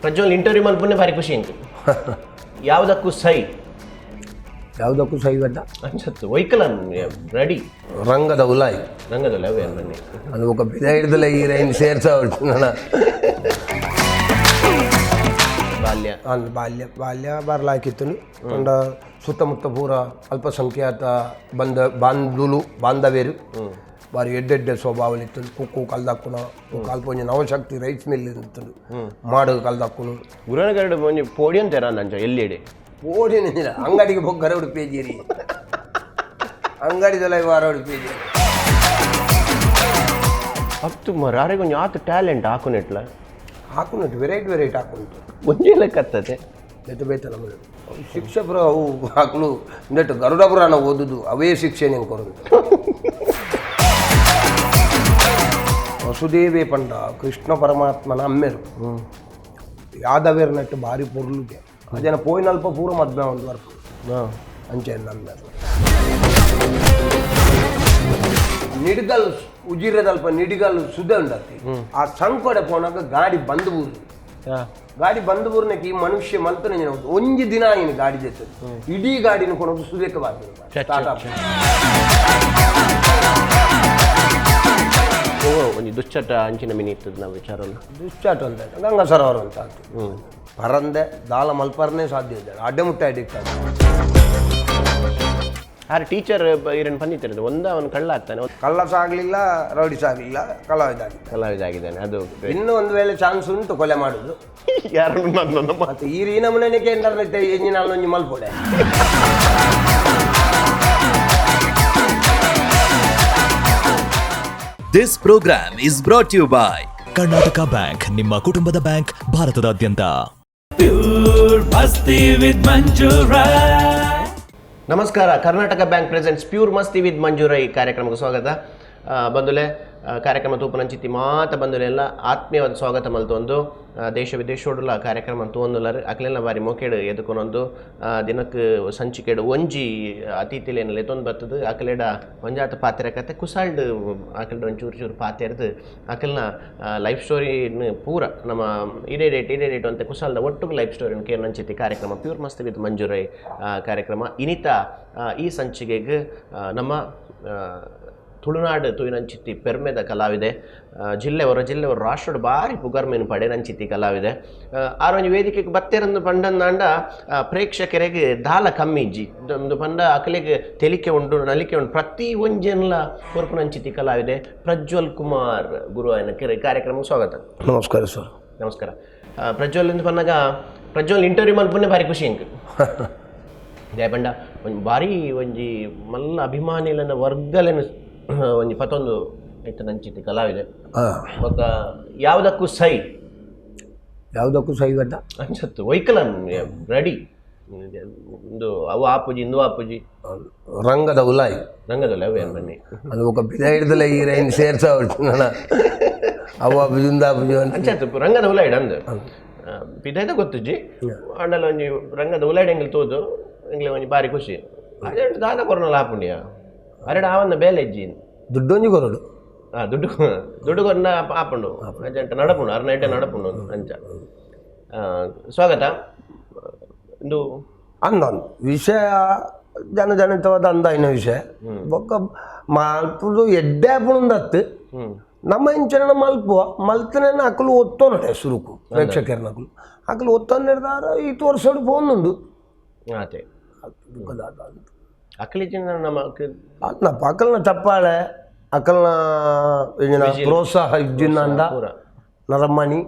Prajwal interview ಮಲ್ಪುನೆ ಭಾರಿ ಖುಷಿ ink. ಯಾವುದಕ್ಕೂ ಸೈ. ಯಾವುದಕ್ಕೂ ಸೈ ಬದ್ದ. ಅನ್ಸತ್ತು ವೈಕಲ್ ರೆಡಿ. ರಂಗದ ಉಲಾಯಿ. ರಂಗದಲ್ಲ ಅವೇ ಬನ್ನಿ. ಅದು ఒక ಬಿದ ಹಿಡ್ದಲೆ ಈ ರೈನ್ ಸೇರ್ಸ ನನ್ನ. ಬಾಲ್ಯ. ಅಂದ್ ಬಾಲ್ಯ ಬಾಲ್ಯ ಬರ್ಲಾಕಿತ್ತು. ಪಂಡ ಸುತ್ತಮುತ್ತ ಪೂರ ಅಲ್ಪಸಂಖ್ಯಾತ ಬಂದ ಬಾಂಧುಲು ಬಾಂಧವ್ಯರು, ಬಾರಿ ಎಡ್ಡೆಡ್ಡೆ ಸ್ವಭಾವಲಿತ್ತು. ಕುಕ್ಕು ಕಲ್ದಾಕುನ ಅಲ್ಪ ಒಂಜಿ ನವಶಕ್ತಿ ರೈಸ್ ಮಿಲ್ ಇತ್ತು, ಮಾಡು ಕಲ್ದಾಕುನು. ಗುರುನಗರಡು ಒಂಜಿ ಪೋಡಿಯಂ ತೆರ ಅಂಚ ಎಲ್ಲಿಡೆ? ಓಡಿನಿಲ್ಲ, ಅಂಗಡಿಗೆ ಬೊಗ್ಗರ ಉಡುಪೇಜಿರಿ, ಅಂಗಡಿದಲ್ಲ ವಾರ ಉಡುಪೇಜಿರಿ. ಅತ್ತು ಮರಾರಿಗೆ ಒಂಜಿ ಆತು ಟ್ಯಾಲೆಂಟ್ ಹಾಕುನೆಟ್ಲ. ಹಾಕುನುಂಟು, ವೆರೈಟಿ ವೆರೈಟಿ ಹಾಕುಂಟು. ಒಂಜಿ ಲೆಕ್ಕತ್ತದೆ. ಬೇತೆ ಬೇತೆ ನಮ್ಮದು ಶಿಕ್ಷೆ ಪುರ ಅವು ಹಾಕಲು ನೆಟ್ಟು ಗರುಡ ಪುರಾಣ ಓದುದು, ಅವೇ ಶಿಕ್ಷೆ ನೆಂಗೆ ಕೊರುಂಟು. ವಸುದೇವೇ ಪಂಡ ಕೃಷ್ಣ ಪರಮಾತ್ಮನ ಅಮ್ಮೆರು ಯಾದವೇರ್ ನೆಟ್ಟು ಭಾರಿ ಪೊರ್ಲುಗೆ ಅದೇನ ಪೋಯಿನಲ್ಪ ಪೂರ ಮದ್ಮೆ ಒಂದು ವರ್ಪ ಅಂಚೆ ನಮ್ಮೆರು. ನಿಡ್ಗಲ್ ಉಜಿರೆದಲ್ಪ ನಿಡಿಗಲ್ ಸುದೆ ಉಂಡತ್ತಿ, ಆ ಸಂಕೊಡೆ ಪೋನಾಗ ಗಾಡಿ ಬಂದ್ ಬೂರು. ಗಾಡಿ ಬಂದ್ ಬೂರ್ನಕ್ಕೆ ಈ ಮನುಷ್ಯ ಮಲ್ತನೆ ಒಂಜಿ ದಿನ ಏನು ಗಾಡಿ ಜೊತೆ ಇಡೀ ಗಾಡಿನ ಕೊನೊಂದು ಸುದೇಕ ಬಾರ್ದು. ಓ ಒಂಜಿ ದುಶ್ಚಟ ಅಂಚಿನ ಮಿನಿ ಇತ್ತದ ನಾವು ವಿಚಾರಲ್ಲ. ದುಶ್ಚಾಟ ಅಂತ ಗಂಗಾ ಸರೋವರ ಅಂತ ಆತು. ಪರಂದೆ ದಾಲ ಮಲ್ಪರ್ನೇ ಸಾಧ್ಯ ಇದ್ದಾಳೆ, ಅಡ್ಡೆ ಮುಟ್ಟೆ ಅಡಿಕ್ಟ್ ಆದ. ಆರ್ ಟೀಚರ್ ಇರನ್ ಪಂದಿತ್ತಿರೋದು ಒಂದ ಅವನು ಕಳ್ಳ ಆಗ್ತಾನೆ. ಕಳ್ಳ ಸಾಗಲಿಲ್ಲ, ರೌಡಿ ಸಾಗಲಿಲ್ಲ, ಕಲಾವಿದ ಆಗಿದ್ದ. ಕಲಾವಿದ ಆಗಿದ್ದಾನೆ ಅದು. ಇನ್ನೂ ಒಂದು ವೇಳೆ ಚಾನ್ಸ್ ಉಂಟು ಕೊಲೆ ಮಾಡುದು. ಯಾರನ್ನು ನನ್ನ ಮತ್ತೆ ಈ ರೀ ನಮೂನೆ ಇಂಟರ್ನೆಟ್ ಎಂಜಿನ ಒಂಜಿ ಮಲ್ಪೊಡೆ. This program is brought to you by Karnataka bank, ನಿಮ್ಮ ಕುಟುಂಬದ ಬ್ಯಾಂಕ್ ಭಾರತದಾದ್ಯಂತ. Pure Masti with Manju Rai. ನಮಸ್ಕಾರ, Karnataka bank presents pure Masti with ಮಂಜೂರ ಈ ಕಾರ್ಯಕ್ರಮಕ್ಕೆ ಸ್ವಾಗತ. ಬಂಧುಲೆ, ಕಾರ್ಯಕ್ರಮ ತೂಪನಂಚಿತಿ ಮಾತ ಬಂಧುಲೆ ಎಲ್ಲ ಆತ್ಮೀಯವಾದ ಸ್ವಾಗತ ಮಲ್ತೊಂದು, ದೇಶ ವಿದೇಶೋಡುಲ ಕಾರ್ಯಕ್ರಮ ತೂವೊಂದುಲಾರು ಅಕ್ಲೆಲ್ಲ ಬಾರಿ ಮೊಕೆಡು ಎದುಕೊನೊಂದು, ದಿನಕ್ಕೆ ಸಂಚಿಕೆಡು ಒಂಜಿ ಅತಿಥಿಲೇನ ಲೆತ್ತೊಂದು ಬರ್ತದೆ. ಅಕಲೆಡ ಒಂಜಾತ ಪಾತೆರ ಕತೆ ಕುಸಾಲ್ಡ್ ಅಕಲ್ಡ ಒಂಚೂರು ಚೂರು ಪಾತೆರ್ದು ಅಕಲ್ನ ಲೈಫ್ ಸ್ಟೋರಿನ ಪೂರ ನಮ್ಮ ಇಡೇ ಡೇಟ್ ಇಡೇ ಡೇಟ್ ಅಂತ ಕುಸಾಲ್ದ ಒಟ್ಟುಗು ಲೈಫ್ ಸ್ಟೋರಿನ ಕೇರ್ನಂಚಿತಿ ಕಾರ್ಯಕ್ರಮ ಪ್ಯೂರ್ ಮಸ್ತಿ ವಿತ್ ಮಂಜುರೈ ಕಾರ್ಯಕ್ರಮ. ಇನಿತ ಈ ಸಂಚಿಕೆಗೆ ನಮ್ಮ ತುಳುನಾಡು ತುಯಿನಂಚಿತ್ತಿ ಪೆರ್ಮೆದ ಕಲಾವಿದೆ, ಜಿಲ್ಲೆ ಹೊರ ಜಿಲ್ಲೆ ಹೊರ ರಾಷ್ಟ್ರದ ಭಾರಿ ಪುಗರ್ಮೆನು ಪಡೆನಂಚಿತ್ತಿ ಕಲಾವಿದೆ. ಆರೊಂಜಿ ವೇದಿಕೆಗೆ ಬತ್ತೆರಂದು ಪಂಡಂದಾಂಡ ಪ್ರೇಕ್ಷಕರಿಗೆ ದಾಲ ಕಮ್ಮಿ ಇಜ್ಜಿ. ಒಂದು ಪಂಡ ಅಕಲೆಗೆ ತೆಲಿಕೆ ಉಂಡು, ನಲಿಕೆ ಉಂಡು, ಪ್ರತಿ ಒಂಜೆನ್ಲ ಕೊರ್ಪುನಂಚಿತ್ತಿ ಕಲಾವಿದೆ ಪ್ರಜ್ವಲ್ ಕುಮಾರ್ ಗುರು ಆಯನ ಕೆರೆ ಕಾರ್ಯಕ್ರಮಕ್ಕೆ ಸ್ವಾಗತ. ನಮಸ್ಕಾರ ಸರ್. ನಮಸ್ಕಾರ. ಪ್ರಜ್ವಲ್ ಎಂದು ಪನ್ನಗ ಪ್ರಜ್ವಲ್ ಇಂಟರ್ವ್ಯೂ ಮಲ್ಪುನೆ ಭಾರಿ ಖುಷಿ ಇಂಕ್. ದಯಪಂಡ ಒಂಜಿ ಭಾರಿ ಒಂಜಿ ಮಲ್ಲ ಅಭಿಮಾನಿಲನ ವರ್ಗಲೆನ ಒಂಜಿ ಪತ್ತೊಂದು ಐತ ನಂಚಿತ್ತಿ ಕಲಾವಿದೆ. ಬೊಕ್ಕ ಯಾವುದಕ್ಕೂ ಸೈ. ಯಾವುದಕ್ಕೂ ಸೈ ಬದ್ದ. ಅನ್ಸತ್ತು ವೈಕಲ್ ರೆಡಿ. ಇಂದು ಅವು ಆಪುಜಿ, ಇಂದು ಆಪುಜಿ. ರಂಗದ ಉಲಾಯಿ. ರಂಗದಲ್ಲ ಅವೇ ಬನ್ನಿ. ಅದು ఒక ಬಿದ ಹಿಡ್ದಲೆ ಈ ರೈನ್ ಸೇರ್ಸ ನನ್ನ ಅವು ಆಪುಜಿ ಇಂದು ಆಪುಜಿ ಅಂತ. ಅಂಚಾತು ರಂಗದ ಉಲಾಯ್ಡ್ ಅಂದು ಪಿದೈದ ಗೊತ್ತುಜ್ಜಿ ಆಂಡಲ ಒಂಜಿ ರಂಗದ ಉಲಾಯ್ಡ್ ಎಂಗ್ಲು ತೋದು ಎಂಗ್ಲೆ ಒಂಜಿ ಭಾರಿ ಖುಷಿ. ಅದೇ ದಾದ ಕೊರೋನಲ್ಲ ಆಪುಂಡಿಯ ಅರೆಡ ಆವನ್ನ ಬೇಲೆ ಇಜ್ಜಿ. ದುಡ್ಡೊಂಜಿ ಕೊರಡು. ದುಡ್ಡು ದುಡ್ಡು ಕೊರ್ನ ಆಪುಂಡು, ಅಜಂಟ ನಡಪುಂಡು, ಅರ್ನ ಎಡ್ಡೆ ನಡಪುಂಡು ಅಂಚ. ಸ್ವಾಗತ ಇಂದು. ಅಂದ ವಿಷಯ ಜನ ಜನಿತವಾದ ಅಂದಾಯಿನ ವಿಷಯ ಬೊಕ್ಕ ಮಲ್ಪುದು ಎಡ್ಡೆ ಆಪುಂಡತ್ತು. ನಮ್ಮ ಇಂಚನ ಮಲ್ಪುವ ಮಲ್ತನೆ ಅಕಲು ಒತ್ತೊನಟೆ ಸುರುಕು ಪ್ರೇಕ್ಷಕರನಕಲು ಅಕಲು ಅಕಲು ಒತ್ತೊಂದಿರ್ದಾರ ಈ ತೋರ್ಸೋಡು ಫೋನ್ ಉಂಡು. ಆತೆ ಅಕ್ಲಿಜಿನ ನಮ್ಮ ಅಲ್ಲಪ್ಪ, ಅಕಲ್ನ ಚಪ್ಪಾಳೆ, ಅಕಲ್ನ ಇಂಜಿನ ಪ್ರೋತ್ಸಾಹ ಇಜ್ಜಿಂದ ಪೂರ. ನರಮಣಿ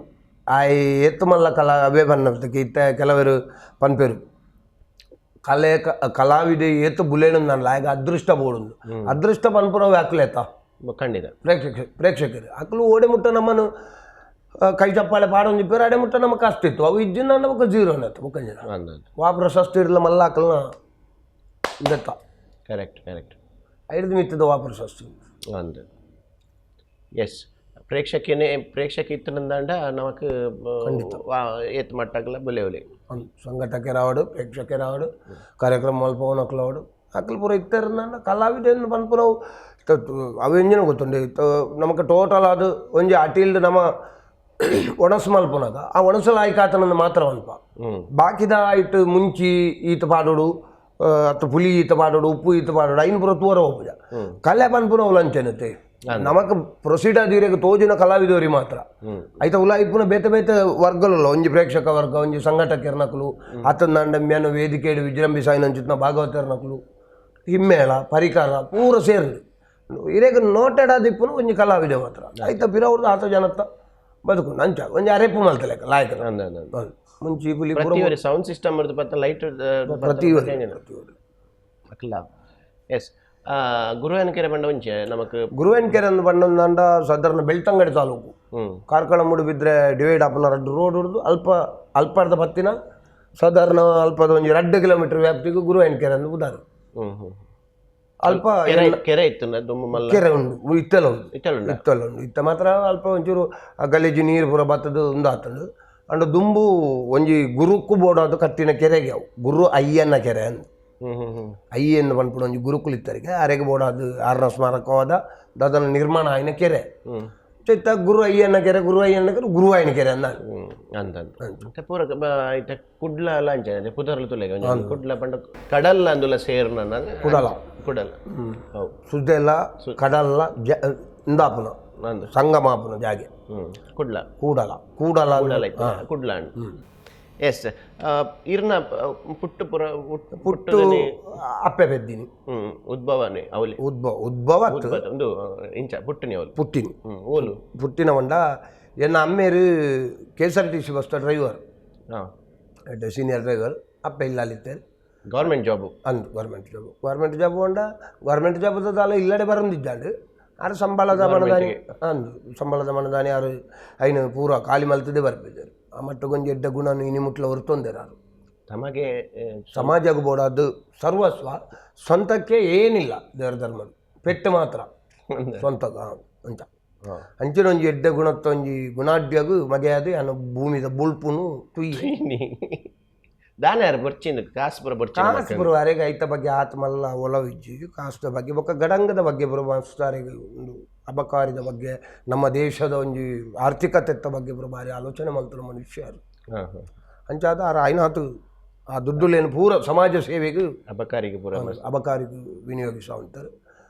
ಆಯ್ ಎತ್ತು ಮಲ್ಲ ಕಲಾ ಅವೇ ಬನ್ನ ಇತ್ತ ಕೆಲವರು ಪನ್ಪೇರು ಕಲೆ ಕಲಾವಿದೆ ಏತು ಬುಲೇನು ಲಾಯಗ ಅದೃಷ್ಟ ಬೋಡುಂದು ಅದೃಷ್ಟ ಪನ್ಪುನವು ಅಕ್ಲೇತ. ಖಂಡಿತ. ಪ್ರೇಕ್ಷಕರು ಅಕ್ಲು ಓಡೆ ಮುಟ್ಟ ನಮ್ಮನ್ನು ಕೈ ಚಪ್ಪಾಳೆ ಪಾಡೊಂದು ಪೇರು ಅಡೆ ಮುಟ್ಟ ನಮಗೆ ಕಷ್ಟ ಇತ್ತು. ಅವು ಇಜ್ಜಿಂದ ನಮಕ್ ಜೀರೋ ಅನ್ನತ್ತು ಬೊಕ್ಕಂಜಿನ. ಅಂದದ್ದು. ವಾ ಪ್ರಶಸ್ತಿ ಇರಲ್ಲ ಮಲ್ಲ ಅಕಲ್ನ ಇದತ್ತ. Correct correct. ಐದು ಮಿತ್ತದ ವಾ ಪ್ರಶಸ್ತಿ. ಅಂದ ಎಸ್ ಪ್ರೇಕ್ಷಕನೇ ಪ್ರೇಕ್ಷಕ ಇತ್ತನಂದಾಂಡ ನಮಕ್ ಏತ್ ಮಟ್ಟಗಲ ಬುಲೆ ಒಲಿ. ಸಂಘಟಕರಾವಡು, ಪ್ರೇಕ್ಷಕರಾವಡು, ಕಾರ್ಯಕ್ರಮ ಮಲ್ಪವನಕ್ಲವಡು ಅಕಲ್ ಪೂರ ಇತ್ತೆರಂದಾಂಡ ಕಲಾವಿದೆನ್ ಪನ್ಪುನವು ಅವು ಎಂಜಿನ ಗೊತ್ತುಂಡು. ನಮಕ್ ಟೋಟಲ್ ಅದು ಒಂಜಿ ಅಟಿಲ್ಡ್ ನಮ್ಮ ಒಣಸು ಮಲ್ಪುನಗ ಆ ಒಣಸು ಲಾಯ್ಕಾತನಂದು ಮಾತ್ರ ಅಲ್ಪ. ಬಾಕಿದ ಆಯ್ತು ಮುಂಚಿ ಈತ ಪಾಡೋಡು, ಅತ್ತ ಪುಲಿ ಈತ ಪಾಡೋಡು, ಉಪ್ಪು ಈತ ಪಾಡೋಡು, ಐನ್ ಪೂರ ತೂರ ಹೋಪುಜ. ಕಲೆ ಪನ್ಪುನ ಅವ್ಲು ಅಂಚೆನತೆ ನಮಕ್ ಪ್ರೊಸೀಡ್ ಆದಿರೆಗ್ ತೋಜುನ ಕಲಾವಿದವರಿ ಮಾತ್ರ. ಐತ ಉಲ ಇಪ್ಪುನ ಬೇತೆ ಬೇತೆ ವರ್ಗಲುಲ್ಲ, ಒಂಜಿ ಪ್ರೇಕ್ಷಕ ವರ್ಗ, ಒಂಜಿ ಸಂಘಟಕರ್ನಕುಲು, ಅತ್ತಂದಾಂಡ ಮ್ಯಾನ ವೇದಿಕೆಡ್ ವಿಜೃಂಭಿಸಾಯಿನಂಚಿತ್ತಿನ ಭಾಗವತರ್ನಕುಲು, ಹಿಮ್ಮೇಳ ಪರಿಕಾರ ಪೂರ ಸೇರ್ದು ಇರೆಗ್ ನೋಟೆಡ್ ಆದಿಪ್ಪುನ ಒಂಜಿ ಕಲಾವಿದ ಮಾತ್ರ. ಐತ ಪಿರವುರ್ದು ಆತ ಜನತ್ತ ಬದುಕು ಅಂಚ ಒಂಜಿ ಅರೆಪು ಮಲ್ತಲೆಕ್ಕ ಲಾಯಕ. ಅಂದ ಅಂದ ಅಂದ. ಮುಂಚಿ ಪುಲಿ ಪೂರ. ಪ್ರತಿ ಒರಿ ಸೌಂಡ್ ಸಿಸ್ಟಮ್ ಇರ್ದು ಪತ್ತ ಲೈಟ್. ಪ್ರತಿ ಒರಿ, ಪ್ರತಿ ಒರಿ. ಅಕ್ಲ ಎಸ್ ಗುರುವಾಯನಕೆರೆ ಪಂಡ ಒಂಚೆ ನಮಕ್. ಗುರುವೆನ್ಕೆರೆ ಅಂದ್ ಪಂಡೊಂದಾಂಡ ಸಾಧಾರಣ ಬೆಳ್ತಂಗಡಿ ತಾಲೂಕು, ಕಾರ್ಕಳ ಮೂಡುಬಿದ್ರೆ ಡಿವೈಡ್ ಆಪುನ ರಡ್ಡ್ ರೋಡ್ ಉರ್ದು ಅಲ್ಪ ಅಲ್ಪರ್ದ ಪತ್ತಿನ ಸಾಧಾರಣ ಅಲ್ಪದ ಒಂಜಿ 2 ಕಿಲೋಮೀಟರ್ ವ್ಯಾಪ್ತಿಗೆ ಗುರುವೆನ್ಕೆರೆ ಅಂದ್ ಉದಾರು. ಹ್ಮ್ ಹ್ಮ್ ಅಲ್ಪ. ಕೆರೆ ಕೆರೆ ಇತ್ತು ದುಂಬು ಮಲ್ಲ? ಕೆರೆ ಉಂಡು, ಇತ್ತೆಲ ಉಂಡು. ಇತ್ತಲ ಉಂಡ? ಇತ್ತಲ್ಲ ಉಂಡು. ಇತ್ತ ಮಾತ್ರ ಅಲ್ಪ ಒಂಚೂರು ಆ ಗಲೀಜು ನೀರು ಪೂರ ಬತ್ತದು ಉಂದಾತುಂಡು. ಅಂಡ ದುಂಬು ಒಂಜಿ ಗುರುಕ್ಕು ಬೋಡಾದ ಕಟ್ಟಿನ ಕೆರೆಗೆ ಅವು ಗುರು ಅಯ್ಯನ ಕೆರೆ ಅಂದ್. ಹ್ಮ್ ಹ್ಮ್ ಹ್ಮ್ ಅಯ್ಯನ್ ಪನ್ಪುನ ಒಂಜಿ ಗುರುಕುಲು ಇತ್ತರಿಗೆ, ಅರೆಗೆ ಬೋಡಾದ್ ಆರ್ನ ಸ್ಮಾರಕವಾದ ದಾದನ ನಿರ್ಮಾಣ ಆಯಿನ ಕೆರೆ. ಇತ್ತ ಗುರು ಅಯ್ಯನ ಕೆರೆ, ಗುರು ಅಯ್ಯನ ಕೆರೆ, ಗುರುವಾಯನ ಕೆರೆ ಅಂದ. ಅಂದ ಅಂದ ಪೂರ ಇತ್ತೆ ಕುಡ್ಲ ಅಲ್ಲ ಅಂಚೆ ಅದೇ ಪುದರ್ಲು ತುಲೆಗೆ ಒಂಜಿ ಕುಡ್ಲ ಪಂಡ ಕಡಲ್ ಅಂದುಲ ಸೇರ್ನ. ಕುಡಲ. ಕುಡಲ ಹೌದು. ಸುದ್ದೆಲ್ಲ ಕಡಲ್ಲ ಜ ಇಂದಾಪುನ ಅಂದ್. ಸಂಗಮ ಆಪುನ ಜಾಗೆ. ಕುಡ್ಲ. ಕೂಡಲ ಕೂಡಲ. ಕುಡಲ ಇತ್ತು, ಕುಡ್ಲ. ಎಸ್, ಇರ್ನ ಪುಟ್ಟು ಪುರ ಪುಟ್ಟು ಅಪ್ಪೆ ಪೆದ್ದಿನಿ. ಉದ್ಭವನೆ ಅವಲಿ? ಉದ್ಭವ ಉದ್ಭವ ಅತ್ತು. ಉದ್ಭವ ಒಂದು ಇಂಚ ಪುಟ್ಟಿನಿ ಅವಲು? ಪುಟ್ಟಿನಿ. ಓಲು? ಪುಟ್ಟಿನ ವಂಡ ಎನ್ನ ಅಮ್ಮೇರು KSRTC bus driver. Senior driver. ಅಪ್ಪೆ ಇಲ್ಲಲ್ಲಿತ್ತೇನೆ. Government job? ಅಂದು government job. Government job ಪಂಡ ಗೌರ್ಮೆಂಟ್ ಜಾಬ್ ದಾಲ ಇಲ್ಲಡೆ ಬರಂದಿದ್ದಾಂಡ್. ಆರು ಸಂಬಳದ ಮನದಾನಿ ಅಂದು, ಸಂಬಳದ ಮನದಾನಿ ಆರು ಐನು ಪೂರ ಖಾಲಿ ಮಲ್ತದೆ ಬರ್ಪಿದ್ದಾರೆ. ಆ ಮಟ್ಟಕ್ಕೊಂಜಿ ಎಡ್ಡ ಗುಣನು ಇನಿ ಮುಟ್ಲ ಹೊರ್ತೊಂದೇರು ಆರು. ತಮಗೆ ಸಮಾಜಕ್ಕೆ ಬೋಡಾದ್ದು ಸರ್ವಸ್ವ, ಸ್ವಂತಕ್ಕೆ ಏನಿಲ್ಲ. ದೇವರ ಧರ್ಮ ಪೆಟ್ಟು ಮಾತ್ರ ಸ್ವಂತ ಅಂತ. ಅಂಚಿನ ಒಂಜಿ ಎಡ್ಡೆ ಗುಣತ್ತ ಒಂಜಿ ಗುಣಾಢ್ಯಗು ಮಗೆಯಾದ ಅನ್ನ ಭೂಮಿದ ಬುಲ್ಪುನು ತುಯ್ಯಿ. ದಾನ ಯಾರು ಬೊರ್ಚಿಂದು ಕಾಸು ಪೂರ ಬೊರ್ಚಿನ? ಕಾಸು ಬರುವ ಅರೆಗೆ ಐತ ಬಗ್ಗೆ ಆತ ಮಲ್ಲ ಒಲವಿಜ್ಜಿ. ಕಾಸುದ ಬಗ್ಗೆ ಬೊಕ್ಕ ಗಡಂಗದ ಬಗ್ಗೆ ಬರುವ ಮಾಸ್ತಾರಿಗೆ ಒಂದು ಅಬಕಾರಿದ ಬಗ್ಗೆ, ನಮ್ಮ ದೇಶದ ಒಂಜಿ ಆರ್ಥಿಕತೆತ್ತ ಬಗ್ಗೆ ಬರೋ ಬಾರಿ ಆಲೋಚನೆ ಮಲ್ತನ ಮನುಷ್ಯರು. ಹಾ ಹಾ ಅಂಚಾದ ಆರು ಐನಾತು ಆ ದುಡ್ಡುಲೇನು ಪೂರ ಸಮಾಜ ಸೇವೆಗೆ ಅಬಕಾರಿಗೆ ಪೂರ. ಅಬಕಾರಿಗೆ ವಿನಿಯೋಗಿಸುವಂತಾರೆ.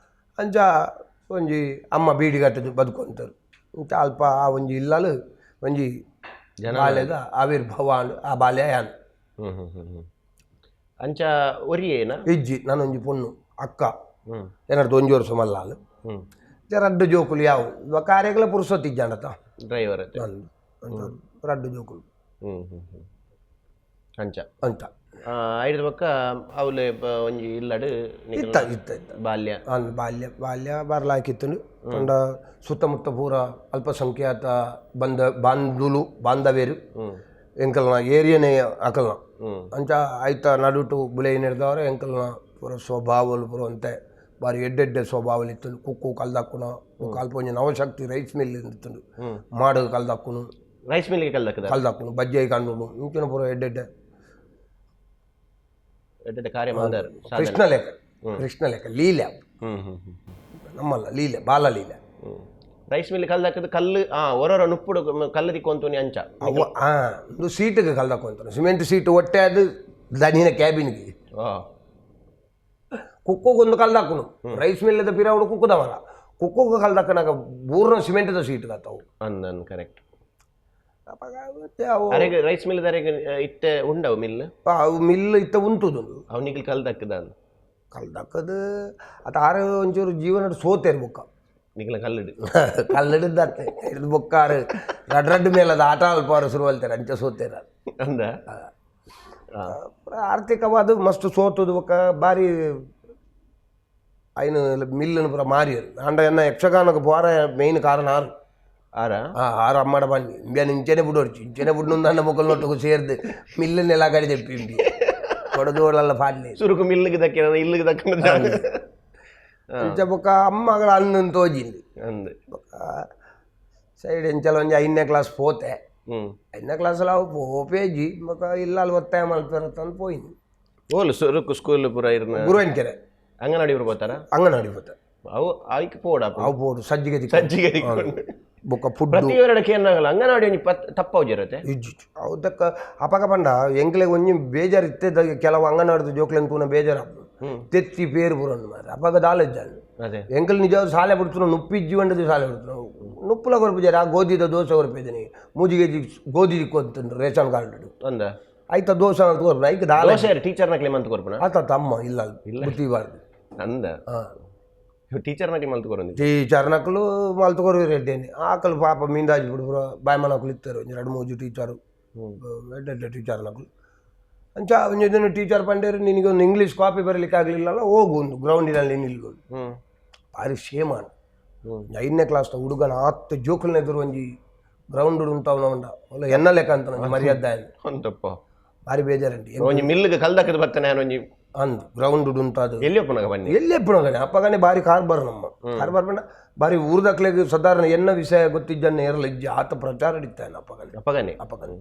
ಅಂಚ ಒಂಜಿ ಅಮ್ಮ ಬೀಡಿ ಕಟ್ಟದು ಬದುಕೊಂತಾರೆ. ಇಂಚ ಅಲ್ಪ ಆ ಒಂಜಿ ಇಲ್ಲಲು ಒಂಜಿ ಬಾಲ್ಯದ ಆವಿರ್ಭಾವ ಆಂಡ್. ಆ ಬಾಲ್ಯ ಯಾನ್. ಹ್ಮ್ ಹ್ಮ್ ಹ್ಮ್ ಹ್ಮ್ ಅಂಚ ಒರಿಯೇನಾ? ಇಜ್ಜಿ, ನಾನೊಂಜಿ ಪೊಣ್ಣು, ಅಕ್ಕ ಏನಾದ್ರು ಒಂಜಿ ವರ್ಷ ಮಲ್ಲಾಲು. ರಡ್ಡು ಜೋಕುಲು ಯಾವು ಕಾರ್ಯಗಳ ಪುರುಸೊತ್ತಿಜ್ಜಾಂಡತ. ಡ್ರೈವರ್. ಅಂದು ರಡ್ಡು ಜೋಕುಲು. ಹ್ಮ್ ಹ್ಮ್ ಹ್ಮ್ ಅಂಚ. ಅಂತ. ಐದು ಬೊಕ್ಕ ಅವಲೆ ಒಂಜಿ ಇಲ್ಲಡು ನಿಕಲ್ನ? ಇತ್ತ ಇತ್ತ ಇತ್ತ. ಬಾಲ್ಯ. ಅಂದ್ ಬಾಲ್ಯ ಬಾಲ್ಯ ಬರ್ಲಾಕಿತ್ತು. ಪಂಡ ಸುತ್ತಮುತ್ತ ಪೂರ ಅಲ್ಪಸಂಖ್ಯಾತ ಬಂದ ಬಾಂಧುಲು ಬಾಂಧವ್ಯರು. ಎಂಕಲ್ನ ಏರಿಯನೇ ಅಕಲ್ನ. ಅಂಚ ಐತ ನಡುಟು ಬುಲೆ ಹಿಡ್ದವ್ರೆ. ಎಂಕಲ್ನ ಪೂರ ಸ್ವಭಾವಲು ಪೂರ ಅಂತೆ ಬಾರಿ ಎಡ್ಡೆಡ್ಡೆ ಸ್ವಭಾವಲು ಇತ್ತು. ಕುಕ್ಕು ಕಲ್ದಕ್ಕುನ ಅಲ್ಪ ಒಂಜಿ ನವಶಕ್ತಿ ರೈಸ್ ಮಿಲ್ ಇತ್ತು. ಮಾಡು ಕಲ್ದಕ್ಕುನು. ರೈಸ್ ಮಿಲ್ಗೆ ಕಲ್ದಕ್ಕದ? ಕಲ್ದಕ್ಕುನು, ಬಜ್ಜೈ ಕಂಡುನು, ಇಂಚಿನ ಪೂರ ಎಡ್ಡೆಡ್ಡೆ ಎಡ್ಡೆಡ್ಡೆ ಕಾರ್ಯ ಮಂದರ್. ಕೃಷ್ಣಲೇಖ, ಕೃಷ್ಣಲೇಖ ಲೀಲೆ. ಹ್ಮ್ ಹ್ಮ್ ಹ್ಮ್ ನಮ್ಮಲ್ಲ ಲೀಲೆ, ಬಾಲ ಲೀಲೆ. ರೈಸ್ ಮಿಲ್ ಕಲ್ದಕ್ಕದ ಕಲ್ಲು ಒರೊರ ನುಪ್ಪುಡು ಕಲ್ಲು ತಿಕ್ಕೊಂತುನಿ ಅಂಚ? ಅವ ಒಂದು ಸೀಟಿಗೆ ಕಲ್ದಕ್ಕೊಂತಾನೆ, ಸಿಮೆಂಟ್ ಸೀಟ್ ಒಟ್ಟೆ ಅದು ದನಿನ ಕ್ಯಾಬಿನ್ಗೆ. ಕುಕ್ಕೋಗೊಂದು ಕಲ್ದಾಕುನು ರೈಸ್ ಮಿಲ್ಲದ ಪಿರಾವುಡು ಕುಕ್ಕುದವರ ಕುಕ್ಕೋಗ ಕಲ್ದಾಕನಾಗ ಪೂರ್ಣ ಸಿಮೆಂಟ್ದ ಸೀಟ್ ಕತ್ತವು. ಅಂದನ್ ಕರೆಕ್ಟ್. ಅಪಗ ಮತ್ತೆ ಅವು ಅರೆಗೆ ರೈಸ್ ಮಿಲ್ ಅರೆಗೆ ಇತ್ತೆ ಉಂಡವು ಮಿಲ್? ಅವು ಮಿಲ್ ಇತ್ತ ಉಂತುದುಂಡು. ಅವನಿಗೆ ಕಲ್ದಕ್ಕದ? ಕಲ್ದಕ್ಕದು ಅತ ಆರು ಒಂಚೂರು ಜೀವನ ಸೋತೇರು ಬೊಕ್ಕ. ನಿಗಲ ಕಲ್ಲಿಡು? ಕಲ್ಲಿಡ್ದತ್ತೆ ಹಿಡ್ದು ಬೊಕ್ಕ ಆರು ರಡ್ ರಡ್ಡು ಮೇಲೆ ಅದು ಆಟ ಅಲ್ಪ ಆರು ಶುರು ಅಲ್ತಾರೆ ಅಂಚ ಸೋತೇರ. ಅಂದ. ಆರ್ಥಿಕವಾದ ಮಸ್ತ್ ಸೋತುದು. ಬೊಕ್ಕ ಬಾರಿ ಐನು ಮಿಲ್ಲನ್ನು ಪೂರ ಮಾರಿಯರು. ಆಂಡ ಎನ್ನ ಯಕ್ಷಗಾನಕ್ಕೆ ಪೋರ ಮೇಯ್ನ್ ಕಾರಣ ಆರು. ಆರ? ಆರು ಅಮ್ಮಡ ಬನ್ನಿ ಇಂಬ್ಯಾನ ಇಂಚೆನೆ ಬಿಡೋರ್ಚಿ ಇಂಚೆನೆ ಬಿಡ್ನು ನನ್ನ ಮೊಕ್ಕಲ್ ಸೇರ್ದು ಮಿಲ್ಲನ್ನೆಲ್ಲ ಕಡೆ ತೆಪ್ಪಿ ಇಂಬಿ ಕೊಡದೋಳಲ್ಲ ಪಾಡ್ಲಿ. ಸುರುಕು ಮಿಲ್ಲಿಗೆ ದಕ್ಕಿನ ಇಲ್ಲಿಗೆ ದಕ್ಕಿನ. ಇಂಚ ಬೊಕ್ಕ ಅಮ್ಮಗಳ ಅಣ್ಣನ್ ತೋಜಿಂದು. ಅಂದ್. ಬೊಕ್ಕ ಸೈಡ್ ಎಂಚಲ ಒಂಜಿ 5ನೇ ಕ್ಲಾಸ್ ಪೋತೆ. 5ನೇ ಕ್ಲಾಸಲ್ಲಿ ಅವು ಪೋಪೇಜಿ ಬೊಕ್ಕ ಇಲ್ಲ ಅಲ್ಲಿ ಒತ್ತಾಯ ಮಲ್ಪೆರತ್ತಂದು ಪೋಯಿನಿ. ಓಲು ಸುರುಕು ಸ್ಕೂಲ್ ಪೂರ ಇರ್ನ? ಗುರುವನ್ಕೆರೆ. ಅಂಗನವಾಡಿ ಪೂರ ಪೋತಾರ? ಅಂಗನವಾಡಿ ಪೋತೆ. ಅವು ಐಕ್ ಪೋಡ? ಅವು ಪೋಡು ಸಜ್ಜಿಗೆ. ಸಜ್ಜಿಗೆ ತಿಕ್ಕೊಂಡು. ಬೊಕ್ಕ ಫುಡ್ ಪ್ರತಿಯೊರಡ ಕೇನಾಗಲ್ಲ ಅಂಗನವಾಡಿ ಒಂಜಿ ತಪ್ಪೌಜಿರತ್ತೆ. ಇಜ್ಜಿ ಅವು ತಕ್ಕ ಅಪಗ ಪಂಡ ಎಂಕ್ಲೆಗ್ ಒಂಜಿ ಬೇಜಾರು ಇತ್ತೆ ಕೆಲವು ಅಂಗನವಾಡಿದ ಜೋಕ್ಲೆನ್ ತೂನ ಬೇಜಾರು ತೆತ್ತಿ ಪೇರು ಪೂರ ಮಾರ್ರೆ ಅಪಗ ದಾಲ ಇಜ್ಜಾಂಡ್. ಅದೇ ಎಂಕಲ್ ನಿಜ ಶಾಲೆ ಬಿಡ್తున్న ನುಪ್ಪು ಇಜ್ಜಿ వంಡದು ಶಾಲೆ ಬಿಡ್తున్న ನುಪ್ಪುಲ ಕೊರ್ಪುಜಾರ ಆ ಗೋಧಿದ ದೋಸೆ ಕೊರ್ಪೇದನಿ ಮೂಜಿ ಕೆಜಿ ಗೋಧಿ ದಿಕ್ಕೊಂತುಂಡು ರೇಷನ್ ಕಾರ್ಡ್ ಒಂದ ಐತ ದೋಸೆ ಅಂತ ಕೊರ್ಪುನ ಐಕ್ ದಾಲ. ದೋಸೆ ಟೀಚರ್ ನಕ್ಲೆ ಮಂತ್ ಕೊರ್ಪುನ? ಆತ ತಮ್ಮ ಇಲ್ಲ ಬುತ್ತಿ ಬಾರ್ದು. ಅಂದ ಟೀಚರ್ ನಕ್ಲೆ ಮಂತ್ ಕೊರೊಂದು? ಟೀಚರ್ ನಕಲು ಮಲ್ತು ಕೊರ್ವಿ ರೆಡ್ಡೇನೆ ಆಕಲು ಪಾಪ ಮೀಂದಾಜಿ ಬಿಡು ಪೂರ ಬಾಯ್ಮನಕುಲು ಇತ್ತಾರೆ ಒಂಜಿ ರಡ್ಡ್ ಮೂಜಿ ಟೀಚರು ಎಡ್ಡೆ ಎಡ್ಡೆ ಟೀಚರ್ ನಕಲು. ಅಂಚ ಒಂಜಿ ದಿನ ಟೀಚರ್ ಪಂಡೇರು ನಿನಗೆ ಒಂದು ಇಂಗ್ಲೀಷ್ ಕಾಪಿ ಬರಲಿಕ್ಕೆ ಆಗಲಿಲ್ಲಲ್ಲ ಹೋಗು ಒಂದು ಗ್ರೌಂಡಿನಲ್ಲಿ ನಿಲ್ಲು. ಭಾರಿ ಶೇಮ್ ಆಂಡ್. 5ನೇ ಕ್ಲಾಸ್ದ ಹುಡುಗನ ಆತ್ ಜೋಕುಲ್ನ ಎದುರು ಒಂಜಿ ಗ್ರೌಂಡ್ ಉಂತಾವನ ಉಂಡ ಒಲ್ಲ ಎನ್ನ ಲೆಕ್ಕ ಅಂತ ನಂಗೆ ಮರ್ಯಾದೆ ಆಯ್ತು. ಒಂದಪ್ಪ ಭಾರಿ ಬೇಜಾರಂಟಿ. ಒಂಜಿ ಮಿಲ್ಗೆ ಕಲ್ದಕ್ಕದ ಬತ್ತನೆ ನಾನು ಒಂಜಿ ಅಂದ್ ಗ್ರೌಂಡ್ ಉಂತಾದು. ಎಲ್ಲಿ ಒಪ್ಪುನಾಗ ಬನ್ನಿ? ಎಲ್ಲಿ ಎಪ್ಪುನಗನೆ ಅಪ್ಪಗನೆ ಭಾರಿ ಕಾರ್ಬಾರ್ ನಮ್ಮ ಕಾರ್ಬಾರ್ ಪಂಡ ಭಾರಿ ಊರ್ದಕ್ಲೆಗ್ ಸಾಧಾರಣ ಎನ್ನ ವಿಷಯ ಗೊತ್ತಿಜ್ಜನ್ನ ಏರ್ಲ ಇಜ್ಜಿ ಆತ ಪ್ರಚಾರ ಇಡ್ತಾನೆ ಅಪ್ಪಗನೆ. ಅಪ್ಪಗನೆ ಅಪ್ಪಗನೆ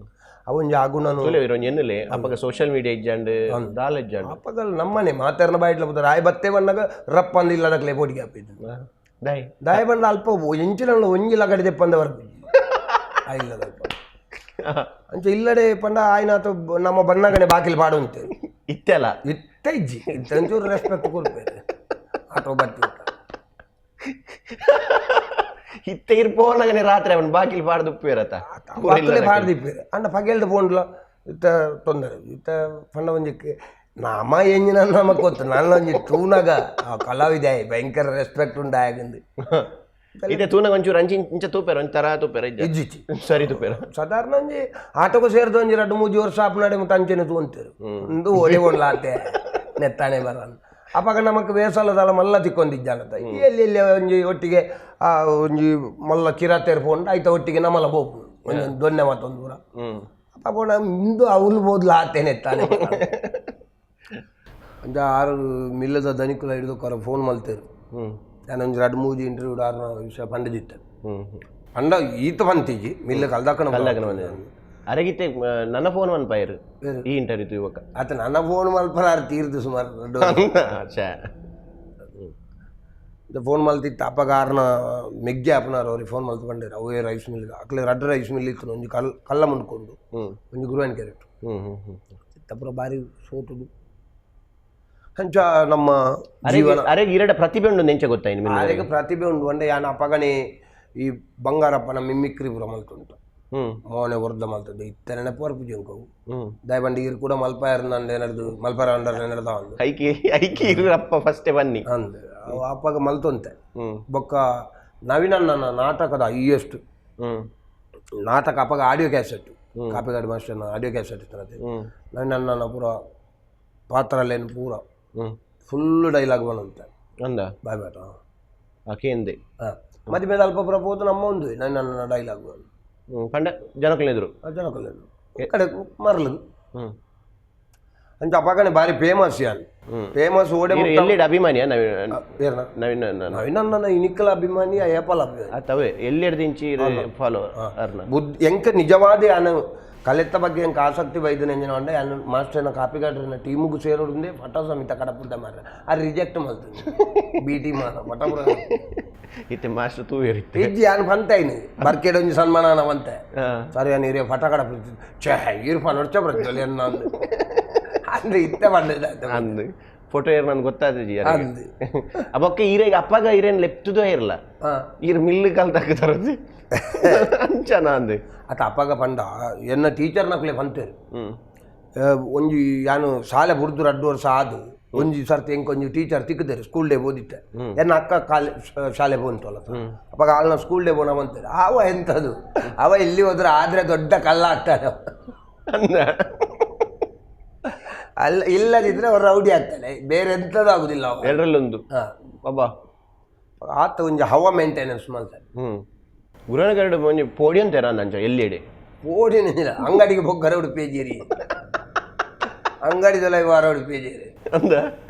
ಅವೊಂಜಿ ಆಗುಣನು ತುಲೆ ಒಂಜಿ ಎನ್ನುಲೆ ಅಪ್ಪಗ ಸೋಷಿಯಲ್ ಮೀಡಿಯಾ ಇಜ್ಜಾಂಡ್ ದಾಲ ಇಜ್ಜಾಂಡ್. ಅಪ್ಪಗಲ್ ನಮ್ಮನೆ ಮಾತಾರ್ನ ಬಾಯಿಟ್ಲ ಪೋತಾರೆ ಆಯ್ ಬತ್ತೆ ಬಂದಾಗ ರಪ್ಪ ಅಂದ್ ಇಲ್ಲದಕ್ಲೆ ಪೋಡಿಗೆ ಹಾಪಿದ್ದು. ದಾಯ್ ದಾಯ ಬಂದ ಅಲ್ಪ ಎಂಚಿನ ಒಂಜಿ ಲಗಡೆ ದೆಪ್ಪಂದ ಬರ್ಪು ಆ ಇಲ್ಲದ ಅಲ್ಪ ಅಂಚ ಇಲ್ಲಡೆ ಪಂಡ ಆಯ್ನಾತ ನಮ್ಮ ಬಣ್ಣಗನೆ ಬಾಕಿಲ್ ಪಾಡುವಂತೆ. ಇತ್ತೆಲ್ಲ ಇತ್ತ ಇಜ್ಜಿ ಇತ್ತ ಒಂಚೂರು ರೆಸ್ಪೆಕ್ಟ್ ಕೊಡ್ಬೇಕು ಆಟೋ ಬತ್ತಿ ಇತ್ತೆ ಇರ್ ಪೋನಗನೆ ರಾತ್ರಿ ಅವನು ಬಾಕಿಲ್ ಪಾಡ್ದು ಉಪ್ಪೇರತ. ಬಾಕಿಲೆ ಪಾಡ್ದಿಪ್ಪೇರು ಅಂಡ ಪಗೆಲ್ದ ಪೋಂಡ್ಲ ಇತ್ತ ತೊಂದರೆ ಇತ್ತ ಪಂಡ ಒಂಜಿ ನಮ ಎಂಜಿನ ನಮಕ್ ಗೊತ್ತು ನನ್ನ ಒಂಜಿ ತೂನಗ ಆ ಕಲಾವಿದೆ ಭಯಂಕರ ರೆಸ್ಪೆಕ್ಟ್ ಉಂಡು ಆಯಗಂದು. ಇತ್ತೆ ತೂನಗ ಒಂಚೂರು ಅಂಚಿ ಇಂಚ ತೂಪೇರ ಒಂಜಿ ತರ ತೂಪೇರ ಇಜ್ಜ? ಇಜ್ಜಿಚ್ಚಿ. ಸರಿ ತೂಪೇರ. ಸಾಧಾರಣ ಒಂಜಿ ಆಟೋకు ಸೇರಿದ ಒಂಜಿ ರಡ್ಡು ಮೂಜಿ ವರ್ಷ ಆಪನಾಡೆ ಮುಟ್ಟ ಅಂಚೆನೆ ತೂಂತೇರು ಒಂದು ಒಲೆ ಒಂಡ್ಲಾತೆ ನೆತ್ತಾನೆ ಬರನ್ ಅಪಗ ನಮಕ್ ವೇಸಲದಲ್ಲ ಮಲ್ಲ ತಿಕ್ಕೊಂದಿಜ್ಜಾನತ ಎಲ್ಲಿ ಎಲ್ಲಿ ಒಂಜಿ ಒಟ್ಟಿಗೆ ಆ ಒಂಜಿ ಮಲ್ಲ ಕಿರಾತೇರ್ ಪೋಂಡು ಐತ ಒಟ್ಟಿಗೆ ನಮ್ಮಲ್ಲ ಪೋಪು ಒಂದೊಂದು ದೊನ್ನೆ ಮತ್ತೊಂದು ಪೂರ. ಅಪ್ಪ ಪೋಣ ಇಂದು ಅವಲು ಬೋದ್ಲ ಆತೇನೆ ತಾನೆ ಅಂಚ ಆರು ಮಿಲ್ಲದ ದನಿಕುಲ ಹಿಡಿದು ಕೊರ ಫೋನ್ ಮಲ್ತೇರು. ನಾನು ಒಂಜಿ ರಡ್ಡು ಮೂಜಿ ಇಂಟರ್ವ್ಯೂ ಆರ್ನ ವಿಷಯ ಪಂಡದಿತ್ತೆ ಪಂಡ ಈತ ಪಂತಿಜಿ ಮಿಲ್ಲ ಕಲ್ದಾಕಣ. ಕಲ್ದಾಕನ ಬಂದಿದೆ ಅರಗಿತ್ತೆ ನನ್ನ ಫೋನ್ ಒನ್ ಪೈರ್ ಈ ಇಂಟರ್ವ್ಯೂ ಯುವಕ. ಆತ ನನ್ನ ಫೋನ್ ಮಲ್ಪನಾರು ತೀರ್ದು ಸುಮಾರು ರಡ್ಡು ಛೇ ಫೋನ್ ಮಲ್ತಿತ್ತು ಅಪ್ಪಗ ಆರ್ನ ಮೆಗ್ಗೆ ಅಪ್ಪನಾರು ಅವ್ರಿಗೆ ಫೋನ್ ಮಲ್ತು ಬಂಡೇರು ಅವೇ ರೈಸ್ ಮಿಲ್ ಅಕ್ಲೆ ರಡ್ಡು ರೈಸ್ ಮಿಲ್ ಇತ್ತು ಒಂಜಿ ಕಲ್ ಕಲ್ಲ ಮುಂಡ್ಕೊಂಡು ಒಂಜಿ ಗುರುವಾನ್ ಕ್ಯಾರೆಟ್ ಹ್ಮ್ ಹ್ಮ್ ಹ್ಮ್ ತಪ್ಪರ ಬಾರಿ ಸೋತುದು ಅಂಚ ನಮ್ಮ ಜೀವನ. ಅರೆಗೆ ಇರಡ ಪ್ರತಿಭೆ ಉಂಡು ನೆಂಚ ಗೊತ್ತಾಯ್ತು ನಿಮಗೆ? ಆರೆಗೆ ಪ್ರತಿಭೆ ಉಂಡು ಒಂಡೆ ಯಾನ ಅಪ್ಪಗನೆ ಈ ಬಂಗಾರಪ್ಪನ ಮಿಮಿಕ್ರಿ ಪೂರ ಮಲ್ತುಂಟು. ಮೋನೆ ವರ್ದ ಮಲ್ತದ್ದು ಇತ್ತೆ ನೆನಪು ಬರ್ಪುಜಿ ಎಂಕವು. ದಯಬಂಡಿ ಇರು ಕೂಡ ಮಲ್ಪಾಯರ್ ನಂದು ಏನಾದ್ರು ಮಲ್ಪಾರ ಅಂಡರ್ ಏನಾರ್ದ ಒಂದು ಐಕಿ ಐಕಿ ಇರಪ್ಪ ಫಸ್ಟೇ ಬನ್ನಿ ಅಂದ್ ಅವು ಅಪ್ಪಗ ಮಲ್ತೊಂತೆ. ಬೊಕ್ಕ ನವೀನಣ್ಣನ ನಾಟಕದ ಹೈಯೆಸ್ಟ್ ನಾಟಕ ಅಪ್ಪಗ ಆಡಿಯೋ ಕ್ಯಾಸೆಟ್ ಕಾಪಿಗಾಡಿ ಮಾಸ್ಟರ್ನ ಆಡಿಯೋ ಕ್ಯಾಸೆಟ್ ಇತ್ತನತೆ. ನವೀನಣ್ಣನ ಪೂರ ಪಾತ್ರಲೇನು ಪೂರ ಫುಲ್ ಡೈಲಾಗ್ ಬಂದಂತೆ. ಅಂದ ಬಾಯ್ ಬಾಟ. ಆಕೆಂದೆ. ಹಾಂ ಮದುವೆ ಅಲ್ಪ ಪೂರ ಪೋತು ನಮ್ಮ ಒಂದು ನವೀನಣ್ಣನ ಡೈಲಾಗ್ ಪಂಡ ಜನಕುಲೆದುರು ಜನಕಲ್ಲೇನು ಕಡೆ ಮರಲು. ಅಂಚ ಅಪ್ಪಗನೆ ಭಾರಿ ಫೇಮಸ್ ಯಾನ್ ಫೇಮಸ್ ಓಡೆ. ಎಲ್ಲಿಡ ಅಭಿಮಾನಿಯ ನವೀನ್? ಏರ್ನ? ನವೀನ್ ನವೀನಣ್ಣನ ಇನಿಕಲ ಅಭಿಮಾನಿ ಏಪಲ್ ಅಭಿಮಾನಿ. ತವೇ ಎಲ್ಲಿಡ್ದಿಂಚಿ ಫಾಲೋ ಅರ್ನ? ಬುದ್ಧಿ ಎಂಕ ನಿಜವಾದ ಯಾನು ಕಲೆತ್ತ ಬಗ್ಗೆ ಎಂಕ ಆಸಕ್ತಿ ಬೈದನ ಎಂಜಿನ ಅಂಡ ಯಾನು ಮಾಸ್ಟರ್ನ ಕಾಪಿಗಾಡ್ರನ ಟೀముకు ಸೇರೋಡುಂದೆ ಫಟೋ ಸಮಿತ ಕಡಪುಡ್ಡ ಮಾರ್ರೆ ಆ ರಿಜೆಕ್ಟ್ ಮಲ್ತು ಬಿ ಟಿ ಮಾರ ಫಟಪುರ. ಇತ್ತೆ ಮಾಸ್ಟರ್ ತೂವೇರಿತ್ತೆ. ಇಜ್ಜಿ ಯಾನು ಪಂತೈನು ಬರ್ಕೇಡ್ ಒಂಜಿ ಸನ್ಮಾನ ಬಂತೆ ಸರಿ ಯಾನು ಹಿರಿಯ ಫಟ ಕಡಪು ಛೇ ಇರ್ಫ ನೊಡ್ಚ ಪ್ರಜ್ವಲ್ ಎನ್ನ ಅಂದ್ರೆ ಇತ್ತೆ ಬಂದಿದ್ದ. ಅಂದ್ ಫೋಟೋ ಏರ್ ನನ್ಗೆ ಗೊತ್ತಾದ. ಅಂದ್. ಅಬೊಕ್ಕ ಈರೆಗ್ ಅಪ್ಪಗ ಈರೇನ್ ಲೆಪ್ತುದೋ ಇರಲ್ಲ ಈರ್ ಮಿಲ್ಲು ಕಲ್ ತಕ್ಕತರದು ಅಂಚನ ಅಂದ್. ಅತ ಅಪ್ಪಗ ಪಂಡ ಎನ್ನ ಟೀಚರ್ ನಕ್ಲೆ ಪಂತೇರು ಒಂಜಿ ಯಾನು ಶಾಲೆ ಬುಡ್ದು ರಡ್ಡು ವರ್ಷ ಆದು ಒಂಜಿ ಸರ್ತಿ ಎಂಕ್ ಒಂಜಿ ಟೀಚರ್ ತಿಕ್ಕುದೇರು ಸ್ಕೂಲ್ ಡೇ ಓದಿತ್ತೆ ಎನ್ನ ಅಕ್ಕ ಕಾಲೆ ಶಾಲೆ ಬಂತಲ್ಲ ಅಪ್ಪಾಗ ಆಲ್ನ ಸ್ಕೂಲ್ ಡೇ ಬೋನ ಬಂತಾರೆ ಅವ ಎಂಥದ್ದು ಅವ ಎಲ್ಲಿ ಹೋದ್ರೆ ಆದ್ರೆ ದೊಡ್ಡ ಕಲ್ಲ ಆಗ್ತಾನೆ ಅಂದ ಅಲ್ಲ ಇಲ್ಲದಿದ್ರೆ ಅವ್ರು ರೌಡಿ ಆಗ್ತಾನೆ ಬೇರೆ ಎಂಥದ್ದು ಆಗುದಿಲ್ಲ ಅವ. ಎರಡರಲ್ಲೊಂದು ಹಾ. ಬಾಬಾ ಆತ ಒಂಜಿ ಹವಾ ಮೇಂಟೆನೆನ್ಸ್ ಮಾಡ್ತಾನೆ. ಗುರುನಗರಡು ಒಂಜಿ ಪೋಡಿಯಂ ತೆರ ಅಂಚ ಎಲ್ಲಿಡೆ? ಓಡಿನಿಲ್ಲ ಅಂಗಡಿಗೆ ಬೊಗ್ಗರ ಉಡುಪೇಜೇರಿ ಅಂಗಡಿದೆಲ್ಲ ವಾರ ಉಡುಪೇಜೇರಿ. ಅಂದ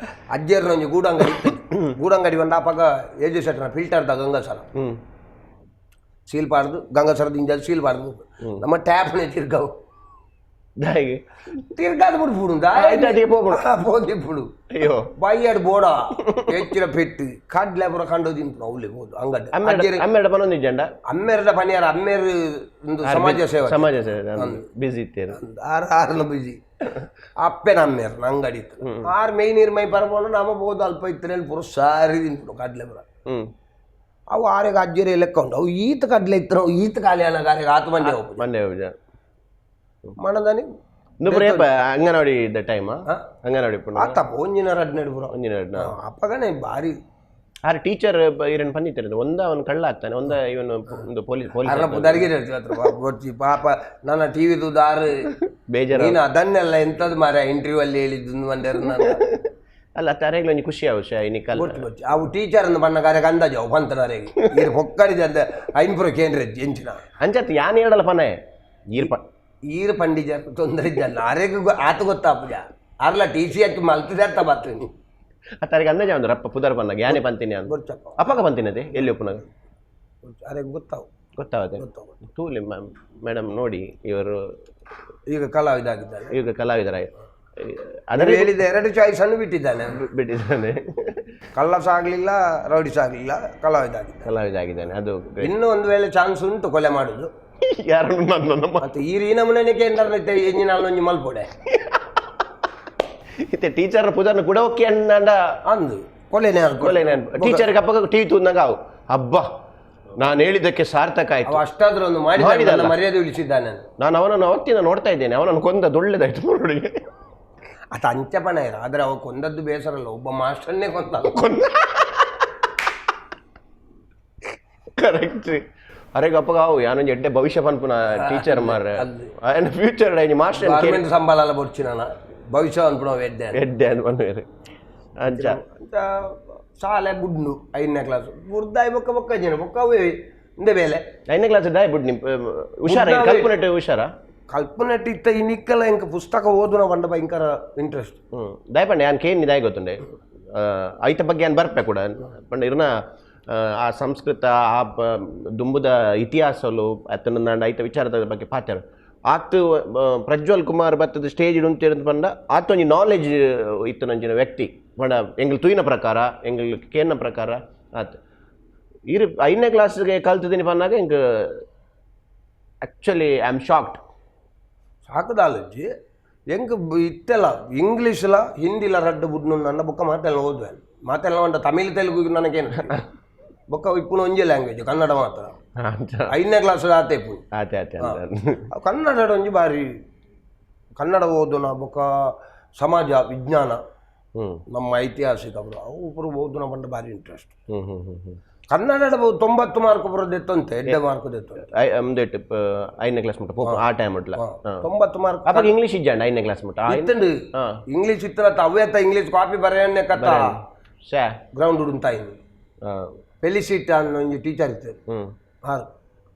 ಅಜ್ಜೇರ್ನ ಒಂಜಿ ಗೂಡಂಗಡಿ ಇತ್ತು. ಗೂಡಂಗಡಿ ಬಂದ ಅಪ್ಪಗ ಏಜು ಸೆಟ್ನ ಫಿಲ್ಟರ್ದ ಗಂಗಾಸರ ಸೀಲ್ ಪಾಡ್ದು ಗಂಗಾಸರದ ಇಂಜಲ್ ಸೀಲ್ ಪಾಡ್ದು ನಮ್ಮ ಟ್ಯಾಪ್ನೆ ತಿರ್ಗವು. ದಾಯಿಗೆ ತಿರ್ಗಾದ ಬಿಡ್ಪುಡು. ಆಯ್ತು, ಅದೇ ಪೋಪುಡು. ಪೋದಿಪ್ಪುಡು. ಅಯ್ಯೋ. ಬೈಯಡ್ ಬೋಡ ಹೆಚ್ಚಿನ ಪೆಟ್ಟು ಕಡ್ಲೆ ಪೂರ ಕಂಡು ತಿನ್ಪುಡು ಅವ್ಲೆ ಹೋದು ಅಂಗಡಿ. ಅಮ್ಮೆರಡ ಅಮ್ಮೆರಡ ಪನೊಂದಿಜ್ಜಂಡ? ಅಮ್ಮೆರ್ದ ಪನಿಯಾರ, ಅಮ್ಮೇರು ಒಂದು ಸಮಾಜ ಸೇವೆ. ಸಮಾಜ ಸೇವೆ ಬಿಸಿ ಇತ್ತೇರು. ಆರು ಆರ್ಲ ಬಿಜಿ ಅಪ್ಪೆನ ಅಮ್ಮೇರ್ ಅಂಗಡಿ ಇತ್ತು. ಆರು ಮೈ ನೀರು ಮೈ ಪರಪೋಣ ನಮ್ಮ ಬೋದು ಅಲ್ಪ ಇತ್ತು ಪೂರ ಸಾರಿ ತಿನ್ಪುಡು ಕಡ್ಲೆ ಪೂರ. ಅವು ಆರೆಗೆ ಅಜ್ಜರೆ ಲೆಕ್ಕ ಉಂಟು. ಅವು ಈತ ಕಡ್ಲೆ ಇತ್ತು, ನಾವು ಈತ ಖಾಲಿ ಅನ್ನಕ ಆರೆಗೆ ಆತು ಮಂಡೆ ಹೋಗುದು. ಮಂಡೆ ಹೋಗುಜ. ಮಣದಾನಿ. ಇಂದು ಏಪ ಅಂಗನವಾಡಿ ಇದ್ದ ಟೈಮ್? ಹಾ? ಅಂಗನವಾಡಿ ಪುನಃ. ಆತಪ್ಪ ಒಂಜಿನ ರಡ್ನೆಡ್ ಪೂರ. ಒಂಜಿನ ರಡ್ನ. ಅಪ್ಪಗನೆ ಬಾರಿ. ಆರ್ ಟೀಚರ್ ಇರನ್ ಪಂಡಿತರು ಒಂದ ಅವನು ಕಳ್ಳ ಆಗ್ತಾನೆ, ಒಂದ ಇವನು ಒಂದು ಪೊಲೀಸ್ ಪೊಲೀಸ್. ಅರ್ನ ಪುದಾರಿಗೆ ಹೇಳ್ತೀವಿ ಹತ್ರ ಗೊತ್ತಿ ಪಾಪ ನನ್ನ ಟಿವಿ ದಾರು. ಬೇಜಾರು. ನೀನು ಅದನ್ನೆಲ್ಲ ಎಂತದ್ದು ಮಾರ ಇಂಟರ್ವ್ಯೂ ಅಲ್ಲಿ ಹೇಳಿದ್ದು ಮಂಡ್ಯರು ನಾನು. ಅಲ್ಲ, ತರೆಗ್ಲ ಒಂಜಿ ಖುಷಿ ಅವಶ್ಯ ಇನಿ ಕಲ್. ಗೊತ್ತು ಗೊತ್ತು. ಅವು ಟೀಚರ್ ಅನ್ನು ಬಣ್ಣ ಕಾರ್ಯಕ್ಕೆ ಅಂದಾಜು ಅವು ಪಂತನರೆಗೆ ಈರು ಪೊಕ್ಕಡಿದ ಅಂದ ಐನ್ಪುರ ಕೇಂದ್ರ ಎಂಚಿನ. ಅಂಚತ್ ಯಾನ್ ಹೇಳಲ್ಲ ಪನೆ ಈರ್ಪ. ಈರು ಪಂಡಿಜ ತೊಂದರೆ ಇದ್ದಲ್ಲ ಆರೆಗೆ ಆತ ಗೊತ್ತಾಪುಜ ಅರ್ಲ ಟಿ ಸಿ ಹಚ್ಚಿ ಮಲ್ತದೆ ಅರ್ಥ ಬರ್ತೀನಿ. ತರೆಗೆ ಅಂದಾಜು ಒಂದು ರಪ್ಪ ಪುದರ್ ಪನ್ನಾಗ ಯಾನೇ ಪಂತೀನಿ ಅಂತ. ಗೊತ್ತಪ್ಪ. ಅಪ್ಪಗ ಪಂತಿನದೆ ಎಲ್ಲಿ ಒಪ್ಪುನಾಗ? ಅರೆಗೆ ಗೊತ್ತಾವು. ಗೊತ್ತಾವತ್ತೆ. ಗೊತ್ತಾವು. ತೂಲಿ ಮೇಡಮ್ ನೋಡಿ ಇವರು. ಈಗ ಕಲಾವಿದ ಆಗಿದ್ದಾನೆ. ಈಗ ಕಲಾವಿದರ ಅದರ ನೀವು ಹೇಳಿದ ಎರಡು ಚಾಯ್ಸ್ ಅನ್ನು ಬಿಟ್ಟಿದ್ದಾನೆ. ಬಿಟ್ಟಿದ್ದಾನೆ. ಕಳ್ಳ ಸಾಗ್ಲಿಲ್ಲ, ರೌಡಿ ಸಾಗ್ಲಿಲ್ಲ, ಕಲಾವಿದ ಆಗಿದ್ದಾನೆ. ಕಲಾವಿದ ಆಗಿದ್ದಾನೆ, ಅದು great. ಇನ್ನು ಒಂದು ವೇಳೆ ಚಾನ್ಸ್ ಉಂಟು ಕೊಲೆ ಮಾಡುದು. ಯಾರನ್ನು ನನ್ನ ಮತ್ತೆ ಈ ರೀ ನಮೂನೆ ಕೇಂದ್ರ ಎಂಜಿನ ಒಂಜಿ ಮಲ್ಪೊಡೆ. ಇತ್ತೆ ಟೀಚರ್ ಪುದರ್ನ ಕೂಡ ಒಕ್ಕಿ ಅಣ್ಣಂಡ. ಅಂದು ಕೊಲೆನೇ. ಕೊಲೆ. ಟೀಚರ್ ಅಪ್ಪಗ ಟೀ ತೂಂದಾಗ ಅವು ಹಬ್ಬ ನಾನು ಹೇಳಿದ್ದಕ್ಕೆ ಸಾರ್ಥಕ ಆಯ್ತು. ಅವ ಅಷ್ಟಾದ್ರೂ ಒಂದು ಮಾಡಿದ. ಮಾಡಿದಲ್ಲ. ಮರ್ಯಾದೆ ಉಳಿಸಿದ್ದಾನೆ. ನಾನು ಅವನನ್ನು ಅವತ್ತಿನ ನೋಡ್ತಾ ಇದ್ದೇನೆ, ಅವನನ್ನು ಕೊಂದ ಒಳ್ಳೇದಾಯ್ತು ನೋಡಿ. ಆತ ಅಂಚಪಣ ಇರ, ಆದ್ರೆ ಅವ ಕೊಂದದ್ದು ಬೇಸರಲ್ಲ, ಒಬ್ಬ ಮಾಸ್ಟರ್ನೇ ಕೊಂದ. ಕೊಂದ, ಕರೆಕ್ಟ್. ಅರೆ ಗಪ್ಪಗ ಅವು ಯಾನೊಂಜಿ ಎಡ್ಡೆ ಭವಿಷ್ಯ ಪನ್ಪುನ ಟೀಚರ್ ಮಾರ್ರೆ. Future master. Government ಸಂಬಳ ಎಲ್ಲ ಬೊಡ್ಚಿ ನಾನು ಭವಿಷ್ಯ ಅನ್ಪುಣ ಎಡ್ಡೆ. ಎಡ್ಡೆ ಅಂತ ಪನ್ಪೇರು ಅಂಚ. ಅಂತ ಶಾಲೆ ಬುಡ್ನು 5ನೇ ಕ್ಲಾಸ್ ಬುಡ್ದಾಯ್ ಬೊಕ್ಕ ಬೊಕ್ಕ ಜನ ಬೊಕ್ಕ ಅವೇ ಇಂದ ಬೇಲೆ. 5ನೇ ಕ್ಲಾಸ್ ದಾಯ್ ಬುಡ್ನಿ? ಹುಷಾರ? ಕಲ್ಪನೆಟ್ ಹುಷಾರ? ಕಲ್ಪನೆಟ್ ಇತ್ತ ಈ ನಿಕ್ಕಲ ಎಂಕ ಪುಸ್ತಕ ಓದುನ ಪಂಡ ಭಯಂಕರ ಇಂಟ್ರೆಸ್ಟ್. ದಾಯ್ ಪಂಡೆ ಯಾನ್ ಕೇನ್ ದಾಯ್ ಗೊತ್ತುಂಡೆ ಐತ ಬಗ್ಗೆ ಯಾನ್ ಬರ್ಪೆ ಕೂಡ ಪಂಡ ಇರ್ನ ಆ ಸಂಸ್ಕೃತ ಆ ದುಂಬುದ ಇತಿಹಾಸಲು ಅತ್ತನ ಐತ ವಿಚಾರದ ಬಗ್ಗೆ ಪಾತ್ಯರು ಆತು. ಪ್ರಜ್ವಲ್ ಕುಮಾರ್ ಬತ್ತದ ಸ್ಟೇಜ್ ಉಂತಿರಂತ ಪಂಡ ಆತ ಒಂಜಿ ನಾಲೆಜ್ ಇತ್ತು ನಂಜಿನ ವ್ಯಕ್ತಿ ಪಂಡ ಎಂಗ್ಲ್ ತೂಯಿನ ಪ್ರಕಾರ, ಎಂಗ್ಲ್ ಕೇನ್ನ ಪ್ರಕಾರ ಆತು. ಇರು 5ನೇ ಕ್ಲಾಸ್ಗೆ ಕಲ್ತಿದ್ದೀನಿ ಪನ್ನಾಗ ಎಂಕ್ actually I am shocked. ಸಾಕುದಾಲಜ್ಜಿ ಎಂಕ್ ಇತ್ತೆಲ್ಲ ಇಂಗ್ಲೀಷ್ಲ ಹಿಂದಿಲ ರಡ್ಡು ಬುಡ್ನು ನನ್ನ ಬುಕ್ಕ ಮಾತೆಲ್ಲ ಓದುವೆ ಮಾತೆಲ್ಲ ಉಂಟ. ತಮಿಳ್ ತೆಲುಗು ನನಗೇನು ಬೊಕ್ಕ ಇಪ್ಪುನ ಒಂಜಿ ಲ್ಯಾಂಗ್ವೇಜ್ ಕನ್ನಡ ಮಾತ್ರ. 5ನೇ ಕ್ಲಾಸ್ ಆತೆ ಇಪ್ಪುನು. ಆತೆ ಆತೆ ಅಂತ. ಕನ್ನಡ ಒಂಜಿ ಬಾರಿ ಕನ್ನಡ ಓದುನ ಬೊಕ್ಕ ಸಮಾಜ ವಿಜ್ಞಾನ ನಮ್ಮ ಐತಿಹಾಸಿಕ ಅವರು ಅವು ಪೂರ ಓದುನ ಪಂಡ ಬಾರಿ ಇಂಟ್ರೆಸ್ಟ್. ಹ್ಮ್ ಹ್ಮ್ ಹ್ಮ್ ಹ್ಮ್ ಕನ್ನಡ 90 ಮಾರ್ಕ್ ಬರೋದೆತ್ತಂತೆ, ಎಡ್ಡೆ ಮಾರ್ಕ್ ದೆತ್ತಂತೆ. ಒಂದೇಟ್ 5ನೇ ಕ್ಲಾಸ್ ಮುಟ್ಟ ಪೋಪ ಆ ಟೈಮ್ ಮುಟ್ಲ. 90 ಮಾರ್ಕ್. ಅಪ್ಪ ಇಂಗ್ಲೀಷ್ ಇಜ್ಜಾಂಡ 5ನೇ ಕ್ಲಾಸ್ ಮುಟ್ಟ? ಇತ್ತಂಡು. ಇಂಗ್ಲೀಷ್ ಇತ್ತನ ಅವ್ಯತ ಇಂಗ್ಲೀಷ್ ಕಾಪಿ ಬರೆಯನ್ನೇ ಕತ್ತ. ಶೇ. ಗ್ರೌಂಡ್ ಉಂತಾಯಿನಿ. ಫೆಲಿಸಿಟ್ ಅನ್ನೋ ಒಂಜಿ ಟೀಚರ್ ಇತ್ತು. ಆರು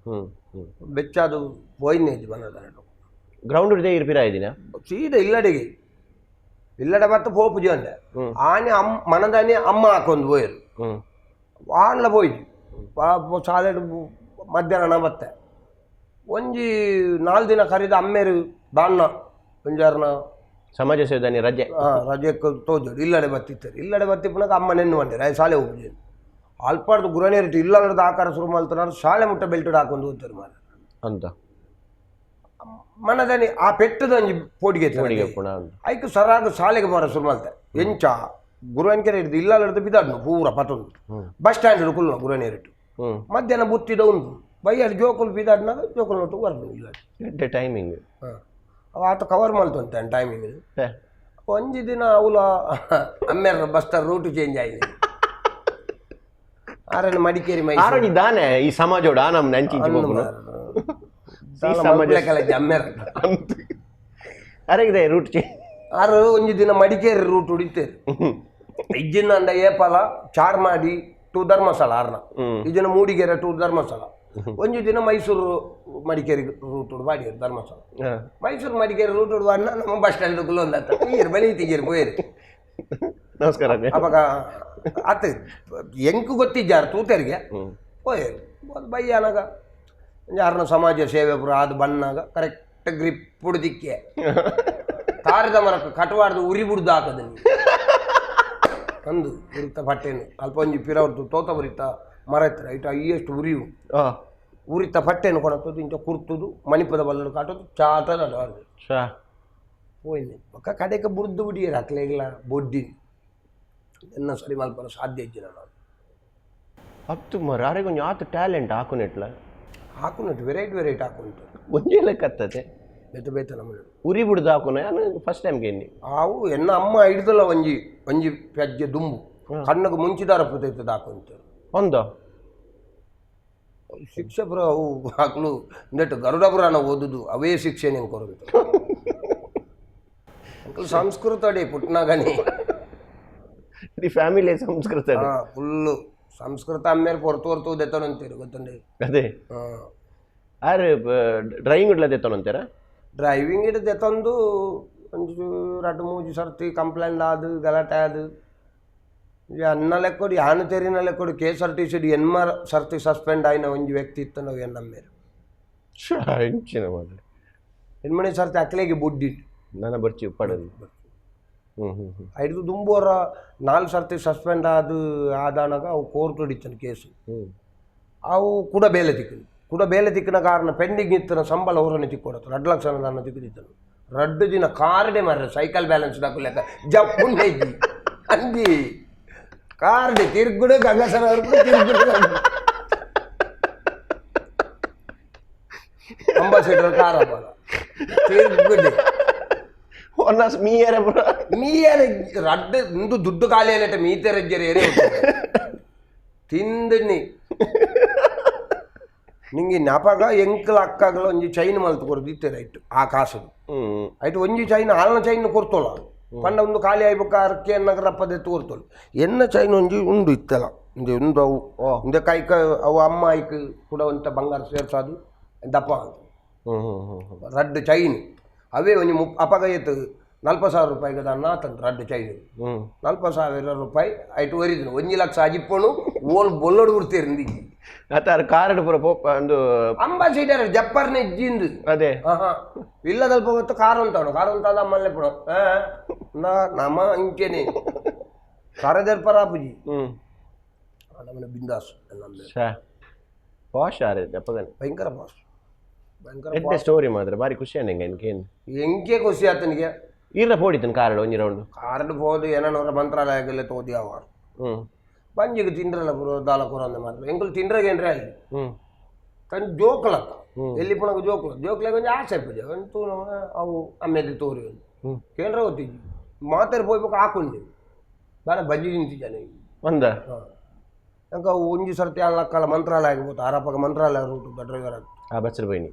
ಹ್ಮ್ ಹ್ಮ್ ಬೆಚ್ಚಾದು ಪೋಯಿನೇ ಬನ್ನದ. ಗ್ರೌಂಡ್ ಇದೆ ಇರ್ಪಿರ ಇದಿನ? ಸೀದಾ ಇಲ್ಲಡೆಗೆ ಇಲ್ಲಡೆ ಬತ್ತ ಪೋಪು ಜೀವಂಡೆ ಆನೆ ಅಮ್ಮ ಮನದಾನೆ ಅಮ್ಮ ಹಾಕೊಂದು ಪೋಯರು. ಆಂಡ್ಲ ಪೋಯ್ದು ಪಾಪ ಶಾಲೆ ಮಧ್ಯಾಹ್ನ ಬತ್ತೆ ಒಂಜಿ ನಾಲ್ ದಿನ ಕರಿದ ಅಮ್ಮೇರು ದಾನ್ನ ಒಂಜಾರ್ನ. ಸಮಾಜ ಸೇವೆದಾನಿ ರಜೆ. ಹಾಂ, ರಜೆಕ್ಕೆ ತೋಜೋಡು ಇಲ್ಲಡೆ ಬತ್ತಿತ್ತಾರೆ. ಇಲ್ಲಡೆ ಬತ್ತಿಪ್ಪನಾಗ ಅಮ್ಮ ನೆನ್ನು ಬಂದಿರ ಶಾಲೆ ಹೋಗುದು ಅಲ್ಪಾರ್ದು ಗುರನೇರಿಟ್ಟು ಇಲ್ಲದ ಆಕಾರ ಶುರು ಮಾಡ್ತಾರೆ. ಶಾಲೆ ಮುಟ್ಟ ಬೆಲ್ಟ್ ಹಾಕೊಂಡು ಹೋಗ್ತಾರೆ ಮಾರ. ಅಂತ. ಮನದಾನಿ ಆ ಪೆಟ್ಟದ ಒಂಜಿ ಪೋಡಿಗೆ. ಪೋಡಿಗೆ ಪುನಃ ಅಂತ. ಐಕ್ ಸರಾಗ ಶಾಲೆಗೆ ಬರೋ ಶುರು ಮಾಡ್ತೆ ಎಂಚ ಗುರುವನ್ಕೆರೆ ಹಿಡಿದು ಇಲ್ಲ ಹಿಡಿದು ಬಿದ್ದಾಡ್ನು ಪೂರ ಪತೊಂದು ಬಸ್ ಸ್ಟ್ಯಾಂಡ್ ಕುಲ್ಲ ಗುರುವನೇರಿಟ್ಟು. ಮಧ್ಯಾಹ್ನ ಬುತ್ತಿದ ಉಂಟು ಬೈಯಲ್ಲಿ ಜೋಕುಲು ಬಿದ್ದಾಡ್ನಾಗ ಜೋಕುಲು ಒಟ್ಟು ಬರ್ದು ಇಲ್ಲ. ಎಡ್ಡೆ ಟೈಮಿಂಗ್. ಹಾಂ, ಅವ ಆತ ಕವರ್ ಮಾಡ್ತಂತೆ ಟೈಮಿಂಗ್. ಒಂಜಿ ದಿನ ಅವಲ ಅಮ್ಮೇರ bus route change ಆಗಿದೆ ಆರನ ಮಡಿಕೇರಿ ಮೈಸೂರು. ಆರೋಣಿ ದಾನೆ ಈ ಸಮಾಜೋಡ ನಮ್ಮ ನಂಚಿ ಇಂಚಿ ಹೋಗುನು. ಈ ಸಮಾಜ ಅಮ್ಮೇರ ಅಂತ ಅರೆ ಇದೆ ರೂಟ್ ಚೇಂಜ್. ಆರು ಒಂಜಿ ದಿನ ಮಡಿಕೇರಿ ರೂಟ್ ಹೊಡಿತೇವೆ ಇಜ್ಜಿನ ಅಂಡ ಏಪಲ ಚಾರ್ಮಾಡಿ ಟು ಧರ್ಮಸ್ಥಳ ಆರ್ನ ಇಜ್ಜಿನ ಮೂಡಿಗೆರೆ ಟು ಧರ್ಮಸ್ಥಳ. ಒಂಜಿ ದಿನ ಮೈಸೂರು ಮಡಿಕೇರಿ ರೂಟ್ ಬಾಡಿಯರು ಧರ್ಮಸ್ಥಳ. ಮೈಸೂರು ಮಡಿಕೇರಿ ರೂಟ್ ಅಣ್ಣ ನಮ್ಮ ಬಸ್ ಸ್ಟ್ಯಾಂಡ್ ಕುಲ್ಲೊಂದು ಈರು ಬಳಿ ತೀರು ಪೋಯರು. ನಮಸ್ಕಾರ. ಅವಾಗ ಆತ ಎಂಕ್ ಗೊತ್ತಿಜ್ಜಾರು ತೂತೆರಿಗೆ ಪೋಯರು ಬೈಯಾನಾಗ ಯಾರನ್ನ ಸಮಾಜ ಸೇವೆ ಪೂರ ಅದು ಬಣ್ಣಾಗ ಕರೆಕ್ಟ್. Grip ದಿಕ್ಕೆ ತಾರದ ಮರಕ್ಕೆ ಕಟವಾಡ್ದು ಉರಿ ಬುಡ್ದು ಹಾಕದ ಅಂದು ಉರಿತ ಪಟ್ಟೆನು ಅಲ್ಪ ಒಂಜಿ ಪಿರವರ್ದು ತೋತ ಬರಿತ ಮರ ಇತ್ತು ಐಟ್ ಅಯ್ಯಷ್ಟು ಉರಿಯು ಉರಿತ ಪಟ್ಟೆನು ಕೊಡತ್ತದು ಇಂಚ ಕುರ್ತುದು ಮಣಿಪದ ಬಲ್ಲಡು ಕಾಟೋದು ಚಾಟದ ಅಡವಾರ್ದು ಪೋಯಿನಿ ಬೊಕ್ಕ ಕಡೆಗೆ ಬುಡ್ದು ಬಿಡಿಯರು ಅಕ್ಲೆಗ್ಲ ಬೊಡ್ಡಿ ಎನ್ನ ಸರಿ ಮಲ್ಪರ ಸಾಧ್ಯ ಇಜ್ಜಿ ನಾನು. ಅತ್ತು ಮರ ಅರೆಗೆ ಒಂಜಿ ಆತು ಟ್ಯಾಲೆಂಟ್ ಹಾಕುನೆಟ್ಲ. ಹಾಕುನಟ್ಟು ವೆರೈಟಿ ವೆರೈಟಿ ಹಾಕುಂಟು. ಒಂಜಿ ಲೆಕ್ಕತ್ತದೆ. ಬೇತೆ ಬೇತೆ ನಮ್ಮನೆ. ಉರಿ ಬುಡ್ದು ಹಾಕುನ ಫಸ್ಟ್ ಟೈಮ್ ಗೆನ್ನಿ. ಆವು ಎನ್ನ ಅಮ್ಮ ಹಿಡ್ದಲ್ಲ ಒಂಜಿ ಒಂಜಿ ಪೆಜ್ಜೆ ದುಂಬು ಕಣ್ಣಗೆ ಮುಂಚಿದಾರ ಪುತೈತದ ಹಾಕುಂಟು. ಒಂದೋ ಶಿಕ್ಷೆ ಪುರ ಅವು ಹಾಕ್ಲು ನೆಟ್ಟು ಗರುಡ ಪುರಾಣ ಓದುದು ಅವೇ ಶಿಕ್ಷೆ ನೆಂಗೆ ಕೊರಂತ ಅಂಕಲ್ ಸಂಸ್ಕೃತ ಅಡಿ ಪುಟ್ನಾಗನಿ. The family Sanskrit. Full Sanskrit ಅಮ್ಮೇಲೆ ಹೊರತು ಹೊರತು ದೆತ್ತನಂತೀರಿ ಗೊತ್ತಂడి. ಅದೇ. ಹಾಂ. ಆರು ಡ್ರೈವಿಂಗ್ ಇಡ್ಲ ದೆತ್ತನಂತೀರ? ಡ್ರೈವಿಂಗ್ ಇಡ್ ದೆತ್ತೊಂದು ಒಂಜಿ ರಡ್ಡು ಮೂಜಿ ಸರ್ತಿ ಕಂಪ್ಲೇಂಟ್ ಆದು ಗಲಾಟೆ ಆದು ಅನ್ನ ಲೆಕ್ಕೊಡು ಯಾನು ತೆರಿನ ಲೆಕ್ಕೊಡು K S R T C ಎನ್ಮ ಸರ್ತಿ ಸಸ್ಪೆಂಡ್ ಆಯ್ನ ಒಂಜಿ ವ್ಯಕ್ತಿ ಇತ್ತು ನಾವು ಎನ್ನಮ್ಮೇರು. ಇಂಚಿನ ಮಾತ್ರ. ಎನ್ಮನೆ ಸರ್ತಿ ಅಕ್ಲೆಗೆ ಬುಡ್ಡಿ. ನನ್ನ ಬರ್ಚಿ ಉಪ್ಪಾಡದು. ಹ್ಞೂ ಹ್ಞೂ ಹ್ಞೂ. ಐದು ದುಂಬೋರ 4 ಸರ್ತಿ ಸಸ್ಪೆಂಡ್ ಆದು ಆದಾನಾಗ ಅವು ಕೋರ್ಟ್ ಹೊಡಿತಾನೆ ಕೇಸು. ಅವು ಕೂಡ ಬೇಲೆ ತಿಕ್ಕನು ಕೂಡ ಬೇಲೆ ತಿಕ್ಕಿನ ಕಾರಣ ಪೆಂಡಿಂಗ್ ಇತ್ತನ ಸಂಬಳ ಅವರನ್ನು ತಿಕ್ಕೊಡತ್ತು 2 ಲಕ್ಷ ನನ್ನ ತಿಕ್ಕಿದಿತ್ತನು 2 ದಿನ ಕಾರ್ಡೆ ಮಾರ್ರೆ ಸೈಕಲ್ ಬ್ಯಾಲೆನ್ಸ್ ದಾಕುಲೆಕ್ಕ ಜಪ್ಪುಂಡೆ ಅಂದಿ ಕಾರ್ಡೆ ತಿರ್ಗುಡು ಗಂಗಸರ ತಿರ್ಗುಡು ಅಂಬಾಸಿಡರ್ ಕಾರ ತಿರ್ಗುಡೆ ಒನ್ನಾಸ್ ಮೀಯರೆ ಪುರ ಮೀಯರೆ ರಡ್ಡು ಇಂದು ದುಡ್ಡು ಖಾಲಿ ಅಲ್ಲಟ ಮೀತೆರಜ್ಜರೆ ಏರೇ ತಿಂದಿನಿ ನಿಂಗೆ ಜ್ಞಾಪಕ ಎಂಕಲ ಅಕ್ಕಗಳ ಒಂಜಿ ಚೈನ್ ಮಲ್ತು ಕೊರ್ದು ಇತ್ತೆ ರೈಟ್ ಆ ಕಾಸು ಐಟ್ ಒಂಜಿ ಚೈನ್ ಹಾಲಿನ ಚೈನ್ ಕೊರ್ತೋಲ್ಲ ಪಂಡ ಒಂದು ಖಾಲಿ ಆಯ್ಬೇಕು ಅರ್ಕೆ ನಗರಪ್ಪದೆ ತೋರ್ತೋಳು ಎನ್ನ ಚೈನ್ ಒಂಜಿ ಉಂಡು ಇತ್ತಲ್ಲ ಇಂದೆ ಉಂಡು ಅವು ಇಂದೆ ಕೈಕ ಅವು ಅಮ್ಮ ಐಕ್ ಕೂಡ ಒಂತ ಬಂಗಾರ ಸೇರ್ಸಾದು ದಪ್ಪ ರಡ್ಡು ಚೈನ್ ಅವೇ ಒಂಜಿ ಅಪಗ ಏತು 40,000 ರೂಪಾಯಿಗೆ ದಾನ್ನ ಆತಂದು ರಡ್ಡು ಚೈನ್ 40,000 ರೂಪಾಯಿ ಐಟ್ ಒರಿದನು 1 ಲಕ್ಷ ಅಜಿಪ್ಪನು ಓಲ್ ಬೊಲ್ಲೋಡು ಬಿಡ್ತೀರಿ. ಅತ್ತಾರ ಕಾರ್ಡ್ ಪೂರ ಪೋಪ ಒಂದು ಅಂಬಾಸಿಡರ್ ಜಪ್ಪರ್ನೆ ಇಜ್ಜಿಂದು. ಅದೇ. ಇಲ್ಲದಲ್ಪ ಗೊತ್ತು ಕಾರ್ ಅಂತಾವನು ಕಾರ್ ಅಂತ ಅಮ್ಮಲ್ಲೇ ಪುಡ ನಮ್ಮ ಇಂಚೆನೆ ಕರದರ್ಪರ ಪುಜಿ ನಮ್ಮನೆ ಬಿಂದಾಸ್ ಪಾಶ್ ಆರೆ ಅಪ್ಪಗನ್ ಭಯಂಕರ ಪಾಶ್ ಭಯಂಕರ. ಎಡ್ಡೆ ಸ್ಟೋರಿ ಮಾತ್ರ ಭಾರಿ ಖುಷಿ ಅಂಗೆ ಎಂಕೇನು. ಎಂಕೆ ಖುಷಿ ಆತನಿಗೆ. ಈರ ಪೋಡಿತನು ಕಾರ್ಡ್ ಒಂಜಿ ರೌಂಡ್. ಕಾರ್ಡ್ ಪೋದು ಏನೋ ಮಂತ್ರಾಲಯಗಲ್ಲೇ ತೋದಿ ಅವ ಬಂಜಿಗೆ ತಿಂಡ್ರಲ್ಲ ಪುರ ದಾಲ ಕೂರ ಅಂದ ಮಾತ್ರ ಎಂಕುಲು ತಿಂಡ್ರಗೆ ಏನ್ರೆ ಅಲ್ಲಿ ತನ್ನ ಜೋಕಲತ್ತ ಎಲ್ಲಿ ಪುಣಗ ಜೋಕುಲ ಜೋಕ್ಲಾಗ ಒಂಜಿ ಆಸೆ ಪೂಜೆ ಒಂದು ಅವು ಆಮೇಲೆ ತೋರಿ ಒಂದು ಕೇಂದ್ರ ಗೊತ್ತಿದ್ವಿ ಮಾತಾಡಿ ಪೋಯ್ಬೇಕು ಹಾಕೊಂಡಿ ಬಾರ ಬಜ್ಜಿ ತಿಂತಿದ್ದಾನೆ. ಒಂದ ಅಂಕ ಅವು ಒಂಜಿ ಸರ್ತಿ ಅಲ್ಲಕ್ಕಲ್ಲ ಮಂತ್ರಾಲಯ ಆಗ್ಬೋದು ಆರಪ್ಪಗ ಮಂತ್ರಾಲಯ ರೂಟ್ ಡ್ರೈವರ್ ಆಗಿ. ಆ ಬಸ್ಸರ್ ಬೈನಿ.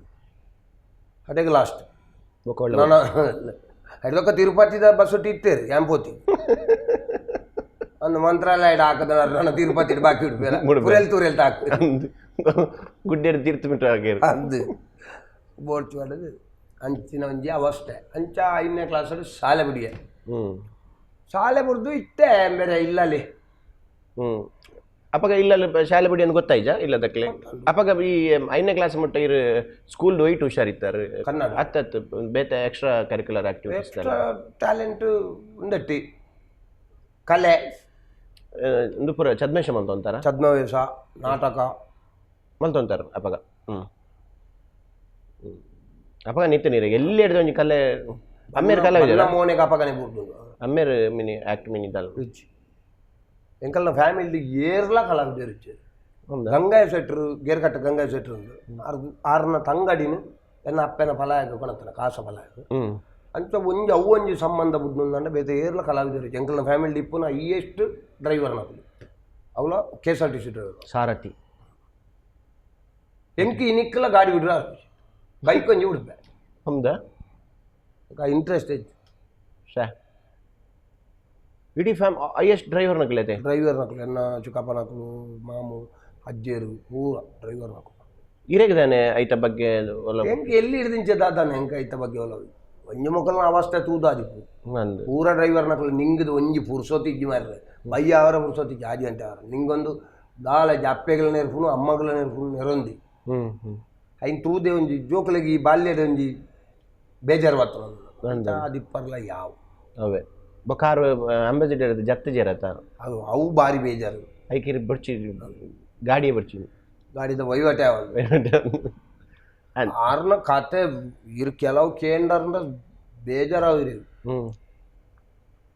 ಅದೇ ಲಾಸ್ಟ್. ಒಳ್ಳೆ. ನಾನು ಹಿಡ್ದೊಕ್ಕ ತಿರುಪತಿದ ಬಸ್ ಇತ್ತೇರಿ ಯಾಂಪೋತಿ ಒಂದು ಮಂತ್ರಾಲಯ ಹಾಕದ ನಾನು ತಿರುಪತಿ ಬಾಕಿ ಉಡ್ಬೇಡ ಪುರೆಲ್ ತೂರೆಲ್ ತಾಕು. ಗುಡ್ಡೆಡ್ ತೀರ್ಥ ಮಿಟ್ರ ಹಾಕೇರು. ಅಂದು ಬೋರ್ಚು ಮಾಡೋದು ಅಂಚಿನ ಒಂಜಿ ಅವಸ್ಥೆ ಅಂಚ 5ನೇ ಕ್ಲಾಸಲ್ಲಿ ಶಾಲೆ ಬಿಡಿಯ ಶಾಲೆ ಬಿಡ್ದು ಇತ್ತೆ ಬೇರೆ ಇಲ್ಲಲ್ಲಿ. ಅಪ್ಪಗ ಇಲ್ಲ ಶಾಲೆ ಬಿಡಿ ಅಂತ ಗೊತ್ತಾಯ್ಜಾ ಇಲ್ಲದಕ್ಕೆ ಅಪ್ಪಗ ಈ 5ನೇ ಕ್ಲಾಸ್ ಮುಟ್ಟ ಇರು ಸ್ಕೂಲ್ ವೈಟ್ ಹುಷಾರಿತ್ತಾರೆ. ಕನ್ನಡ. ಹತ್ತತ್ತು ಬೇತೆ extra curricular activities. Extra talent ಉಂದಟ್ಟಿ ಕಲೆ. ಒಂದು ಪೂರ ಛದ್ಮೇಶ ಮಲ್ತೊಂತಾರ. ಛದ್ಮವೇಷ ನಾಟಕ ಮಲ್ತೊಂತಾರ ಅಪ್ಪಗ. ಅಪ್ಪಗ ನಿತ್ಯ ನೀರು ಎಲ್ಲಿ ಹಿಡ್ದು ಒಂಜಿ ಕಲೆ ಅಮ್ಮೇರು ಕಲೆ ಮೋನೆಗೆ ಅಪ್ಪಗನೆ ಬುಡ್ದು. ಅಮ್ಮೇರು mini act mini ದಲ್. ರುಚಿ ಎಂಕಲ್ನ ಫ್ಯಾಮಿಲಿ ಏರ್ಲ ಕಲಾವಿದರು ರುಚಿ ಗಂಗಾಯ ಶೆಟ್ರು ಗೇರ್ಕಟ್ಟ ಗಂಗಾಯ ಶೆಟ್ರು ಉಂಡು ಆರ್ನ ತಂಗಡಿನ ಎನ್ನ ಅಪ್ಪನ ಫಲಾಯಕ ಕೊಣತನ ಕಾಸ ಫಲಾಯಕ ಅಂಚ ಒಂಜಿ ಅವು ಒಂಜಿ ಸಂಬಂಧ ಬುಡ್ದು ಬೇತೆ ಏರ್ಲ ಕಲಾವಿದರು ಎಂಕಲ್ನ ಫ್ಯಾಮಿಲಿ ಇಪ್ಪುನ ಹೈಯೆಸ್ಟ್ ಡ್ರೈವರ್ ನಕುಲು ಅವಳ K S R T C driver ಸಾರಥಿ. ಎಂಕಿ ಇನಿಕ್ಕಲ ಗಾಡಿ ಬಿಡ್ರ ಬೈಕ್ ಒಂಜಿ ಬಿಡ್ಬೆ. ಹೌದಾ? ಇಂಟ್ರೆಸ್ಟ್ ಐತಿ. ಶಾ ಇಡೀ ಫ್ಯಾಮ್ ಹೈಯೆಸ್ಟ್ ಡ್ರೈವರ್ ನಕಲೈತೆ. ಡ್ರೈವರ್ ನಕಲು ಎನ್ನ ಚಿಕ್ಕಪ್ಪ ನಕಲು ಮಾಮು ಅಜ್ಜೇರು ಪೂರ ಡ್ರೈವರ್ ನಕಲು. ಇರೇಗದಾನೆ ಐತ ಬಗ್ಗೆ ಎಂಕ್ ಎಲ್ಲಿ ಹಿಡ್ದಿಂಚೆ ದಾದಾನೆ ಎಂಕ ಐತ ಬಗ್ಗೆ ಒಲ ಒಂಜಿ ಮೊಕಲ್ನ ಅವಸ್ಥೆ ತೂದಾದಿಪ್ಪು ಪೂರ ಡ್ರೈವರ್ ನಕಲು ನಿಂಗದು ಒಂಜಿ ಪುರ್ಸೋತಿ ಇಜ್ಜಿ ಮಾರ್ರೆ ಬಯ್ಯ ಅವರ ಪುರ್ಸೋತಿ ಜಾಜಿ ಅಂತ ಅವರ ನಿಂಗೊಂದು ದಾಲ ಅಪ್ಪೆಗಳ ನೆರ್ಪುನು ಅಮ್ಮಗಳ ನೆರ್ಪುನು ನೆರೊಂದಿ ಐನ್ ತೂದೆ ಒಂಜಿ ಜೋಕುಲೆಗ್ ಈ ಬಾಲ್ಯದ ಒಂಜಿ ಬೇಜಾರು ಬರ್ತದೆ ಅದಿಪ್ಪರ್ಲ ಯಾವ ಅವೇ ಬೊಕ ಕಾರು ಅಂಬಾಸಿಡರ್ ಜತ್ತು ಜೇರತ್ತ. ಅದು ಅವು ಭಾರಿ ಬೇಜಾರು. ಐಕಿರಿ ಬಡ್ಚಿ ಗಾಡಿಯೇ ಬಡ್ಚಿ. ಗಾಡಿದ ವಹಿವಾಟೆ ಯಾವಾಗ ಆರ್ನ ಖಾತೆ ಇರ್ ಕೆಲವು ಕೇಂದ್ರ ಬೇಜಾರಾವ್ರಿ.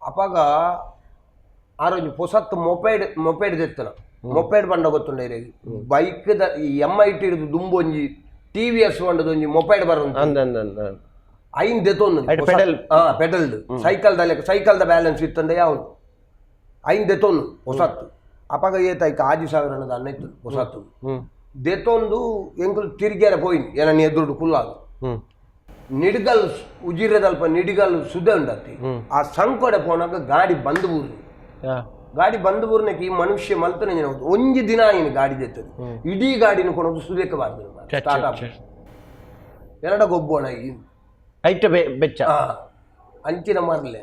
ಅಪಾಗ ಆರೊಂಜಿ ಪೊಸತ್ತು ಮೊಪೇಡ್ ಮೊಪೇಡ್ ದೆತ್ತನ ಮೊಪೇಡ್ ಬಂಡ ಗೊತ್ತುಂಡ ಬೈಕ್ the ಈ M I T ಹಿಡಿದು ದುಂಬು ಒಂಜಿ T V S ಬಂಡದ ಒಂಜಿ ಮೊಪೇಡ್ ಬರೋಂದು ಅಂದ ಅಂದ ಅಂದ ಐನ್ ದೆತ್ತೊಂದು. ಐಟ್ pedal. ಹಾ, ಪೆಡಲ್ಡ್ ಸೈಕಲ್ ದ ಲೆಕ್ಕ, ಸೈಕಲ್ the balance ಇತ್ತಂದೆ ಯಾವುದು ಐನ್ ದೆತ್ತೊಂದು ಹೊಸತ್ತು. ಅಪಾಗ ಏತಾಯ್ತು 5000 ಅನ್ನೋದು ಅನ್ನ ಇತ್ತು ಹೊಸತ್ತು. ದೆತ್ತೊಂದು ಎಂಕುಲು ತಿರ್ಗ್ಯಾರ ಪೋಯಿನ್ ಏನನ್ನ ಎದುರುಡು ಕುಲ್ಲಾದು. ನಿಡ್ಗಲ್ ಉಜಿರೆದಲ್ಪ ನಿಡಿಗಲ್ ಸುದೆ ಉಂಡತ್ತಿ ಆ ಸಂಕೊಡೆ ಪೋನಾಗ ಗಾಡಿ ಬಂದ್ ಬೂರು. ಗಾಡಿ ಬಂದ್ ಬೂರ್ನಕ್ಕೆ ಈ ಮನುಷ್ಯ ಮಲ್ತನೆ ಒಂಜಿ ದಿನ ಏನು ಗಾಡಿ ದೆತ್ತದು ಇಡೀ ಗಾಡಿನ ಕೊನೊಂದು ಸುದೇಕ ಬಾರ್ದು ಸ್ಟಾರ್ಟ್ ಆಪ್ ಎರಡ ಗೊಬ್ಬೋಣ ಈ ಐಟ ಬೆಚ್ಚ. ಅಂಚಿನ ಮಾರ್ಲೆ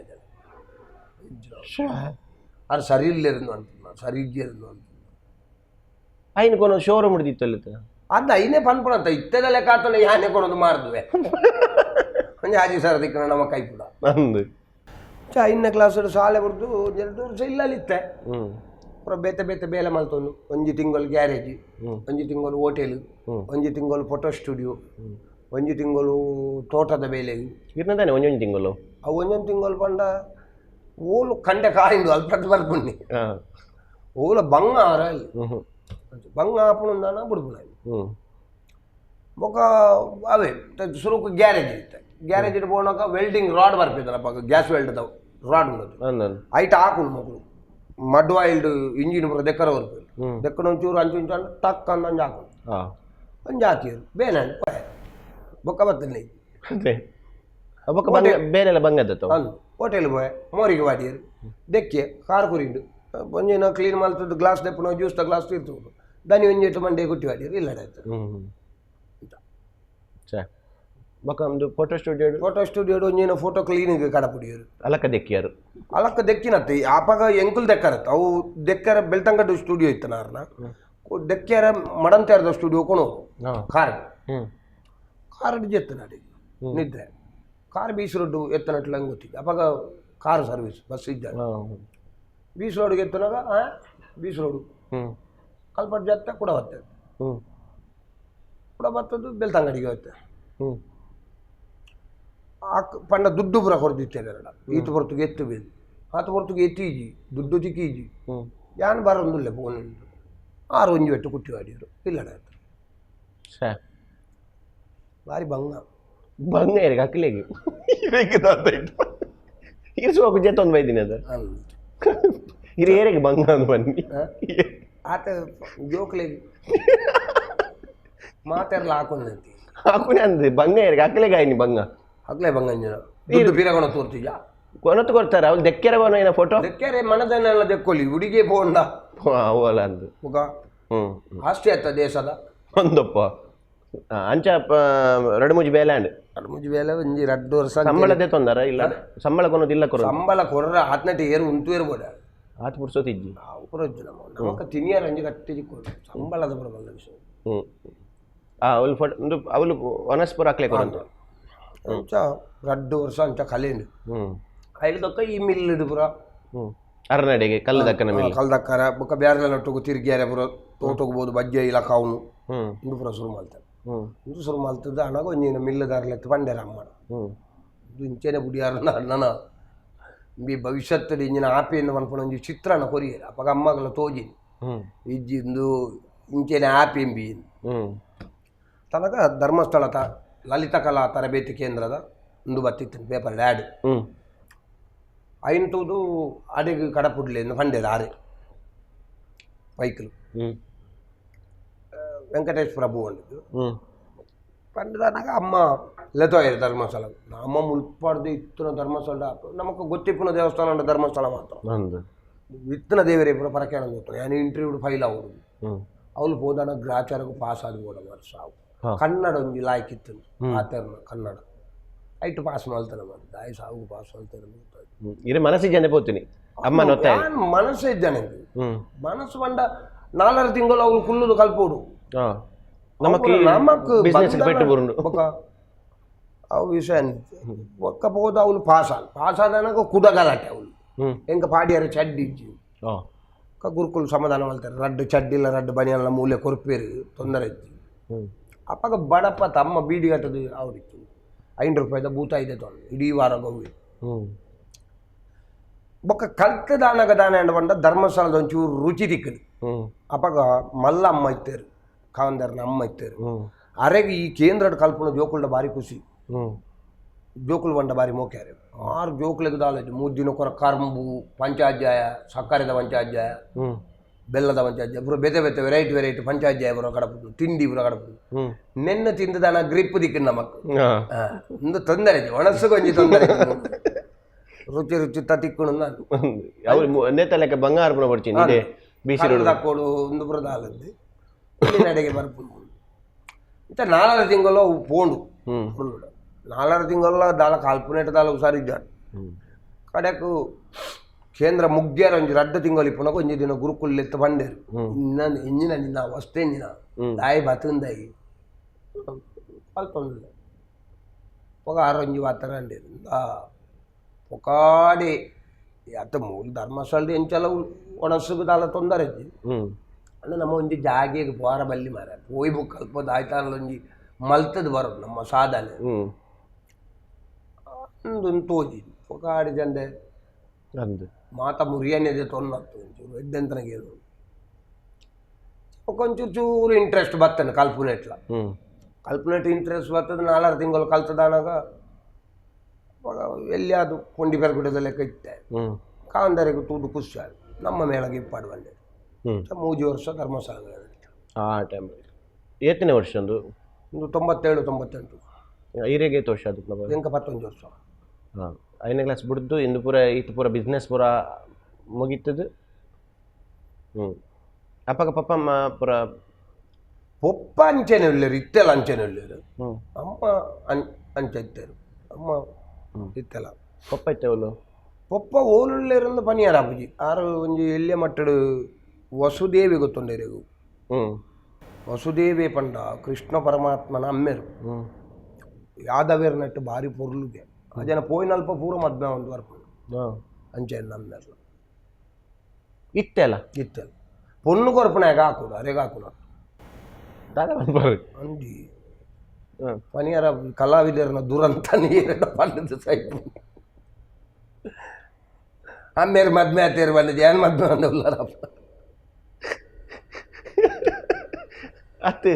ಅದು ಸರಿ ಇಲ್ಲಿರುന്നു ಅಂತ ಸರಿ ಇದ್ದಿರುന്നു ಅಂತ. ಐನ್ ಕೊನೊ ಶೋರೂಮ್ ಹಿಡಿದಿತ್ತು ಅಲ್ಲಿ. ಅದು ಐನೇ ಪನ್ಪುಣಂತ ಇತ್ತೆದ ಲೆಕ್ಕ ಆತನ ಯಾನೆ ಕೊನೊಂದು ಮಾರ್ದುವೆ ಒಂಜಿ 5000 ದಿಕ್ಕನ ನಮ್ಮ ಕೈಪುಡ. ಅಂದು ಚ ಐದನೇ ಕ್ಲಾಸ್ ಶಾಲೆ ಬುಡ್ದು ಎರಡು ವರ್ಷ ಇಲ್ಲಲ್ಲಿತ್ತೆ. ಪೂರ ಬೇತೆ ಬೇತೆ ಬೇಲೆ ಮಲ್ತೊಂದು ಒಂಜಿ ತಿಂಗಳು ಗ್ಯಾರೇಜ್, ಒಂಜಿ ತಿಂಗಳು ಹೋಟೆಲ್, ಒಂಜಿ ತಿಂಗಳು ಫೋಟೋ ಸ್ಟುಡಿಯೋ, ಒಂಜಿ ತಿಂಗಳು ತೋಟದ ಬೇಲೆ. ಇರ್ನ ತಾನೆ ಒಂಜೊಂಜಿ ತಿಂಗಳು. ಅವು ಒಂಜೊಂದು ತಿಂಗಳು ಪಂಡ ಓಲು ಕಂಡೆ ಕಾಯಿಂದು ಅಲ್ಪ ಬರ್ಪುಂಡಿ. ಓಲ ಬಂಗ ಆರ ಅಲ್ಲಿ ಬಂಗ ಆಪುಣಂದಾನ ಬುಡ್ಪುಣ. ಬೊಕ ಅವೇ ಸುರುಕು ಗ್ಯಾರೇಜ್ ಇತ್ತೆ. ಗ್ಯಾರೇಜ್ ಪೋನಾಗ ವೆಲ್ಡಿಂಗ್ ರಾಡ್ ಬರ್ಪಿದ್ದಲ್ಲ, ಗ್ಯಾಸ್ ವೆಲ್ಡ್ ರಾಡ್ ಉಂಡದು. ಐಟ್ ಹಾಕುಂಡು ಮಗಳು mud oiled engine ಪೂರ ದೆಕ್ಕರ ಬರ್ಪು ದೆಕ್ಕನ ಒಂಚೂರು ಅಂಚು ಇಂಚು ಅಂಡ ಟಕ್ ಅಂದ ಒಂಜಿ ಹಾಕುಂಡು. ಒಂಜಿ ಹಾಕಿರು ಬೇನೆ ಪೋಯೆ ಬೊಕ್ಕ ಬತ್ತನೆ. ಅದೇ ಬೊಕ್ಕ ಬಂಗ ಬೇರೆಲ್ಲ ಬಂಗದತ್ತ. ಅಂದು ಹೋಟೆಲ್ ಪೋಯೆ ಮೋರಿಗೆ ವಾಡಿಯರು ದೆಕ್ಕೆ ಕಾರ್ ಕುರಿಂಡು ಒಂಜೇನೋ ಕ್ಲೀನ್ ಮಲ್ತದ್ದು ಗ್ಲಾಸ್ ದೆಪ್ಪುನ ಜ್ಯೂಸ್ ದ ಗ್ಲಾಸ್ ತೀರ್ತು ದನಿ ಒಂಜಿ ಮಂಡೆ ಕುಟ್ಟಿ ವಾಡಿಯರು ಇಲ್ಲ ಆಯ್ತು. ಸರಿ ಬೊಕ್ಕ ಒಂದು photo studio. Photo studio ಒಂಜೇನೋ photo ಕ್ಲೀನಿಂಗ್ ಕಡಪುಡಿಯರು. ಅಲಕ್ಕ ದೆಕ್ಕಿಯರು. ಅಲಕ್ಕ ದೆಕ್ಕಿನತ್ತೆ ಆಪಾಗ ಎಂಕುಲ್ ದೆಕ್ಕರತ್ತ ಅವು ದೆಕ್ಕರ ಬೆಳ್ತಂಗಡು ಸ್ಟುಡಿಯೋ ಇತ್ತು ನಾರ್ನ ದೆಕ್ಕ್ಯಾರ ಮಡಂತ್ಯಾರದ ಸ್ಟುಡಿಯೋ ಕೊಣೋ ಕಾರ್ ಕಾರ್ ಜೆತ್ತು ನಾಡಿ ನಿದ್ರೆ ಕಾರ್ ಬೀಸ್ ರೋಡ್ ಎತ್ತನಟ್ಲು ಹಂಗೆ ಗೊತ್ತಿದ್ದೆ. ಅವಾಗ car service bus ಇದ್ದ ಬೀಸ್ ರೋಡ್ಗೆ ಎತ್ತನಾಗ ಬೀಸ್ ರೋಡು ಕಲ್ಪಟ್ ಜತ್ತ ಕೂಡ ಬರ್ತದೆ ಕೂಡ ಬರ್ತದ್ದು ಬೆಳ್ತಂಗಡಿಗೆ ಹೋಗ್ತದೆ. ಆ ಪಂಡ ದುಡ್ಡು ಪೂರ ಕೊರ್ದಿತ್ತೇನೆ ಈತ ಹೊರತುಗೆ ಎತ್ತು ಬೀದು ಆತ ಹೊರತುಗೆ ಎತ್ತೀಜಿ ದುಡ್ಡು ತಿಕ್ಕೀಜಿ ಯಾನ್ ಬರೋದಿಲ್ಲ ಫೋನ್ ಆರು ಒಂಜಿ ಬೆಟ್ಟು ಕುಟ್ಟಿ ಆಡಿಯರು ಇಲ್ಲ ಆಯ್ತು. ಭಾರಿ ಬಂಗ ಬಂಗ ಇರಗೆ ಅಕ್ಲೆಗೆ ಇರಿಸುವ ಜೆತ್ತೊಂದು ಬೈದಿನಿ ಅದು ಇರು ಏರಿಗೆ ಬಂಗ ಅಂದ್ ಬನ್ನಿ. ಆತ ಜೋಕ್ಲೆಗ್ ಮಾತೆರ್ಲ ಹಾಕೊಂಡಂತಿ ಹಾಕುನೆ ಅಂದ್ ಬಂಗ ಏರಿಗೆ ಅಕ್ಲೆಗೆ ಆಯ್ನಿ ಬಂಗ. ಅಕ್ಲೆ ಬಂಗ ಅಂಜನ ದುಡ್ಡು ಪಿರಗೋಣ ತೋರ್ತಿಜ ಕೊನತ್ತು ಕೊಡ್ತಾರೆ ಅವ್ಳು ದೆಕ್ಕೆರ ಏನ ಫೋಟೋ ದೆಕ್ಕೆರೆ ಮನದನ್ನೆಲ್ಲ ದೆಕ್ಕೊಲಿ ಹುಡುಗಿ ಪೋಂಡ ಅವಲ್ಲ ಅಂದು ಮುಖ ಆಸ್ತಿ ಆತ ದೇಶದ ಒಂದಪ್ಪ ಅಂಚ ರಡು ಮುಜಿ ಬೇಲೆ ಅಂಡ್ ರಡು ಮುಜಿ ಬೇಲೆ ಒಂಜಿ ರಡ್ಡು ವರ್ಷ ಸಂಬಳದೇ ತೊಂದರ ಇಲ್ಲ ಸಂಬಳ ಕೊನೋದು ಇಲ್ಲ ಕೊರ ಸಂಬಳ ಕೊರ್ರ ಆತ್ನಟಿ ಏರು ಉಂಟು ಏರ್ಬೋಡ ಆತ ಪುರ್ಸೋತಿಜ್ಜಿ ಅವು ಪ್ರಯೋಜನ ನಮಕ ತಿನಿಯರ ಅಂಜಿ ಕಟ್ಟಿ ಕೊಡು ಸಂಬಳದ ಬರಬಲ್ಲ ವಿಷಯ. ಅವಳು ಫೋಟೋ ಒಂದು ಅವಳು ಒನಸ್ಪುರ ಹಾಕ್ಲೆ ಕೊರಂತ ಅಂಚ ರಡ್ಡು ವರ್ಷ ಅಂಚ ಕಲೇಂಡು ಐದಕ್ಕ ಈ ಮಿಲ್ ಪೂರ ಅರನಡೆಗೆ ಕಲ್ಲು ದಕ್ಕನ ಮಿಲ್ ಕಲ್ದಕ್ಕರ ಬೊಕ್ಕ ಬ್ಯಾರೆಲ ನಟ್ಟುಗು ತಿರ್ಗ್ಯಾರೆ ಪೂರ ತೋಟೋಗ್ಬೋದು ಬಜ್ಜೆ ಇಲ್ಲ ಕಾవుನು ಇಂದು ಪೂರ ಶುರು ಮಾಡ್ತಾರೆ. ಇಂದು ಶುರು ಮಾಡ್ತದ ಅಣಗ ಒಂಜಿನ ಮಿಲ್ಲದಾರ್ಲೆತ್ತು ಪಂಡೆರ ಅಮ್ಮನ ಇದು ಇಂಚೆನೆ ಬುಡಿಯಾರ ಅಣ್ಣನ ಬಿ ಭವಿಷ್ಯತ್ತಲ್ಲಿ ಇಂಜಿನ ಆಪೆಯನ್ನು ಮನ್ಪುನ ಒಂಜಿ ಚಿತ್ರನ ಕೊರಿಯರ್ ಅಪಗ ಅಮ್ಮಗಲ ತೋಜಿ ಇಜ್ಜಿ ಇಂದು ಇಂಚೆನೆ ಆಪೆ ಎಂಬಿ ತನಕ ಧರ್ಮಸ್ಥಳ ತ ಲಲಿತ ಕಲಾ ತರಬೇತಿ ಕೇಂದ್ರದ ಇಂದು ಬತ್ತಿತ್ತು ಪೇಪರ್ ಆ್ಯಡ್ ಐನ್ ತೂದು ಅಡೆಗೆ ಕಡಪುಡ್ಲೆ ಪಂಡೆರ್ ಆರೆ ಬೈಕ್ಲು ವೆಂಕಟೇಶ್ ಪ್ರಭು ಅಂದಿದ್ದು ಪಂಡದಾನಾಗ ಅಮ್ಮ ಲೆತೋಯರು ಧರ್ಮಸ್ಥಳ ನಮ್ಮ ಮುಲ್ಪಾಡ್ದು ಇತ್ತಿನ ಧರ್ಮಸ್ಥಳ ನಮಕ್ ಗೊತ್ತಿಪ್ಪುನ ದೇವಸ್ಥಾನ ಉಂಡು ಧರ್ಮಸ್ಥಳ ಮಾತ್ರ ಇತ್ತಿನ ದೇವರೇ ಪೂರ ಪರಕೇಣ ಗೊತ್ತು ಯಾನ್ ಇಂಟರ್ವ್ಯೂ ಫೈಲ್ ಆವಡು ಅವಳು ಪೋದಾನ ಗ್ರಾಚಾರಕ್ಕೆ ಪಾಸ್ ಆದ ಬೋಡ ಮಾರ್ ಸಾವು ಕನ್ನಡ ಒಂಜಿ ಲಾಯ್ಕ್ ಇತ್ತು ಆತರ್ನ ಕನ್ನಡ ಐಟು ಪಾಸ್ ಮಾಡ್ತಾನೆ ಮಾರ್ರೆ ದಾಯಿ ಸಾವು ಪಾಸ್ ಮಾಡ್ತಾನೆ. ಇರೆ ಮನಸ್ಸಿಗೆ ಜನ ಪೋತೀನಿ ಅಮ್ಮ ನೊತ್ತಾಯ ಮನಸ್ಸು ಇದ್ದಾನೆ ಮನಸ್ಸು ಬಂಡ ನಾಲ್ವರು ತಿಂಗಳು ಅವಳು ಕುಲ್ಲುದು ಕಲ್ಪೋಡು ನಮಕ್ ನಮಕ್ ಬಿಸ್ನೆಸ್ ಪೆಟ್ಟು ಬರುಂಡು ಬೊಕ ಅವು ವಿಷಯ ಒಕ್ಕ ಪೋದು ಅವಳು ಪಾಸ್ ಆಲ್ ಪಾಸ್ ಆದನಗ ಕುಡ ಗಲಾಟೆ ಅವಳು. ಎಂಕ ಪಾಡಿಯರ ಚಡ್ಡಿ ಇಜ್ಜಿ. ಗುರುಕುಲ್ ಸಮಾಧಾನ ಮಾಡ್ತಾರೆ, ರಡ್ಡು ಚಡ್ಡಿಲ್ಲ ರಡ್ಡು ಬನಿಯಲ್ಲ ಮೂಲೆ ಕೊರ್ಪೇರು ತೊಂದರೆ ಇಜ್ಜಿ. ಅಪ್ಪಗ ಬಡಪ್ಪ ತಮ್ಮ ಬೀಡಿ ಕಟ್ಟದು ಅವ್ರಿತ್ತು 5 ರೂಪಾಯಿದ ಬೂತ ಇದೆ ತೊಂದು ಇಡೀ ವಾರ ಗೌವಿ. ಬೊಕ್ಕ ಕಲ್ತ ದಾನಗ ದಾನ ಎಂಡ ಧರ್ಮಸ್ಥಳದ ಒಂಚೂರು ರುಚಿ ತಿಕ್ಕದು. ಅಪ್ಪಗ ಮಲ್ಲ ಅಮ್ಮ ಇತ್ತೇರು, ಕಾವಂದರ್ನ ಅಮ್ಮ ಇತ್ತೇರು. ಅರೆಗೆ ಈ ಕೇಂದ್ರದ ಕಲ್ಪನ ಜೋಕುಲ್ಡ ಬಾರಿ ಖುಷಿ, ಜೋಕುಲ್ ಬಂಡ ಬಾರಿ ಮೋಕ್ಯಾರೆ. 6 ಜೋಕುಲಿಗೆ ದಾಲಜು 3 ದಿನ ಕೊರ ಕರ್ಂಬು ಪಂಚಾಧ್ಯಾಯ, ಸಕ್ಕರೆದ ಪಂಚಾಧ್ಯಾಯ, ಬೆಲ್ಲದ ಪಂಚಾಧ್ಯಾಯ, ಪೂರ ಬೇತೆ ಬೇತೆ ವೆರೈಟಿ ವೆರೈಟಿ ಪಂಚಾಧ್ಯಾಯ ಬರೋ ಕಡಪು ತಿಂಡಿ ಪೂರ ಕಡಪು. ನೆನ್ನ ತಿಂದದಾನ ಗ್ರಿಪ್ ದಿಕ್ಕು ನಮಕ್ ಒಂದು ತೊಂದರೆ ಒಣಸು ಕೊಂಚ ತೊಂದರೆ, ರುಚಿ ರುಚಿ ತಿಕ್ಕುನು ನಾನು ಲೆಕ್ಕ ಬಂಗಾರ ಪೂರ ಬರ್ತೀನಿ ಬಿಸಿ ತಕ್ಕೋಡು ಒಂದು ಪೂರ ದಾಲದ್ದು ನಡೆಗೆ ಬರ್ಪು. ಇಂತ 4 ತಿಂಗಳು ಪೋಂಡು 4 ತಿಂಗಳ ದಾಲ ಕಾಲ್ಪುನೇಟ ದಾಲ ಹುಷಾರಿದ್ದಾನೆ. ಕಡೆಕು ಕೇಂದ್ರ ಮುಗ್ಗ್ಯಾರ ಒಂಜಿ ರಡ್ಡು ತಿಂಗಳು ಇಪ್ಪುನಗ ಒಂಜಿ ದಿನ ಗುರುಕುಲ್ ಎತ್ತು ಬಂಡೇರು ಇನ್ನ ಎಂಜಿನ ನಿನ್ನ ವಸ್ತು ಎಂಜಿನ ದಾಯಿ ಬತ್ತಂದಾಯಿ ಕಲ್ತೊಂದಿಲ್ಲ. ಪೊಗ ಆರೊಂಜಿ ವಾತರ ಅಂಡೇರು ಪೊಕಾಡಿ ಅತ್ತ ಮೂಲ ಧರ್ಮಸ್ಥಳದ ಎಂಚಲ ಒಣಸುಗು ದಾಲ ತೊಂದರೆ ಇಜ್ಜಿ. ಅಂದ್ರೆ ನಮ್ಮ ಒಂಜಿ ಜಾಗೆಗೆ ಪೋರ ಬಲ್ಲಿ ಮಾರ ಪೋಯ್ ಬುಕ್ ಕಲ್ಪ ದಾಯ್ತಾನಲ ಒಂಜಿ ಮಲ್ತದ ಬರೋದು ನಮ್ಮ ಸಾಧನೆ ಒಂದು ತೋಜಿ ಪೊಕಾಡಿ ಜಂದೆ ಮಾತ ಮುರಿಯನಿದೆ ತೊನ್ನತ್ತು ಒಂಚೂರು ಎಡ್ಡೆಂತನಗೆ ಒಂಚೂರು ಚೂರು ಇಂಟ್ರೆಸ್ಟ್ ಬರ್ತೇನೆ ಕಲ್ಪುನೆಟ್ಲ. ಕಲ್ಪನೆಟ್ ಇಂಟ್ರೆಸ್ಟ್ ಬರ್ತದೆ. 4 ತಿಂಗಳು ಕಲ್ತದಾನಾಗ ಎಲ್ಲಿ ಅದು ಕೊಂಡಿ ಪೆರ್ಗುಡದ ಲೆಕ್ಕ ಇಟ್ಟೆ ಕಾಂದರಿಗೆ ತೂದು ಖುಷಿ ಆಯ್ತು. ನಮ್ಮ ಮೇಳಗೆ ಇಪ್ಪಾಡು ಬಂದೆ 3 ವರ್ಷ ಧರ್ಮಸ್ಥಳ. ಆ ಟೈಮ್ ಏತನೇ ವರ್ಷ ಒಂದು ಒಂದು 97 98. ಈರೆಗೆ ಏತು ವರ್ಷ ಅದು? ಎಂಕ 19 ವರ್ಷ. ಹಾಂ, 5ನೇ ಕ್ಲಾಸ್ ಬಿಡ್ದು ಇಂದು ಪೂರ ಈತ ಪೂರ ಬಿಸ್ನೆಸ್ ಪೂರ ಮುಗೀತದ್ದು. ಅಪ್ಪಗ ಪಪ್ಪಮ್ಮ ಪೂರ ಪೊಪ್ಪ ಅಂಚೆನೆ ಉಳ್ಳೇರು, ಇತ್ತೆಲ್ಲ ಅಂಚೆನೆ ಉಳ್ಳೇರು. ಅಮ್ಮ ಅಂಚೆ ಇತ್ತೇರು, ಅಮ್ಮ ಇತ್ತೆಲ್ಲ. ಪಪ್ಪ ಇತ್ತೇವಲ್ಲ? ಪೊಪ್ಪ ಓಲುಳ್ಳೇರಂದು ಪನಿಯಾರ ಅಪ್ಪುಜಿ ಆರು ಒಂಜಿ ಎಲ್ಲಿಯ ಮಟ್ಟಡು ವಸುದೇವಿ ಗೊತ್ತುಂಡೇರಿಗು. ವಸುದೇವಿ ಪಂಡ ಕೃಷ್ಣ ಪರಮಾತ್ಮನ ಅಮ್ಮೇರು, ಯಾದವೇರ್ ನೆಟ್ಟು ಭಾರಿ ಪೊರ್ಲುಗೆ ಆ ಜನ ಪೋಯಿನಲ್ಪ ಪೂರ ಮದ್ಮೆ ಒಂದು ಬರ್ಪುಂಡು ಅಂಚೆ ನಮ್ಮೆರ್ಲ ಇತ್ತೆಲ್ಲ ಇತ್ತೆಲ್ಲ ಪೊಣ್ಣು ಕೊರ್ಪುನಾಗ ಹಾಕುಡು ಅರೆಗೆ ಹಾಕುಡು ಅಂಜಿ ಪನಿಯಾರ ಕಲಾವಿದರನ್ನ ದುರಂತ ನೀರಿನ ಪಂಡದ ಸೈಪು ಅಮ್ಮೇರು ಮದ್ಮೆ ಆತೇರು ಬಂದಿದ್ದು ಏನು ಮದ್ಮೆ ಅಂದವಲ್ಲರಪ್ಪ. ಅತ್ತೆ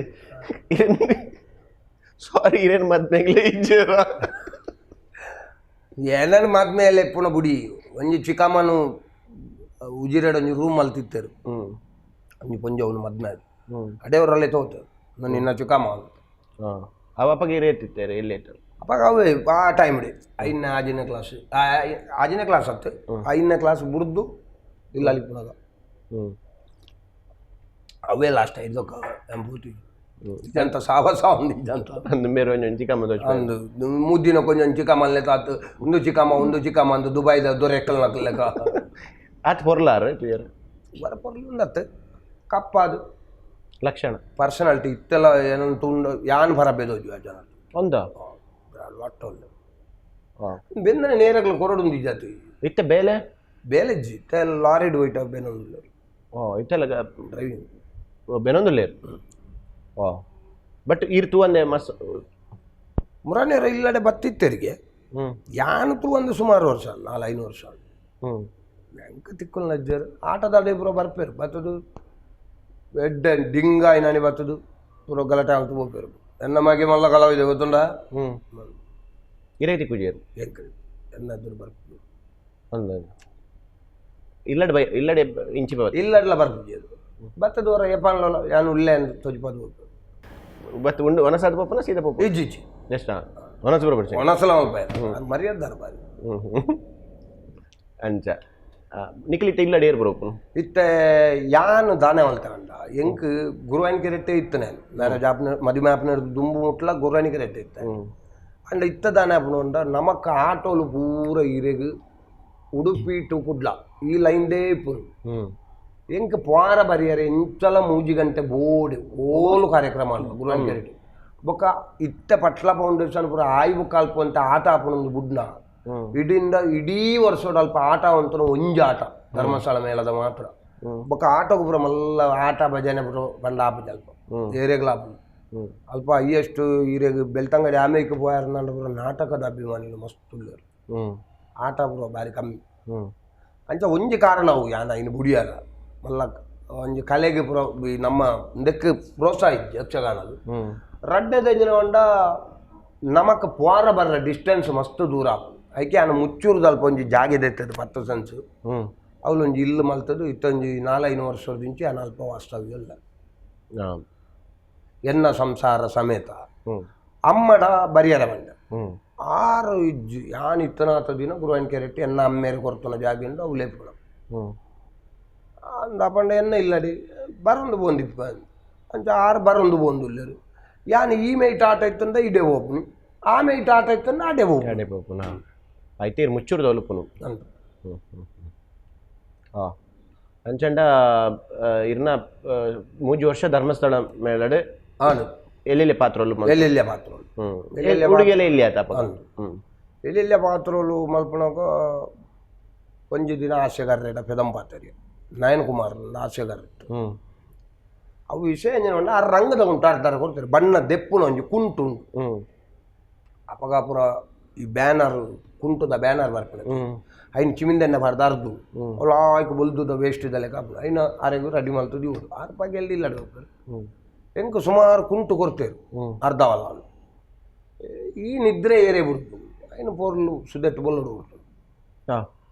ಸಾರಿ ಇರೇನು ಮದ್ಮೆಗ್ಲೇ ಇಜ್ಜೇರ ಏನೇನು ಮದ್ಮೆಯಲ್ಲಿ ಪುನಃ ಬುಡಿ ಒಂಜಿ ಚಿಕ್ಕಮ್ಮನು ಉಜಿರೆಡ್ ಒಂಜಿ ರೂಮ್ ಮಲ್ತಿತ್ತೇರು ಒಂಜಿ ಪೊಂಜಿ ಅವನು ಮದ್ಮೆ ಅಡೆಯವರಲ್ಲೇ ತೋತೇರು ನಾನು ನಿನ್ನ ಚಿಕ್ಕಮ್ಮ ಅವನು. ಹಾಂ, ಅವ ಅಪ್ಪಗೆ ಇರೇತಿತ್ತೇರು ಎಲ್ಲಿ ಇತ್ತು ಅಪ್ಪಾಗ ಅವೇ ಆ ಟೈಮ್ ಇಡಿ 5ನೇ 6ನೇ ಕ್ಲಾಸ್, 6ನೇ ಕ್ಲಾಸ್ ಹತ್ತು 5ನೇ ಕ್ಲಾಸ್ ಬುಡ್ದು ಇಲ್ಲ ಅಲ್ಲಿ ಪುನಃ ಅವೇ ಲಾಸ್ಟ್ ಐದಕ್ಕ ಎಂಬೂತಿ ಇದಂತ ಸಾವಸ ಒಂದು ಇದಂತ ಅಂದು ಮೇರೆ ಒಂಜಿ ಚಿಕ್ಕಮ್ಮ ದೋಚ ಅಂದು ಮುದ್ದಿನ ಕೊಂಚ ಚಿಕ್ಕಮ್ಮಲ್ಲೇ ತಾತು ಒಂದು ಚಿಕ್ಕಮ್ಮ ಒಂದು ಚಿಕ್ಕಮ್ಮ ಅಂದು ದುಬೈದ ದೊರೆಕ್ಕಲ್ ನಕ್ಕಲೆಕ್ಕ ಆತ್ ಹೊರ್ಲಾರ ತುಯರ್ ಬರ ಪೊರ್ಲು ಕಪ್ಪಾದು ಲಕ್ಷಣ ಪರ್ಸನಾಲಿಟಿ ಇತ್ತೆಲ್ಲ ಏನಂತ ಉಂಡು ಯಾನ್ ಬರಬೇದೋಜು ಆ ಜನ ಒಂದ ಒಟ್ಟೊಂದು ಬೆಂದನೆ ನೇರಗಳು ಕೊರಡುಂದು ಜಾತಿ ಇತ್ತೆ ಬೇಲೆ ಬೇಲೆಜ್ಜಿ ಇತ್ತೆ ಲಾರಿಡ್ ಹೋಯ್ಟ ಬೆನೊಂದು. ಓ ಇತ್ತೆಲ್ಲ ಡ್ರೈವಿಂಗ್ ಬೆನೊಂದುಲ್ಲೇರು. ಓ ಬಟ್ ಈರ್ ತೂ ಅಂದೆ ಮಸ್ ಮುರಾನೇರ ಇಲ್ಲಡೆ ಬತ್ತಿತ್ತೆರಿಗೆ ಯಾನು ತೂ ಒಂದು ಸುಮಾರು ವರ್ಷ 4-5 ವರ್ಷ ಎಂಕ ತಿಕ್ಕುಲ್ ನಜ್ಜರು ಆಟದಾಡ ಇಬ್ಬರು ಬರ್ಪೇರು ಬತ್ತದು ಎಡ್ಡೆ ಡಿಂಗಾಯಿ ನಾನಿ ಬತ್ತದು ಪೂರ ಗಲಾಟೆ ಆಗ್ತು ಹೋಗ್ಪೇರು ಎನ್ನ ಮಗೆ ಮಲ್ಲ ಕಲಾವಿದೆ ಗೊತ್ತುಂಡ. ಇರೈತಿ ಕುಜಿಯರು ಎಂಕ ಎನ್ನಾದ್ರು ಬರ್ಪು ಅಂದ ಇಲ್ಲಡೆ ಬೈ ಇಲ್ಲಡೆ ಇಂಚಿ ಬತ್ತ ಇಲ್ಲಡ್ಲ ಬರ್ಪುಜಿಯದು ಬತ್ತದು ಹೊರ ಏಪಾನ್ಲ ಯಾನು ಉಲ್ಲೆ ಅಂತ ತೊಜಿಪದು ಹೋಗ್ಪೇರು ಬತ್ ಉಂಡು ಒನಸಾದ ಪಪ್ಪನ ಸೀದಾ ಪಪ್ಪ ಇಜ್ಜಿ ಇಜ್ಜಿ ಎಷ್ಟ ಒನಸು ಬರಬರ್ಚೆ ಒಣಸಲ ಮಲ್ಪ ಮರ್ಯಾದಾರ ಬಾರಿ ಅಂಚ ನಿಕ್ಲಿತ್ತ ಇಲ್ಲಡೆ ಏರ್ ಬರೋಪು ಇತ್ತೆ ಯಾನು ದಾನೆ ಮಲ್ತಗಂಡ ಎಂಕ್ ಗುರುವಾನಿಗೆ ರೆಟ್ಟೆ ಇತ್ತು ನಾನು ಮ್ಯಾರೇಜ್ ಆಪ್ನ ಮದುವೆ ಆಪ್ನ ದುಂಬು ಮುಟ್ಲ ಗುರುವಾನಿಗೆ ರೆಟ್ಟೆ ಇತ್ತೆ. ಅಂಡ ಇತ್ತ ದಾನೆ ಆಪುನ ನಮಕ್ ಆಟೋಲು ಪೂರ ಇರೆಗ್ ಉಡುಪಿ ಟು ಕುಡ್ಲ ಈ ಲೈನ್ದೇ ಇಪ್ಪು. ಎಂಕ್ ಪೋರ ಬರಿಯರೆ ಎಂಚಲ 3 ಗಂಟೆ ಬೋಡಿ ಓಲು ಕಾರ್ಯಕ್ರಮ ಅಲ್ಲ ಗುರುವಾನಿಗೆ ರೆಟ್ಟೆ ಬೊಕ್ಕ ಇತ್ತ ಪಟ್ಲ ಫೌಂಡೇಶನ್ ಪೂರ ಆಯಿ ಬೊಕ್ಕ ಅಲ್ಪ ಅಂತ ಆಟ ಆಪುನೊಂದು ಬುಡ್ನ ಇಡಿಂದ ಇಡೀ ವರ್ಷೋಡು ಅಲ್ಪ ಆಟ ಅಂತ ಒಂಜಿ ಆಟ ಧರ್ಮಸ್ಥಳ ಮೇಳದ ಮಾತ್ರ. ಬೊಕ್ಕ ಆಟೋಗು ಪೂರ ಮಲ್ಲ ಆಟ ಭಜನೆ ಪೂರ ಪಂಡ ಆಪುಜಿ ಅಲ್ಪ ಏರಿಯಾಗ್ಲ ಆಪುಂಡು ಅಲ್ಪ ಹೈಯೆಸ್ಟ್ ಈರೆಗ್ ಬೆಳ್ತಂಗಡಿ ಆಮೇಕ್ ಪೋಯಾರ ಪೂರ ನಾಟಕದ ಅಭಿಮಾನಿಲು ಮಸ್ತ್ ಉಲ್ಲೆರ್. ಆಟ ಪೂರ ಬಾರಿ ಕಮ್ಮಿ. ಅಂಚ ಒಂಜಿ ಕಾರಣ ಅವು ಯಾನ ಇನ್ನು ಬುಡಿಯಾರ ಮಲ್ಲ ಒಂಜಿ ಕಲೆಗೆ ಪೂರ ಈ ನಮ್ಮ ಇಂದಕ್ಕೆ ಪ್ರೋತ್ಸಾಹ ಇಜ್ಜಿ ಯಕ್ಷಗಾನದು. ರಡ್ಡದ ಪಂಡ ನಮಕ್ ಪೋರ ಬರ್ರ ಡಿಸ್ಟೆನ್ಸ್ ಮಸ್ತ್ ದೂರ ಆಪುಂಡು. ಐಕೆ ಆನ ಮುಚ್ಚೂರುದ ಅಲ್ಪ ಒಂಜಿ ಜಾಗೆ ದೆತ್ತದು 10 ಸೆನ್ಸ್ ಅವ್ಲು ಒಂಜಿ ಇಲ್ಲು ಮಲ್ತದು ಇತ್ತೊಂಜಿ 4-5 ವರ್ಷದಿಂಚಿ ಆನ ಅಲ್ಪ ವಾಸ್ತವ್ಯ ಇಲ್ಲ. ಎನ್ನ ಸಂಸಾರ ಸಮೇತ ಅಮ್ಮಡ ಬರಿಯರ ಬಂಡ ಆರು ಇಜ್ಜಿ ಯಾನ್ ಇತ್ತನಾತ ದಿನ ಗುರುವಾಯನ ಕೆರೆಟ್ಟಿ ಎನ್ನ ಅಮ್ಮೇರು ಕೊರ್ತನ ಜಾಗಿಂದ ಅವು ಲೇಪುಣ ಅಂದ ಪಂಡ ಎನ್ನ ಇಲ್ಲಡಿ ಬರೊಂದು ಪೋಂದಿಪ್ಪ ಅಂಚ ಆರು ಬರೊಂದು ಪೋಂದುಲ್ಲೆರ್. ಯಾನ್ ಈ ಮೈಟ್ ಆಟ ಇತ್ತಂದ ಇಡೆ ಹೋಗ್ನಿ, ಆ ಮೈಟ್ ಆಟ ಇತ್ತಂದ ಅಡೆ ಹೋಗ್ನಿ. ಅಡೆ ಪೋಪುನ ಐತೆ ಇರ್ ಮುಚ್ಚೂರುದ ಒಲುಪುನು ಅಂದ್. ಅಂಚಂಡ ಇರ್ನ 3 ವರ್ಷ ಧರ್ಮಸ್ಥಳ ಮೇಳಡ್ ಆನು ಎಲ್ಲೆಲ್ಲಿ ಪಾತ್ರಲು ಎಲ್ಲೆಲ್ಲ ಪಾತ್ರಲು ಎಲ್ಲೆಲ್ಲ ಉಡುಗೆಲೆ ಇಲ್ಲಿ ಆತಪ್ಪ. ಅಂದ್. ಎಲ್ಲೆಲ್ಲ ಪಾತ್ರಲು ಮಲ್ಪುನಗ ಒಂಜಿ ದಿನ ಹಾಸ್ಯಗಾರರ ಪೆದಂಪಾತರಿ ನಯನ್ ಕುಮಾರ್ ಹಾಸ್ಯಗಾರ ಇತ್ತು. ಅವು ವಿಷಯ ಏನೇನು ಆ ರಂಗದ ಉಂಟು ಅರ್ಧಾರ ಕೊಡ್ತಾರೆ ಬಣ್ಣ ದೆಪ್ಪುನ ಒಂಜಿ ಕುಂಟು ಉಂಟು. ಅಪಗಾಪುರ ಈ ಬ್ಯಾನರ್ ಕುಂಟುದ ಬ್ಯಾನರ್ ಬರ್ಪುನೆ ಐನ್ ಚಿಮಿಂದೆಣ್ಣ ಬಾರ್ದು ಅರ್ದು ಅವಳು ಆಯ್ಕೆ ಬೊಲ್ದುದ ವೇಸ್ಟ್ ಇದೆಲ್ಲ ಕಾಪುನ ಐನ ಆರೆಗು ರೆಡಿ ಮಲ್ತದ್ದು ಇವರು ಆರು ಪಾಗೆ ಎಲ್ಲಿ ಇಲ್ಲ ಹೋಗ್ತಾರೆ. ಎಂಕ್ ಸುಮಾರು ಕುಂಟು ಕೊಡ್ತೇರು ಅರ್ಧವಲ್ಲ ಅವ್ನು. ಈ ನಿದ್ರೆ ಏರೇ ಬಿಡ್ತು ಐನು ಪೋರ್ಲು ಸುದೆಟ್ಟು ಬೊಲ್ಲಡು ಕೊಡ್ತು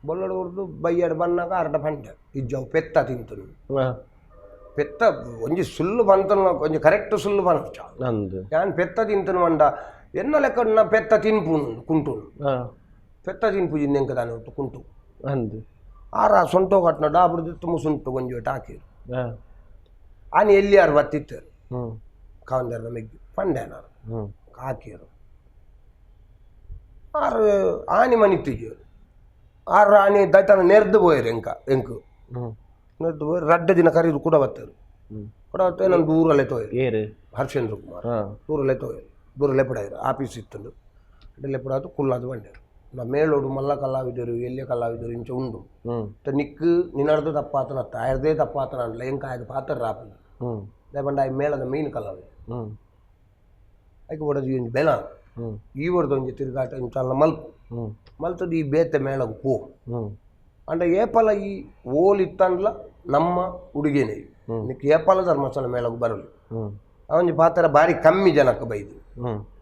ಬೊಲ್ಲಡು ಹೊಡ್ದು ಬೈಯಾಡು ಬನ್ನಾಗ ಅರ್ಧ ಪಂಡೆ ಇಜ್ಜವು ಪೆತ್ತ ತಿಂತನು ಪೆತ್ತ ಒಂಜಿ ಸುಲ್ಲು ಬಂತನ ಒಂಜಿ ಕರೆಕ್ಟ್ ಸುಲ್ಲು ಪನೊಚ್ಚ ಅಂದ್ ಯಾನ್ ಪೆತ್ತ ತಿಂತನು ಮಂಡ ಎನ್ನ ಲೆಕ್ಕನ ಪೆತ್ತ ತಿನ್ಪುನು ಕುಂಟುನು ಪೆತ್ತ ತಿನ್ಪುಜಿ ಎಂಕ ದಾನೆ ಉಂಟು ಕುಂಟು ಅಂದ್ ಆರ ಸೊಂಟೋ ಕಟ್ನ ಡಾಬುಡ್ದು ಮುಸುಂಟು ಒಂಜಿ ಒಟ್ಟು ಹಾಕಿರು ಆನಿ ಎಲ್ಲಿ ಯಾರು ಬತ್ತಿತ್ತರು ಕಾವಂದರ್ನ ಮೆಗ್ಗಿ ಪಂಡೆ ನಾನು ಹಾಕಿರು ಆರು ಆನಿ ಮನಿತ್ತಿಜರು ಆರು ಆನಿ ದೈತನ ನೆರ್ದು ಪೋಯರು ಎಂಕ ಎಂಕು ನೆರ್ದು ಪೋಯರು ರಡ್ಡ ದಿನ ಕರೀದು ಕೂಡ ಬತ್ತರು ಕೂಡ ಬತ್ತ ನಾನು ದೂರಲ್ಲೇ ತೋಯರು ಏರು ಹರ್ಷೇಂದ್ರ ಕುಮಾರ್ ದೂರಲ್ಲೇ ತೋಯರು ದೂರ ಲೆಪಡಾಯರು ಆಫೀಸ್ ಇತ್ತಂದು ಲೆಪಡಾದು ಕುಲ್ಲಾದು ಬಂಡೇರು ನಾ ಮೇಳೋಡು ಮಲ್ಲ ಕಲಾವಿದರು ಎಲ್ಲಿಯ ಕಲಾವಿದರು ಇಂಚ ಉಂಡು ನಿಕ್ಕು ನಿನ್ನರ್ದು ತಪ್ಪಾತನ ತಾಯರ್ದೇ ತಪ್ಪಾತನ ಅನ್ಲ ಎಂಕ ಆಯ್ದು ಪಾತ್ರ ರಾಪುಂಡು ಲೇಪಂಡ ಆಯ್ ಮೇಳದ ಮೇನ್ ಕಲಾವಿದ ಐಕೆ ಬಡದು ಒಂಜಿ ಬೆಲ ಈ ವರ್ದ ಒಂಜಿ ತಿರುಗಾಟ ಇಂಚಲ್ಲ ಮಲ್ಪು ಮಲ್ತದು ಈ ಬೇತೆ ಮೇಳಗು ಪೋ ಅಂಡ ಏಪಲ ಈ ಓಲ್ ಇತ್ತಂಡ್ಲ ನಮ್ಮ ಉಡುಗೆನೆ ನಿಕ್ ಏಪಲ ಧರ್ಮಸ್ಥಳ ಮೇಳಗು ಬರಲು ಆ ಒಂಜಿ ಪಾತ್ರ ಬಾರಿ ಕಮ್ಮಿ ಜನಕ್ಕೆ ಬೈದು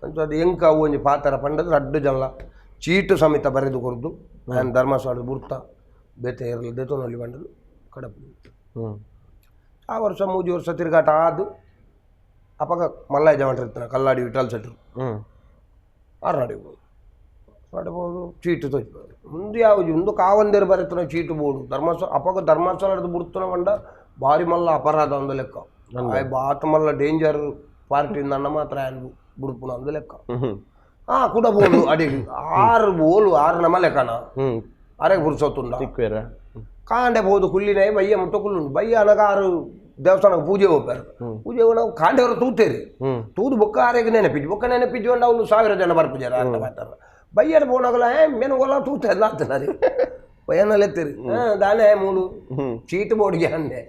ಅಂಚ ಅದು ಎಂಕ ಅವು ಒಂಜಿ ಪಾತ್ರ ಪಂಡದು ರಡ್ಡು ಜನ ಚೀಟು ಸಮೇತ ಬರೆದು ಕೊರ್ದು ನಾನು ಧರ್ಮಸ್ಥಳದ ಬುರ್ತ ಬೇತೆ ಇರಲಿ ದೇತೋನಲ್ಲಿ ಬಂಡದು ಕಡಪು ಆ ವರ್ಷ 3 ವರ್ಷ ತಿರುಗಾಟ ಆದು ಅಪಗ ಮಲ್ಲಾಯ ಜವಂಟ್ರ ಕಲ್ಲಾಡಿ ವಿಠಲ್ ಸೆಟ್ರು ಆರು ನಡಿಬೋದು ಚೀಟು ತೋಚ್ಬೋದು ಮುಂದೆ ಯಾವುದು ಮುಂದೆ ಕಾವಂದೇರು ಬರೆತನ ಚೀಟು ಬೋಡು ಧರ್ಮಸ್ಥಳ ಅಪಗ ಧರ್ಮಸ್ಥಳದ ಬುಡ್ತನ ಬಂಡ ಭಾರಿ ಮಲ್ಲ ಅಪರಾಧ ಒಂದು ಲೆಕ್ಕ ಆಯ್ ಬಾತ ಮಲ್ಲ ಡೇಂಜರ್ ಪಾರ್ಟಿ ನನ್ನ ಮಾತ್ರ ಬುಡ್ಪುನ ಒಂದು ಲೆಕ್ಕ ಕೂಡ ಬೋಲು ಅಡಿ ಆರು ಬೋಲು ಆರು ನಮ್ಮ ಲೆಕ್ಕನ ಅರೆಗೆ ಪುರ್ಸೊತ್ತುಂಡ ತಿಕ್ವೇರ ಕಾಂಡೆ ಬೋದು ಕುಲ್ಲಿನೇ ಬಯ್ಯ ಮುಟ್ಟ ಕುಲ್ಲುಂಡು ಬಯ್ಯ ಅನಗ ಆರು ದೇವಸ್ಥಾನಕ್ಕೆ ಪೂಜೆ ಹೋಗ್ತಾರೆ ಪೂಜೆ ಹೋಗಿ ನಾವು ಕಾಂಡೆವರು ತೂತೇರಿ ತೂದು ಬೊಕ್ಕ ಆರೆಗೆ ನೆನಪಿದ್ದು ಬೊಕ್ಕ ನೆನಪಿದ್ದು ಅಂಡ ಅವನು 1000 ಜನ ಬರ್ಪುಜಾರ ಅಂತ ಮಾತಾರ ಬಯ್ಯಡ ಪೋನಾಗಲ ಏ ಮೆನು ಒಲ್ಲ ತೂತೆ ಆಗ್ತದೆ ಬಯ್ಯನಲ್ಲೆತ್ತೀರಿ ಹಾಂ ದಾನೆ ಮೂಲು ಚೀಟು ಬೋರ್ಡ್ಗೆ ಅಂದೆ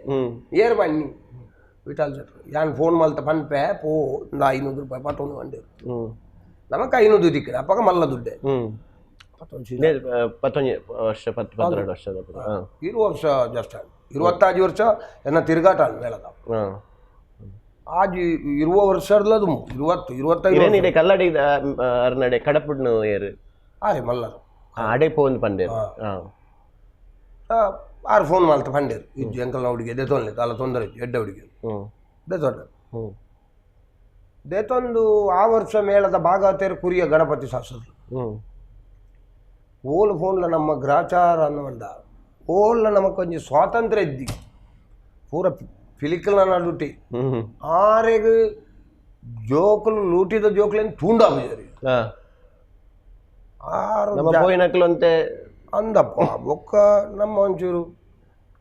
ಏರ್ ಬನ್ನಿ ವಿಠಲ್ ಸೆಟ್ರು ಯಾನ್ ಫೋನ್ ಮಲ್ತ ಪನ್ಪೆ ಪೋ ಒಂದು 500 ರೂಪಾಯಿ ಪತ್ತೊಂದು ಬಂದೇರು ನಮಕ್ 500 ದಿಕ್ಕಿನ ಅಪ್ಪಗ ಮಲ್ಲ ದುಡ್ಡೆ ಪತ್ತೊಂಜಿ ವರ್ಷ 12 ವರ್ಷದ 20 ವರ್ಷ ಜಸ್ಟ್ 25 ವರ್ಷ ಎನ್ನ ತಿರುಗಾಟ ಮೇಳದ ಆಜಿ 20 ವರ್ಷದದು 20 25 ಇದೆ ಕಲ್ಲಡಿ ಅರ್ನಡೆ ಕಡಪುಡ್ನು ಏರು ಆರೆ ಮಲ್ಲರು ಅಡೆ ಫೋನ್ ಪಂಡೇರು ಆರು ಫೋನ್ ಮಲ್ತ ಪಂಡೇರು ಇಜ್ಜು ಎಂಕಲ್ನ ಹುಡುಗಿ ದೆತೊನ್ಲೆ ಅಲ್ಲ ತೊಂದರೆ ಇಜ್ಜು ಎಡ್ಡ ಹುಡುಗಿ ದೆತೊಂಡೆ ದೇತೊಂದು ಆ ವರ್ಷ ಮೇಳದ ಭಾಗವತರು ಕುರಿಯ ಗಣಪತಿ ಶಾಸ್ತ್ರಿ ಓಲ್ ಫೋನ್ಲ ನಮ್ಮ ಗ್ರಾಚಾರ ಅನ್ನುವಂಡ ಓಲ್ಲ ನಮಕ್ ಒಂಜಿ ಸ್ವಾತಂತ್ರ್ಯ ಇದ್ದಿ ಪೂರ ಫಿಲಿಕಲ್ನ ನಡುಟಿ ಆರೆಗ್ ಜೋಕುಲು ಲೂಟಿದ ಜೋಕುಲೇನು ತೂಂಡಾಪುಜರಿ ಆರು ನಮ್ಮ ಪೋಯಿನಕ್ಲು ಅಂತೆ ಅಂದಪ್ಪ ಬೊಕ್ಕ ನಮ್ಮ ಒಂಚೂರು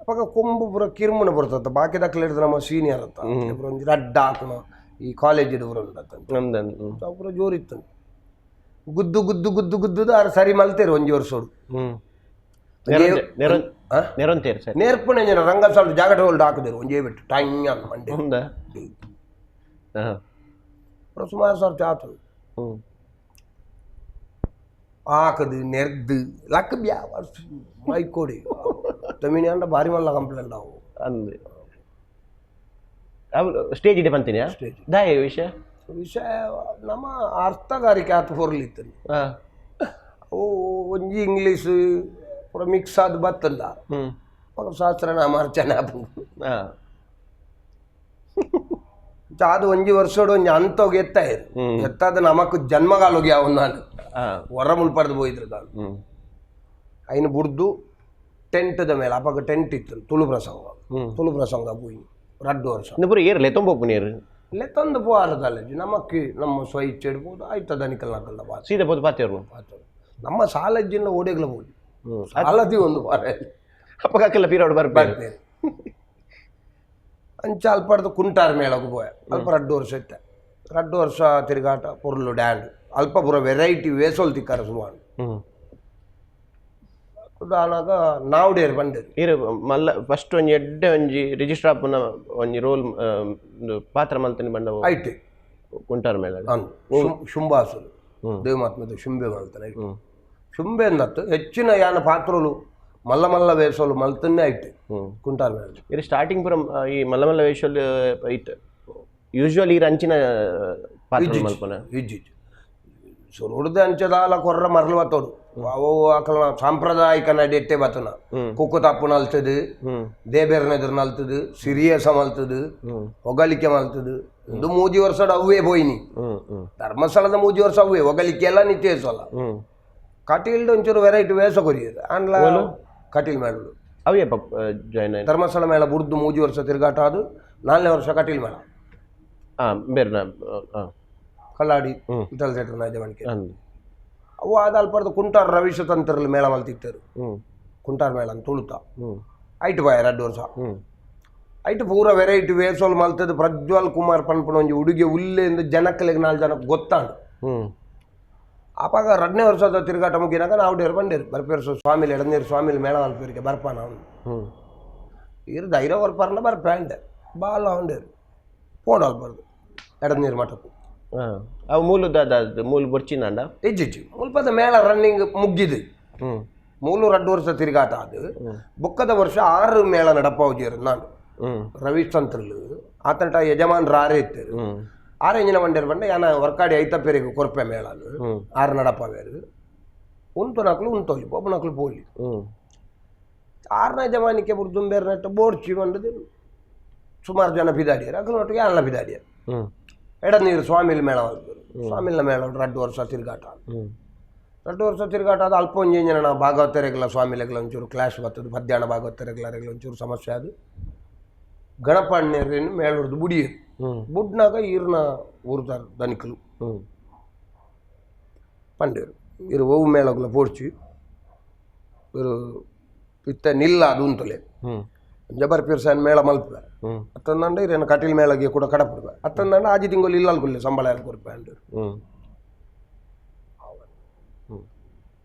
ಅಪಗ ಕೊಂಬು ಪೂರ ಕಿರುಮುನ ಬರ್ತದ ಬಾಕಿ ದಕ್ಕಲು ಹಿಡಿದು ನಮ್ಮ ಸೀನಿಯರ್ ಅಂತ ಪೂರ ಒಂಜಿ ರಡ್ಡ ಹಾಕುನ ಈ ಕಾಲೇಜ್ ಉಂಟು ಪೂರ ಜೋರಿತ್ತು ಗುದ್ದು ಗುದ್ದು ಗುದ್ದು ಗುದ್ದುದು ಆರು ಸರಿ ಮಲ್ತೇರು ಒಂಜಿ ವರ್ಷೋಡು ನೆರೊಂತೇರು ಸರ್ ನೇರ್ಪುಣೆ ಜನ ರಂಗಸಾಲು ಜಾಗಟ ಹೋಲ್ಡ್ ಹಾಕಿದ್ರು ಒಂಜೇ ಬಿಟ್ಟು ಟೈಂಗ್ ಅನ್ ಮಂಡೆ ಪೂರ ಸುಮಾರು ಸರ್ತಿ ಆತು ಹಾಕದು ನೆರ್ದು ಲಕ್ ಬ್ಯಾ ಮೈಕೋಡಿ ತಮಿನಿ ಅಂಡ ಭಾರಿ ಮಲ್ಲ ಕಂಪ್ಲೇಂಟ್ ಅವು ಅಂದೆ ಅವು ಸ್ಟೇಜ್ ಇದೆ ಬಂತೀನಿ ಸ್ಟೇಜ್. ದಾಯ ವಿಷಯ ವಿಷಯ ನಮ್ಮ ಅರ್ಥಗಾರಿಕೆ ಆತು ಹೊರ್ಲಿತ್ತು ಅವು ಒಂಜಿ ಇಂಗ್ಲೀಷ್ ಪೂರ ಮಿಕ್ಸ್ ಆದ್ ಬತ್ತಲ್ಲ ಸಹಸ್ರನಾಮ ಅರ್ಚನೆ ಆಪುಂಡು ಅದು ಒಂಜಿ ವರ್ಷೋಡು ಒಂಜಿ ಅಂತೋಗಿ ಎತ್ತಾಯಿರು ಎತ್ತಾದ ನಮಕ್ ಜನ್ಮಗಾಲೋಗಿ ಅವನು ಹೊರ ಮುಲ್ಪಡ್ದು ಪೋಯಿದ್ರು ತಾನು ಐನು ಬುಡ್ದು ಟೆಂಟ್ದ ಮೇಲೆ ಅಪಗ ಟೆಂಟ್ ಇತ್ತು ತುಳು ಪ್ರಸಂಗ ತುಳು ಪ್ರಸಂಗ ಪೋಯಿ ರಡ್ಡು ವರ್ಷ ಪೂರ ಏರ್ ಲೆತ್ತೊಂಬೋಪು ನೀರು ಲೆತ್ತೊಂದು ಪೋವಾರದಲ್ಲ ನಮಕ್ಕೆ ನಮ್ಮ ಸ್ವ ಇಚ್ಛೆ ಇಡ್ಬೋದು ಆಯ್ತದ ನಿಕಲ್ ನಕಲ್ದ ಬಾತ ಸೀದಾ ಪೋದು ಪಾತೇರು ಪಾತೇರು ನಮ್ಮ ಸಾಲಜ್ಜಿನ ಓಡೆಗ್ಲ ಬೋದು ಸಾಲದಿ ಒಂದು ವಾರ ಅಪ್ಪಗ ಹಾಕಲ್ಲ ಪೀರೋಡು ಬರ್ಬೇಕು ಬರ್ಪೇರು ಅಂಚ ಅಲ್ಪಡ್ದು ಕುಂಟಾರ್ ಮೇಳಕ್ಕೆ ಪೋಯ ಅಲ್ಪ ರಡ್ಡು ವರ್ಷ ಇತ್ತೆ ರಡ್ಡು ವರ್ಷ ತಿರುಗಾಟ ಪೊರ್ಲು ಡ್ಯಾಂಡ್ ಅಲ್ಪ ಪೂರ ವೆರೈಟಿ ವೇಸೋಲ್ ತಿಕ್ಕಾರ ಸುಮಾರು ಆನಾಗ ನಾವುಡೇರು ಬಂಡೇರು ಇರು ಮಲ್ಲ ಫಸ್ಟ್ ಒಂಜಿ ಎಡ್ಡೆ ಒಂಜಿ ರಿಜಿಸ್ಟರ್ ಆಪುನ ಒಂಜಿ ರೋಲ್ ಪಾತ್ರ ಮಲ್ತನಿ ಬಂಡ ಐಟಿ ಕುಂಟಾರ್ ಮೇಳ ಅಂದು ಶುಂಭಾಸುರು ದೇವಮಾತ್ಮದ ಶುಂಭೆ ಮಲ್ತಾನೆ ಐಟಿ ಶುಂಭೆ ಅಂದತ್ತು ಹೆಚ್ಚಿನ ಯಾನ ಪಾತ್ರಲು ಮಲ್ಲ ಮಲ್ಲ ವೇಸೋಲು ಮಲ್ತನ್ನೇ ಐಟಿ ಕುಂಟಾರ್ ಮೇಳ ಇದು ಸ್ಟಾರ್ಟಿಂಗ್ ಪೂರ ಈ ಮಲ್ಲ ಮಲ್ಲ ವೇಷಲ್ ಇತ್ತು ಯೂಶುವಲ್ ಈ ಅಂಚಿನ ಪಾತ್ರ ಮಲ್ಪನ ಇಜ್ಜಿ ಸುರುಡ್ದು ಅಂಚದಾಲ ಕೊರ್ರ ಮರಳು ಬತ್ತೋಡು ಅವು ಅಕಲ್ನ ಸಾಂಪ್ರದಾಯಿಕ ನಡೆಟ್ಟೆ ಬತ್ತನ ಕುಕ್ಕು ತಪ್ಪು ನಲ್ತದು ದೇಬೇರ್ನ ಎದುರು ನಲ್ತದು ಸಿರಿಯಸ ಮಲ್ತದು ಹೊಗಳಿಕೆ ಮಲ್ತದು ಇದು ಮೂಜಿ ವರ್ಷದ ಅವ್ವೇ ಪೋಯಿನಿ ಧರ್ಮಸ್ಥಳದ ಮೂಜಿ ವರ್ಷ ಅವ್ವೇ ಹೊಗಳಿಕೆ ಎಲ್ಲ ನಿತ್ಯಸಲ್ಲ ಕಟೀಲ್ಡ್ ಒಂಚೂರು ವೆರೈಟಿ ವೇಷ ಕೊರಿಯದು ಆಂಡ್ಲ ಕಟೀಲ್ ಮೇಳಡು ಅವೇ ಜಾಯ್ನ್ ಆಯ್ತು ಧರ್ಮಸ್ಥಳ ಮೇಳ ಬುಡ್ದು ಮೂಜಿ ವರ್ಷ ತಿರುಗಾಟ ಅದು ನಾಲ್ನೇ ವರ್ಷ ಕಟೀಲ್ ಮೇಳ ಹಾಂ ಬೇರೆ ಹಾಂ ಕಲ್ಲಾಡಿ ವಿಠಲ್ ಥಿಯೇಟರ್ ಯಜಮಾನಿಕೆ ಅಂದು ಅವು ಆದ ಅಲ್ಪರ್ದು ಕುಂಟಾರ್ ರವೀಶ ತಂತ್ರಲ್ ಮೇಳ ಮಲ್ತಿತ್ತರು ಕುಂಟಾರ್ ಮೇಳ ಅಂತ ತುಳುತ ಐಟ್ ಬಾಯ್ ರಡ್ಡು ವರ್ಷ ಐಟ್ ಪೂರ ವೆರೈಟಿ ವೇಸೋಲ್ ಮಲ್ತದ್ದು ಪ್ರಜ್ವಲ್ ಕುಮಾರ್ ಪನ್ಪುನ ಒಂಜಿ ಉಡುಗೆ ಉಲ್ಲೆಂದು ಜನಕ್ಕಲಿಗೆ ನಾಲ್ಕು ಜನಕ್ಕೆ ಗೊತ್ತಾಂಡು ಆಪಾಗ ರಡ್ನೇ ವರ್ಷದ ತಿರುಗಾಟ ಮುಗಿನಾಗ ನಾವು ಡೇರು ಬಂಡೇರು ಬರ್ಪೇರು ಸ್ವಾಮಿಲಿ ಎಡನೀರು ಸ್ವಾಮಿಲಿ ಮೇಳ ಮಲ್ಪೇರಿಗೆ ಬರ್ಪಾನ ಅವನು ಇರು ಧೈರ್ಯ ಬರ್ಪಾರನ ಬರ್ಪೆ ಅಂಡೆ ಬಾಲ ಉಂಡೇರು ಪೋಂಡು ಅಲ್ಬಾರ್ದು ಎಡನೀರು ಮಠಕ್ಕೂ ಹಾಂ ಅವು ಮೂಲ ದಾದ ಮೂಲ ಬೊರ್ಚಿನಾಂಡ ಇಜ್ಜಿಜ್ಜಿ ಮುಲ್ಪದ ಮೇಳ ರನ್ನಿಂಗ್ ಮುಗ್ಗಿದೆ ಮೂಲು ರಡ್ಡು ವರ್ಷ ತಿರುಗಾಟ ಅದು ಬೊಕ್ಕದ ವರ್ಷ ಆರು ಮೇಳ ನಡಪಾವುಜೇರು ನಾನು ರವಿಚಂದ್ರಲು ಆತನಟ ಯಜಮಾನ್ ಆರೇ ಇತ್ತರು ಆರು ಇಂಜಿನ ಬಂಡೇರು ಬಂಡೆ ಯಾನ ವರ್ಕಾಡಿ ಐತಪ್ಪೇರಿಗೆ ಕೊರ್ಪೆ ಮೇಳನು ಆರು ನಡಪಾವೇರು ಉಂತು ನಕಲು ಉಂತೋಲಿ ಒಬ್ಬ ನಕಲು ಪೋಲಿ ಆರನ ಯಜಮಾನಿಕೆ ಬುರ್ದುಂಬೇರು ನಟ್ಟು ಬೋರ್ಚಿ ಬಂಡದು ಸುಮಾರು ಜನ ಬಿದಾಡಿಯರು ಅಕಲು ಒಟ್ಟಿಗೆ ಅಲ್ಲ ಬಿದಾಡಿಯರು ಎಡನೀರು ಸ್ವಾಮಿಲಿ ಮೇಳ ಸ್ವಾಮಿಲ ಮೇಳ ರಡ್ಡು ವರ್ಷ ತಿರುಗಾಟ ರಡ್ಡು ವರ್ಷ ತಿರುಗಾಟ ಅದು ಅಲ್ಪ ಒಂಜಿ ಜನ ಭಾಗವತರೆಗ್ಲ ಸ್ವಾಮಿಲೆಗ್ಲ ಒಂಚೂರು ಕ್ಲಾಶ್ ಬರ್ತದೆ ಮಧ್ಯಾಹ್ನ ಭಾಗವತರೆಗ್ಲ ಒಂಚೂರು ಸಮಸ್ಯೆ ಅದು ಗಣಪಣ್ಣೇರೇನು ಮೇಳದ್ದು ಬುಡಿಯರು ಬುಡ್ನಾಗ ಈರ್ನ ಊರ್ದಾರ ದನಿಕಲು ಪಂಡೇರು ಇರು ಒವು ಮೇಳಗ್ಲ ಪೋಡ್ಚಿ ಇರು ಇತ್ತ ನಿಲ್ಲ ಅದು ಉಂತಲೆ ಜಬರ್ ಪಿರ್ಸಾನ್ ಮೇಳ ಮಲ್ಪೆ ಅತ್ತಂದಂಡ ಇರೇನು ಕಟೀಲ್ ಮೇಳಗೆ ಕೂಡ ಕಡಪುಡ್ವೆ ಅತ್ತಂದಂಡ ಆಜಿ ತಿಂಗಳು ಇಲ್ಲ ಕುಲ್ಲೆ ಸಂಬಳ ಎಲ್ಲ ಕೊರ್ಪೆ ಅಂಡೇರು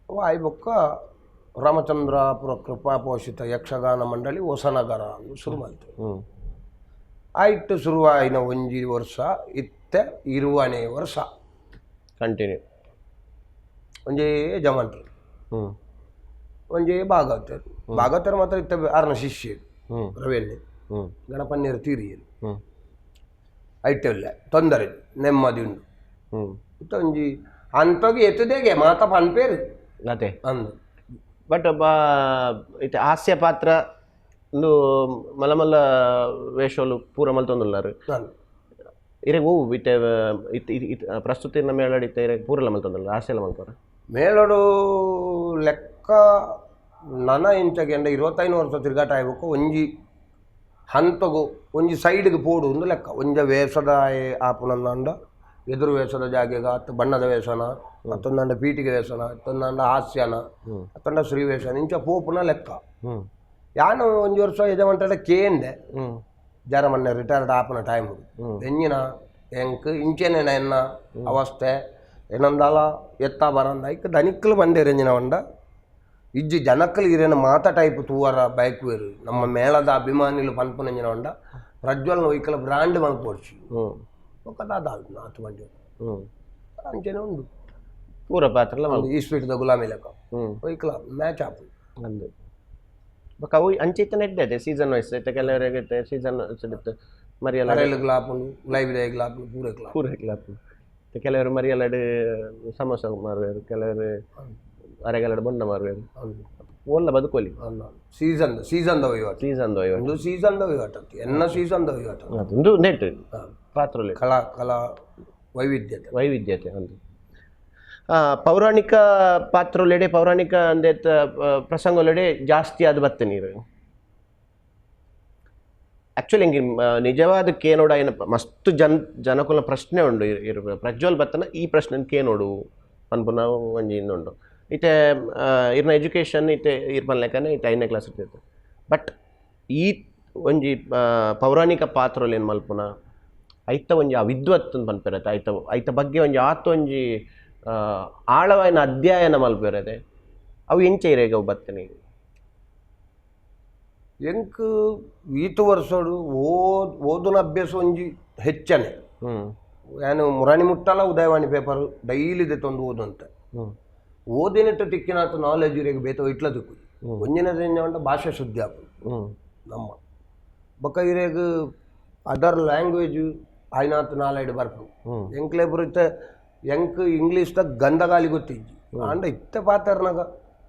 ಅವ ಆಯ್ ಬೊಕ್ಕ ರಾಮಚಂದ್ರಾಪುರ ಕೃಪಾಪೋಷಿತ ಯಕ್ಷಗಾನ ಮಂಡಳಿ ಹೊಸನಗರ ಅಂದು ಶುರು ಮಾಡ್ತೇವೆ ಆಯ್ತು ಶುರುವಾಯಿನ ಒಂಜಿ ವರ್ಷ ಇತ್ತೆ ಇರುವನೇ ವರ್ಷ ಕಂಟಿನ್ಯೂ ಒಂಜೇ ಜಮಾನ್ರು ಒಂಜೇ ಭಾಗವತರು ಭಾಗವತರು ಮಾತ್ರ ಇತ್ತ ಆರ್ನ ಶಿಷ್ಯರು ರವಿಯಲ್ಲಿ ಗಣಪನ್ಯರು ತೀರಿಯರು ಐಟೆಲ್ಲ ತೊಂದರೆ ನೆಮ್ಮದಿ ಉಂಡು ಇತ್ತ ಒಂಜಿ ಅಂತೋಗಿ ಎತ್ತದೇಗೆ ಮಾತ ಪನ್ಪೇರು ಅದೇ ಅಂದು ಬಟ್ ಇತ್ತೆ ಹಾಸ್ಯ ಪಾತ್ರ ಒಂದು ಮಲ್ಲ ಮಲ್ಲ ವೇಷಲು ಪೂರ ಮಲ್ತೊಂದುಲ್ಲಾರು ನಾನು ಇರೆಗ್ ಓವು ಇತ್ತೆ ಇತ್ತೆ ಇತ್ ಪ್ರಸ್ತುತಿನ ಮೇಳಡ್ ಇತ್ತೆ ಇರೆಗ್ ಪೂರಲ ಮಲ್ತೊಂದುಲ್ಲ ಹಾಸ್ಯಲ ಮಲ್ಪರ ಮೇಳಡು ಲೆಕ್ಕ ನನ ಇಂಚಗೆಂಡ 25 ವರ್ಷ ತಿರುಗಾಟ ಆಯ್ಬೇಕು ಒಂಜಿ ಹಂತಗು ಒಂಜಿ ಸೈಡ್ಗೆ ಪೋಡು ಒಂದು ಲೆಕ್ಕ ಒಂಜ ವೇಷದ ಆಪುನಂದ ಎದುರು ವೇಷದ ಜಾಗೆಗ ಅತ್ತು ಬಣ್ಣದ ವೇಷನ ಮತ್ತೊಂದಂಡ ಪೀಟಿಗೆ ವೇಷನ ಮತ್ತೊಂದಂಡ ಹಾಸ್ಯನ ಅತ್ತಂಡ ಶ್ರೀ ವೇಷನ ಇಂಚ ಪೋಪುನ ಲೆಕ್ಕ ಯಾನು ಒಂಜಿ ವರ್ಷ ಯಜಮಾನ್ಟ ಕೇಂದೆ ಜರ ಮೊನ್ನೆ ರಿಟೈರ್ಡ್ ಆಪುನ ಟೈಮ್ ಎಂಜಿನ ಎಂಕ್ ಇಂಚೆನೆ ಎನ್ನ ಅವಸ್ಥೆ ಏನಂದಾಲ ಎತ್ತ ಬರಂದ ಐಕ್ ದನಿಕ್ಕಲು ಬಂದೇರೆಂಜಿನ వంಡ ಇಜ್ಜಿ ಜನಕ್ಕಲು ಇರೇನ ಮಾತ ಟೈಪ್ ತೂವರ ಬೈಕ್ವೇರು ನಮ್ಮ ಮೇಳದ ಅಭಿಮಾನಿಲು ಪನ್ಪುನಂಜಿನ వంಡ ಪ್ರಜ್ವಲ್ನ ಒಯ್ಕಲ ಬ್ರಾಂಡ್ ಮಲ್ಪೊಡ್ಚಿ ఒక ದಾದ ಆತು ಬಂಡಿ ಅಂಚೆನೆ ಉಂಡು ಪೂರ ಪಾತ್ರಲ ಮಲ್ಪು ಈ ಸ್ವೀಟ್ದ ಗುಲಾಮಿ ಲೆಕ್ಕ ಒಯ್ಕಲ ಮ್ಯಾಚ್ ಆಪು ಅಂದು ಬೊಕ ಅವು ಅಂಚೆ ಇತ್ತೆ ಅದೇ ಸೀಸನ್ ವೈಸ್ ಇತ್ತೆ ಕೆಲವರಿಗೆ ಸೀಸನ್ ಇತ್ತು ಮರಿಯಲ್ಲ ಅರೆಲುಗ್ಲ ಆಪುಂಡು ಲೈವ್ ಆಪುಂಡು ಪೂರೆಗ್ಲ ಪೂರ ಆಪುಂಡು. ಇತ್ತೆ ಕೆಲವರು ಮರಿಯಲ್ಲಡ್ ಸಮೋಸ ಮಾರುವೆರು, ಕೆಲವರು ಅರೆಗಲಡ್ ಬೊಂಡ ಮಾರುವೆರು. ಓಲ್ಲ ಬದುಕೋಲಿ. ಸೀಸನ್ ಸೀಸನ್ the ವಹಿವಾಟು. ಸೀಸನ್ the ವಹಿವಾಟು. ಒಂದು ಸೀಸನ್ the ವಹಿವಾಟು, ಎನ್ನ ಸೀಸನ್ the ವಹಿವಾಟು. ಒಂದು ನೆಟ್ ಪಾತ್ರಲೆ ಕಲಾ ಕಲಾ ವೈವಿಧ್ಯತೆ. ವೈವಿಧ್ಯತೆ ಒಂದು ಪೌರಾಣಿಕ ಪಾತ್ರೊಲೆಡೆ ಪೌರಾಣಿಕ ಅಂದೇತ ಪ್ರಸಂಗೊಲೆಡೆ ಜಾಸ್ತಿ ಅದು ಬತ್ತೆ ನೀರು. ಆ್ಯಕ್ಚುಲಿ ಹಿಂಗೆ ನಿಜವಾದ ಕೇನೋಡ ಏನಪ್ಪ ಮಸ್ತ್ ಜನಕುಲ ಪ್ರಶ್ನೆ ಉಂಡು. ಇರು ಪ್ರಜ್ವಲ್ ಬತ್ತನ ಈ ಪ್ರಶ್ನೆ ಕೇನೋಡು ಪನ್ಪುನ ಒಂಜಿ ಇಂದುಂಡು. ಇತ್ತೆ ಇರ್ನ ಎಜುಕೇಷನ್ ಇತ್ತೆ ಇರ್ಪನ್ ಲೆಕ್ಕನೆ ಇತ್ತೆ 5ನೇ ಕ್ಲಾಸ್ ಇರ್ತೈತೆ. ಬಟ್ ಈ ಒಂಜಿ ಪೌರಾಣಿಕ ಪಾತ್ರೊಲೇನು ಮಲ್ಪುನ ಐತ ಒಂಜಿ ಆ ವಿದ್ವತ್ ಪನ್ಪಿರತ್ತೆ, ಐತ ಐತ ಬಗ್ಗೆ ಒಂಜಿ ಆತ ಒಂಜಿ ಆಳವಾಯಿನ ಅಧ್ಯಯನ ಮಲ್ಪಿರತ್ತೆ, ಅವು ಎಂಚ ಇರೇಗ ಅವು ಬತ್ತನೆ? ಎಂಕ್ ಈತ ವರ್ಷಡು ಓದುನ ಅಭ್ಯಾಸ ಒಂಜಿ ಹೆಚ್ಚನೆ. ನಾನು ಮುರಾಣಿ ಮುಟ್ಟಲ ಉದಯವಾಣಿ ಪೇಪರ್ ಡೈಲಿ ದೆತ್ತೊಂದು ಓದಂತ ಓದಿನಟ್ಟು ತಿಕ್ಕಿನಾತ ನಾಲೆಜ್ ಇರೇಗ ಬೇತ ಇಟ್ಲ ತಿಕ್ಕು. ಒಂಜಿನ ಉಂಡ ಭಾಷೆ ಶುದ್ಧಿ ಆಪುಂಡು ನಮ್ಮ ಬೊಕ ಇರೇಗ ಅದರ್ ಲ್ಯಾಂಗ್ವೇಜ್ ಆಯ್ನಾತ್ ನಾಲೈಡ್ ಬರ್ಪುಂಡು. ಎಂಕ್ಲೆ ಪುರಿತ ಎಂಕ್ ಇಂಗ್ಲೀಷ್ದ ಗಂಧಗಾಲಿ ಗೊತ್ತಿಜ್ಜಿ, ಆಂಡ ಇತ್ತೆ ಪಾತೆರ್ನಗ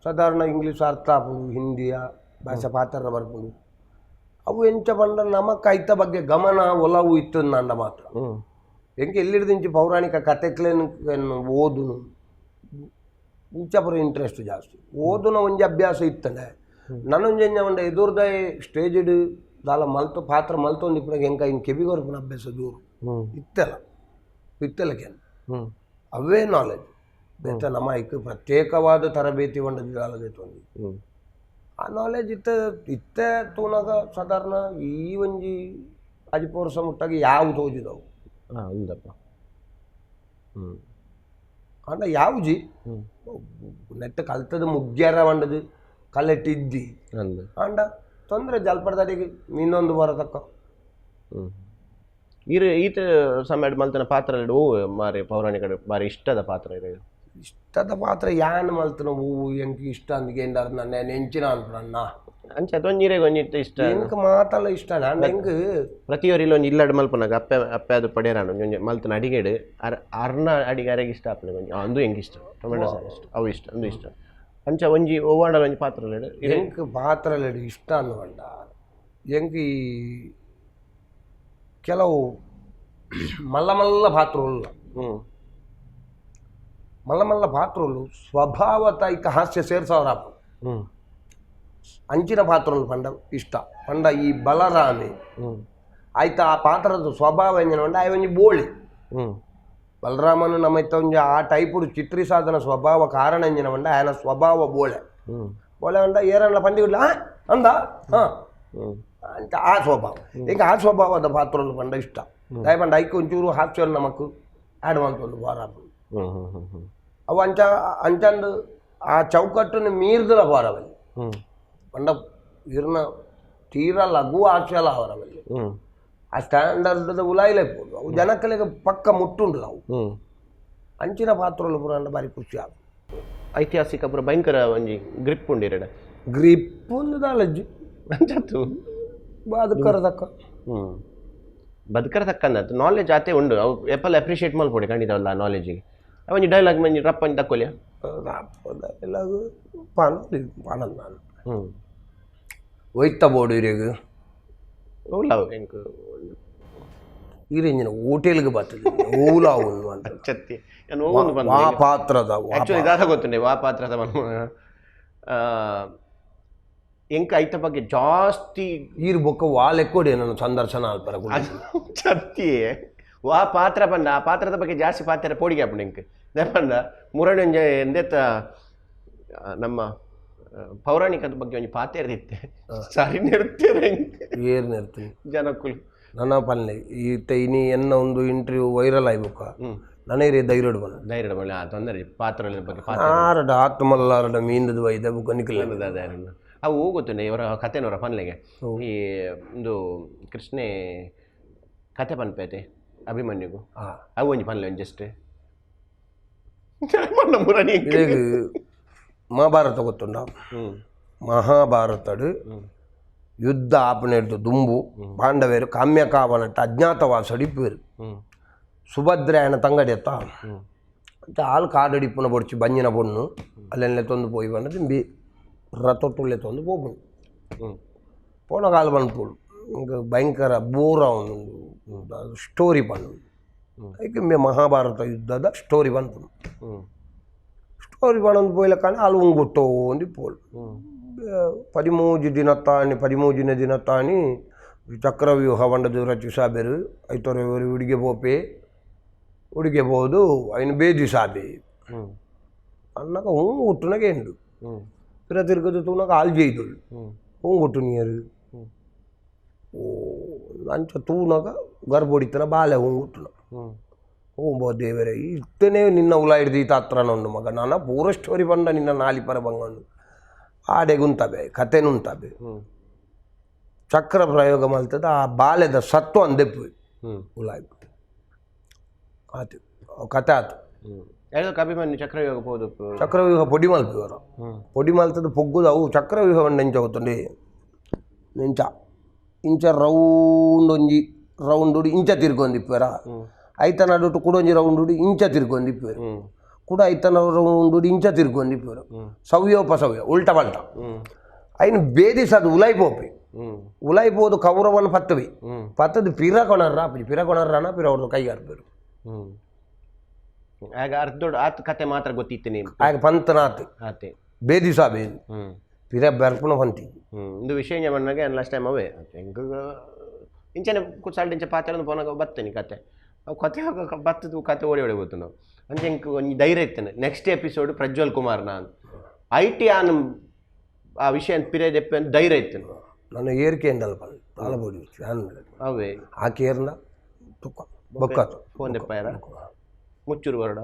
ಸಾಧಾರಣ ಇಂಗ್ಲೀಷ್ ಅರ್ಥ ಆಪುಂಡು, ಹಿಂದಿಯ ಭಾಷೆ ಪಾತೆರ್ನ ಬರ್ಪುಂಡು. ಅವು ಎಂಚ ಪಂಡ ನಮಕ್ ಐತ ಬಗ್ಗೆ ಗಮನ ಒಲವು ಇತ್ತು ಅಂಡ ಮಾತ್ರ. ಎಂಕ್ ಎಲ್ಲಿಡ್ದಿಂಚಿ ಪೌರಾಣಿಕ ಕತೆಕ್ಲೇನು ಓದುನು ಇಂಚ ಪೂರ ಇಂಟ್ರೆಸ್ಟ್ ಜಾಸ್ತಿ. ಓದುನ ಒಂಜಿ ಅಭ್ಯಾಸ ಇತ್ತಂಡೆ ನನ್ನೊಂಜಿ ಎಂಜ ಪಂಡ ಎದುರ್ದ ಸ್ಟೇಜ್ಡ್ ದಾಲ ಮಲ್ತು ಪಾತ್ರ ಮಲ್ತೊಂದು ಇಪ್ಪುನಗ ಎಂಕ ಇನ್ ಕೆಬಿಗೊರ್ಪುನ ಅಭ್ಯಾಸ ದೂರು ಇತ್ತೆಲ್ಲ ಇತ್ತೆಲ್ಲ ಕೆನ್ ಅವೇ ನಾಲೆಜ್ ಬೇತ ನಮ್ಮ ಐಕ್ ಪ್ರತ್ಯೇಕವಾದ ತರಬೇತಿ ಒಂಡದಿ ದಾಲದೈತೊಂದು ಆ ನಾಲೆಜ್ ಇತ್ತ ಇತ್ತೆ ತೂನಗ ಸಾಧಾರಣ ಈ ಒಂಜಿ ಅಜಿಪೋರ್ಸ ಮುಟ್ಟಾಗ ಯಾವ ತೋಜಿದವು. ಉಂದಪ್ಪ. ಆಂಡ ಯಾವುಜಿ ನೆಟ್ ಕಲ್ತದ ಮುಗ್ಗ್ಯಾರ వంಡದು ಕಲೆಟ್ ಇದ್ದಿ ಆಂಡ ತೊಂದರೆ ಜಲ್ಪಡ್ದಡಿಗೆ ಇನ್ನೊಂದು ಬರತಕ್ಕ. ಇರು ಈತ ಸಮಯ ಮಲ್ತನ ಪಾತ್ರ ಓ ಮಾರಿ ಪೌರಾಣಿಕ ಬಾರಿ ಇಷ್ಟದ ಪಾತ್ರ ಇರು. ಇಷ್ಟದ ಪಾತ್ರ ಯಾನ್ ಮಲ್ತನ ಹೂವು ಎಂಕ್ ಇಷ್ಟ ಅಂದ್ಕೇಂಡಾರ ನನ್ನ ಎಂಚಿನ ಅನ್ಪಣ್ಣ ಅಂಚೆ ಅದೊಂದು ಇರೇಗ ಒಂಜಿ ಇಷ್ಟ ಎಂಕ್ ಮಾತಲ್ಲ ಇಷ್ಟ ಆಂಡ ಎಂಕ್ ಪ್ರತಿಯೊರಿಲ ಒಂಜಿ ಇಲ್ಲಡ್ ಮಲ್ಪನಾಗ ಅಪ್ಪೆ ಅಪ್ಪೆ ಅದು ಪಡೇರಾಂಡು ಒಂಜಿ ಮಲ್ತನ ಅಡಿಗೆಡ್ ಅರ್ನ ಅಡಿಗೆ ಅರೆಗೆ ಇಷ್ಟ ಆಪುಂಡು ಒಂಜಿ ಅಂದು ಎಂಕ್ ಇಷ್ಟ ಟೊಮೆಟೊ ಸಾರು ಇಷ್ಟ ಅವು ಇಷ್ಟ ಅಂದು ಇಷ್ಟ ಅಂಚ ಒಂಜಿ ಒವ್ವಾಂಡಲ ಒಂಜಿ ಪಾತ್ರಲೆಡ್ ಎಂಕ್ ಪಾತ್ರಲೆಡ್ ಇಷ್ಟ ಅಂದ್ಕೊಂಡ ಎಂಕ್ ಈ ಕೆಲವು ಮಲ್ಲ ಮಲ್ಲ ಪಾತ್ರಗಳು ಮಲ್ಲ ಮಲ್ಲ ಪಾತ್ರಗಳು ಸ್ವಭಾವತ ಐಕ ಹಾಸ್ಯ ಸೇರ್ಸವರ ಅಂಚಿನ ಪಾತ್ರಗಳು ಪಂಡ ಇಷ್ಟ ಪಂಡ ಈ ಬಲರಾಮೆ ಆಯ್ತಾ ಆ ಪಾತ್ರದ ಸ್ವಭಾವ ಎಂಜಿನ ಪಂಡ ಆಯ್ ಒಂಜಿ ಬೋಳಿ ಬಲರಾಮನು ನಮ್ಮ ಇತ್ತ ಒಂಜಿ ಆ ಟೈಪುಡು ಚಿತ್ರಿಸಾಧನ ಸ್ವಭಾವ ಕಾರಣ ಎಂಜಿನ ಪಂಡ ಆಯನ ಸ್ವಭಾವ ಬೋಳೆ ಬೋಳೆ ಅಂಡ ಏರಣ್ಣ ಪಂಡಿ ಅಂದ ಹಾಂ ಅಂತ ಆ ಸ್ವಭಾವ ಈಗ ಆ ಸ್ವಭಾವದ ಪಾತ್ರಗಳು ಪಂಡ ಇಷ್ಟ ದಯಪಂಡ ಐಕ್ ಒಂಚೂರು ಹಾಸ್ಯ ನಮಕ್ ಆ್ಯಡ್ ಒಂದು ವಾರ ಅವು ಅಂಚ ಅಂಚಂದು ಆ ಚೌಕಟ್ಟನ್ನು ಮೀರ್ದಲ ಬಾರವಲ್ಲಿ ಪಂಡ ಇರ್ನ ತೀರಾ ಲಘು ಹಾಸ್ಯಲ ಅವರವಲ್ಲಿ ಆ ಸ್ಟ್ಯಾಂಡರ್ಡ್ ಉಲಾಯಿಲೆ ಪೋದು ಅವು ಜನಕ್ಕಲಿಗೆ ಪಕ್ಕ ಮುಟ್ಟುಂಡು ಅವು ಅಂಚಿನ ಪಾತ್ರಗಳು ಪೂರ ಅಂಡ ಬಾರಿ ಖುಷಿ ಆಗ. ಐತಿಹಾಸಿಕ ಪೂರ ಭಯಂಕರ ಒಂಜಿ ಗ್ರಿಪ್ ಉಂಡಿರಡ ಗ್ರಿಪ್ ಒಂದು ದಾಲಜ್ಜಿ ಅಂಚತ್ತು ಬದುಕರ ತಕ್ಕ ಬದುಕರ ತಕ್ಕಂದ ನಾಲೆಜ್ ಆತೆ ಉಂಡು ಅವು ಎಪ್ಪಲ್ ಅಪ್ರಿಷಿಯೇಟ್ ಮಲ್ಪೊಡಿ ಖಂಡಿತವಲ್ಲ ನಾಲೆಜಿಗೆ ಒಂಜಿ ಡೈಲಾಗ್ ಮಂಜಿ ರಪ್ಪ ಒಂಜಿ ತಕ್ಕೊಲಿಯ ಡೈಲಾಗ್ ಪಾನ ಪಾನಂದ ನಾನು ಒಯ್ತ ಬೋಡು ಇರೇಗ ಓಲಾವ್ ಎಂಕ್ ಈರೆಂಜಿನ ಹೋಟೆಲ್ಗೆ ಬರ್ತದೆ ಓಲಾವ್ ಅಂತ ಚತ್ತಿ ನಾನು ಓವೊಂದು ಬಂದು ವಾ ಪಾತ್ರದ ಆ್ಯಕ್ಚುಲಿ ದಾದ ಗೊತ್ತುಂಡೆ ವಾ ಪಾತ್ರದ ಎಂಕ್ ಐತ ಬಗ್ಗೆ ಜಾಸ್ತಿ ಈರ್ ಬೊಕ್ಕ ವಾ ಲೆಕ್ಕೋಡಿ ನಾನು ಸಂದರ್ಶನ ಅಲ್ಪರ ಚತ್ತಿ ವಾ ಪಾತ್ರ ಪಂಡ ಆ ಪಾತ್ರದ ಬಗ್ಗೆ ಜಾಸ್ತಿ ಪಾತ್ರ ಪೋಡಿಗೆ ಆಪುಂಡು ಎಂಕ್ ಪಂಡ ಮುರಣಿ ಒಂಜಿ ಎಂದೆತ್ತ ನಮ್ಮ ಪೌರಾಣಿಕದ ಬಗ್ಗೆ ಒಂಜಿ ಪಾತ್ರ ಇತ್ತೆ ಸರಿ ನೆರ್ತೀರ ಏರ್ ನೆರ್ತೀನಿ ಜನಕ್ಕುಲು ನನ್ನ ಪನ್ಲೆ ಈತ ಇನಿ ಎನ್ನ ಒಂದು ಇಂಟರ್ವ್ಯೂ ವೈರಲ್ ಆಯ್ಬೇಕ ನನಗೆ ಧೈರ್ಯ ಬಣ್ಣ ಧೈರ್ಯ ಬಣ್ಣ ತೊಂದರೆ ಪಾತ್ರ ಬಗ್ಗೆ ಆರಡ ಆತ್ಮಲ್ಲಾರಡ ಮೀಂದದ ವೈದ್ಯ ಬುಕ್ಕ ನಿಖಿಲ ಅವು ಗೊತ್ತುಂಡೆ ಇವರ ಕಥೆನವರ ಪನ್ಲೆಗೆ ಈ ಒಂದು ಕೃಷ್ಣೆ ಕತೆ ಪನ್ಪೇತೆ ಅಭಿಮನ್ಯುಗು ಅವು ಒಂಜಿ ಪನ್ಲೆ ಒಂಜಿ ಜಸ್ಟ್ ಮಹಾಭಾರತ ಗೊತ್ತುಂಡ ಮಹಾಭಾರತಡು ಯುದ್ಧ ಆಪನೆಡ್ದು ದುಂಬು ಪಾಂಡವೇರು ಕಾಮ್ಯಕಾವನಟ್ಟ ಅಜ್ಞಾತವಾಸ ಅಡಿಪೇರು ಸುಭದ್ರಾಯಣ ತಂಗಡಿ ಅತ್ತ ಅಂತ ಹಾಲು ಕಾಡಡಿಪುನ ಬೊಡ್ಚಿ ಬಂಜಿನ ಪೊಣ್ಣು ಅಲ್ಲೆಲ್ಲ ತೊಂದು ಪೋಯಿ ಬಂದ ದಿಂಬಿ ರಥೊಟ್ಟುಳ್ಳೆ ತೊಂದು ಪೋಪುಂಡು ಪೋಣ ಕಾಲು ಬಂದ್ಪೋಳು ಇಂಕ ಭಯಂಕರ ಬೋರ್ ಒಂದು ಸ್ಟೋರಿ ಪಣ್ಣು ಐಕೆ ಮಹಾಭಾರತ ಯುದ್ಧದ ಸ್ಟೋರಿ ಪನ್ಪುಂಡು ಸ್ಟೋರಿ ಪಣೊಂದು ಪೋಯ್ಲಕ್ಕಾನೆ ಹಾಲು ಉಂಗುಟ್ಟೋ ಒಂದು ಪೋಳು 13 ದಿನ ತಾಣಿ 13ನೇ ದಿನ ತಾಣಿ ಚಕ್ರವ್ಯೂಹ ವಂಡದು ರಚಿಸಾಬೇರು ಐತೊರೆ ಉಡುಗೆ ಪೋಪೆ ಉಡುಗೆ ಪೋದು ಐನು ಬೇದಿ ಸಾಬೆ ಅನ್ನಾಗ ಹೂ ಹುಟ್ಟುನಾಗ ಎಂಡು ಪಿರ ತಿರುಗದು ತೂನಾಗ ಹಾಲು ಜೈದಳು ಹೂ ಹುಟ್ಟು ನೀರು ಓ ಅಂಚ ತೂನಾಗ ಗರ್ಭೊಡಿತನ ಬಾಲೆ ಹೂ ಹುಟ್ಟುನ ಹ್ಞೂ ಬೋ ದೇವರೇ ಇತ್ತನೇ ನಿನ್ನ ಉಲ ಹಿಡ್ದು ಈತ ಹತ್ರನ ಉಂಡು ಮಗ ನಾನು ಪೂರ ಸ್ಟೋರಿ ಬಂದ ನಿನ್ನ ನಾಲಿ ಪರ ಬಂಗಂಡು ಆಡೆಗುಂತಬೆ ಕತೆನುಂತಬೆ ಚಕ್ರ ಪ್ರಯೋಗ ಮಲ್ತದ ಆ ಬಾಲ್ಯದ ಸತ್ವ ಅಂದೆಪ್ಪು ಉಲಾಯ್ ಆತು ಕತೆ ಆತು ಅಭಿಮನ್ಯು ಚಕ್ರವ್ಯೂಹ ಪೋದು ಚಕ್ರವ್ಯೂಹ ಪೊಡಿ ಮಲ್ಪಿವರ ಪೊಡಿ ಮಲ್ತದ ಪೊಗ್ಗುದು ಅವು ಚಕ್ರವ್ಯೂಹ ಎಂಚ ಗೊತ್ತುಂಡು ಇಂಚ ಇಂಚ ರೌಂಡ್ ಒಂಜಿ ರೌಂಡ್ ಇಂಚ ತಿರ್ಗೊಂದಿಪ್ಪರ ಐತ ನಡುಟು ಕೂಡ ಒಂಜಿ ರೌಂಡ್ ಇಂಚ ತಿರ್ಗೊಂದಿಪ್ಪರು ಕೂಡ ಐತನ ರೌಂಡ್ ಇಂಚ ತಿರ್ಗೊಂದಿಪ್ಪರು ಸವ್ಯೋಪಸವ್ಯ ಉಲ್ಟ ಪಲ್ಟ ಐನು ಬೇದಿಸದು ಉಲಾಯ್ ಪೋಪಿ ಉಲಾಯ್ ಪೋದು ಕೌರವನ ಪತ್ತವಿ ಪತ್ತದು ಪಿರ ಕೊಣರ್ರ ಪಿರ ಕೊಣರ್ರನ ಪಿರ ಅವ್ರದ್ದು ಕೈಗಾರ್ಬೇರು ಆಗ ಅರ್ಧೋಡ್ ಆತ ಕತೆ ಮಾತ್ರ ಗೊತ್ತಿತ್ತು ನೀನು ಆಗ ಪಂತನಾತ್ ಆತೆ ಬೇದಿಸ ಬೇದಿ ಪಿರ ಬರ್ಪುಣ ಪಂತಿ ಇಂದು ವಿಷಯ ಮಣ್ಣಾಗ ಲಾಸ್ಟ್ ಟೈಮ್ ಅವೇ ಇಂಚನೆ ಕುಸಾಲ್ಡ್ ಇಂಚ ಪಾತ್ರ ಪೋನಾಗ ಬತ್ತನಿ ಕತೆ ಅವು ಕತೆ ಬತ್ತದು ಕತೆ ಓಡಿ ಓಡಿ ಗೊತ್ತು ನಾವು ಅಂಚೆ ಇಂಕ್ ಒಂಜಿ ಧೈರ್ಯ ಇತ್ತೇನೆ ನೆಕ್ಸ್ಟ್ ಎಪಿಸೋಡ್ ಪ್ರಜ್ವಲ್ ಕುಮಾರ್ ನಾನು I T on ಆ ವಿಷಯ ಪಿರೇದೆಪ್ಪೆ ಅಂತ ಧೈರ್ಯ ಇತ್ತೇನೆ ನನ್ನ ಏರಿಕೆ ಎಂದಲ್ಪ ತಾಳಬೋಡಿ ಅವೇ ಆಕೆ ಏರ್ನ ತುಕ್ಕ ಬೊಕ್ಕಾತು ಫೋನ್ ದೆಪ್ಪಾಯರ ಮುಚ್ಚೂರು ಬರಡ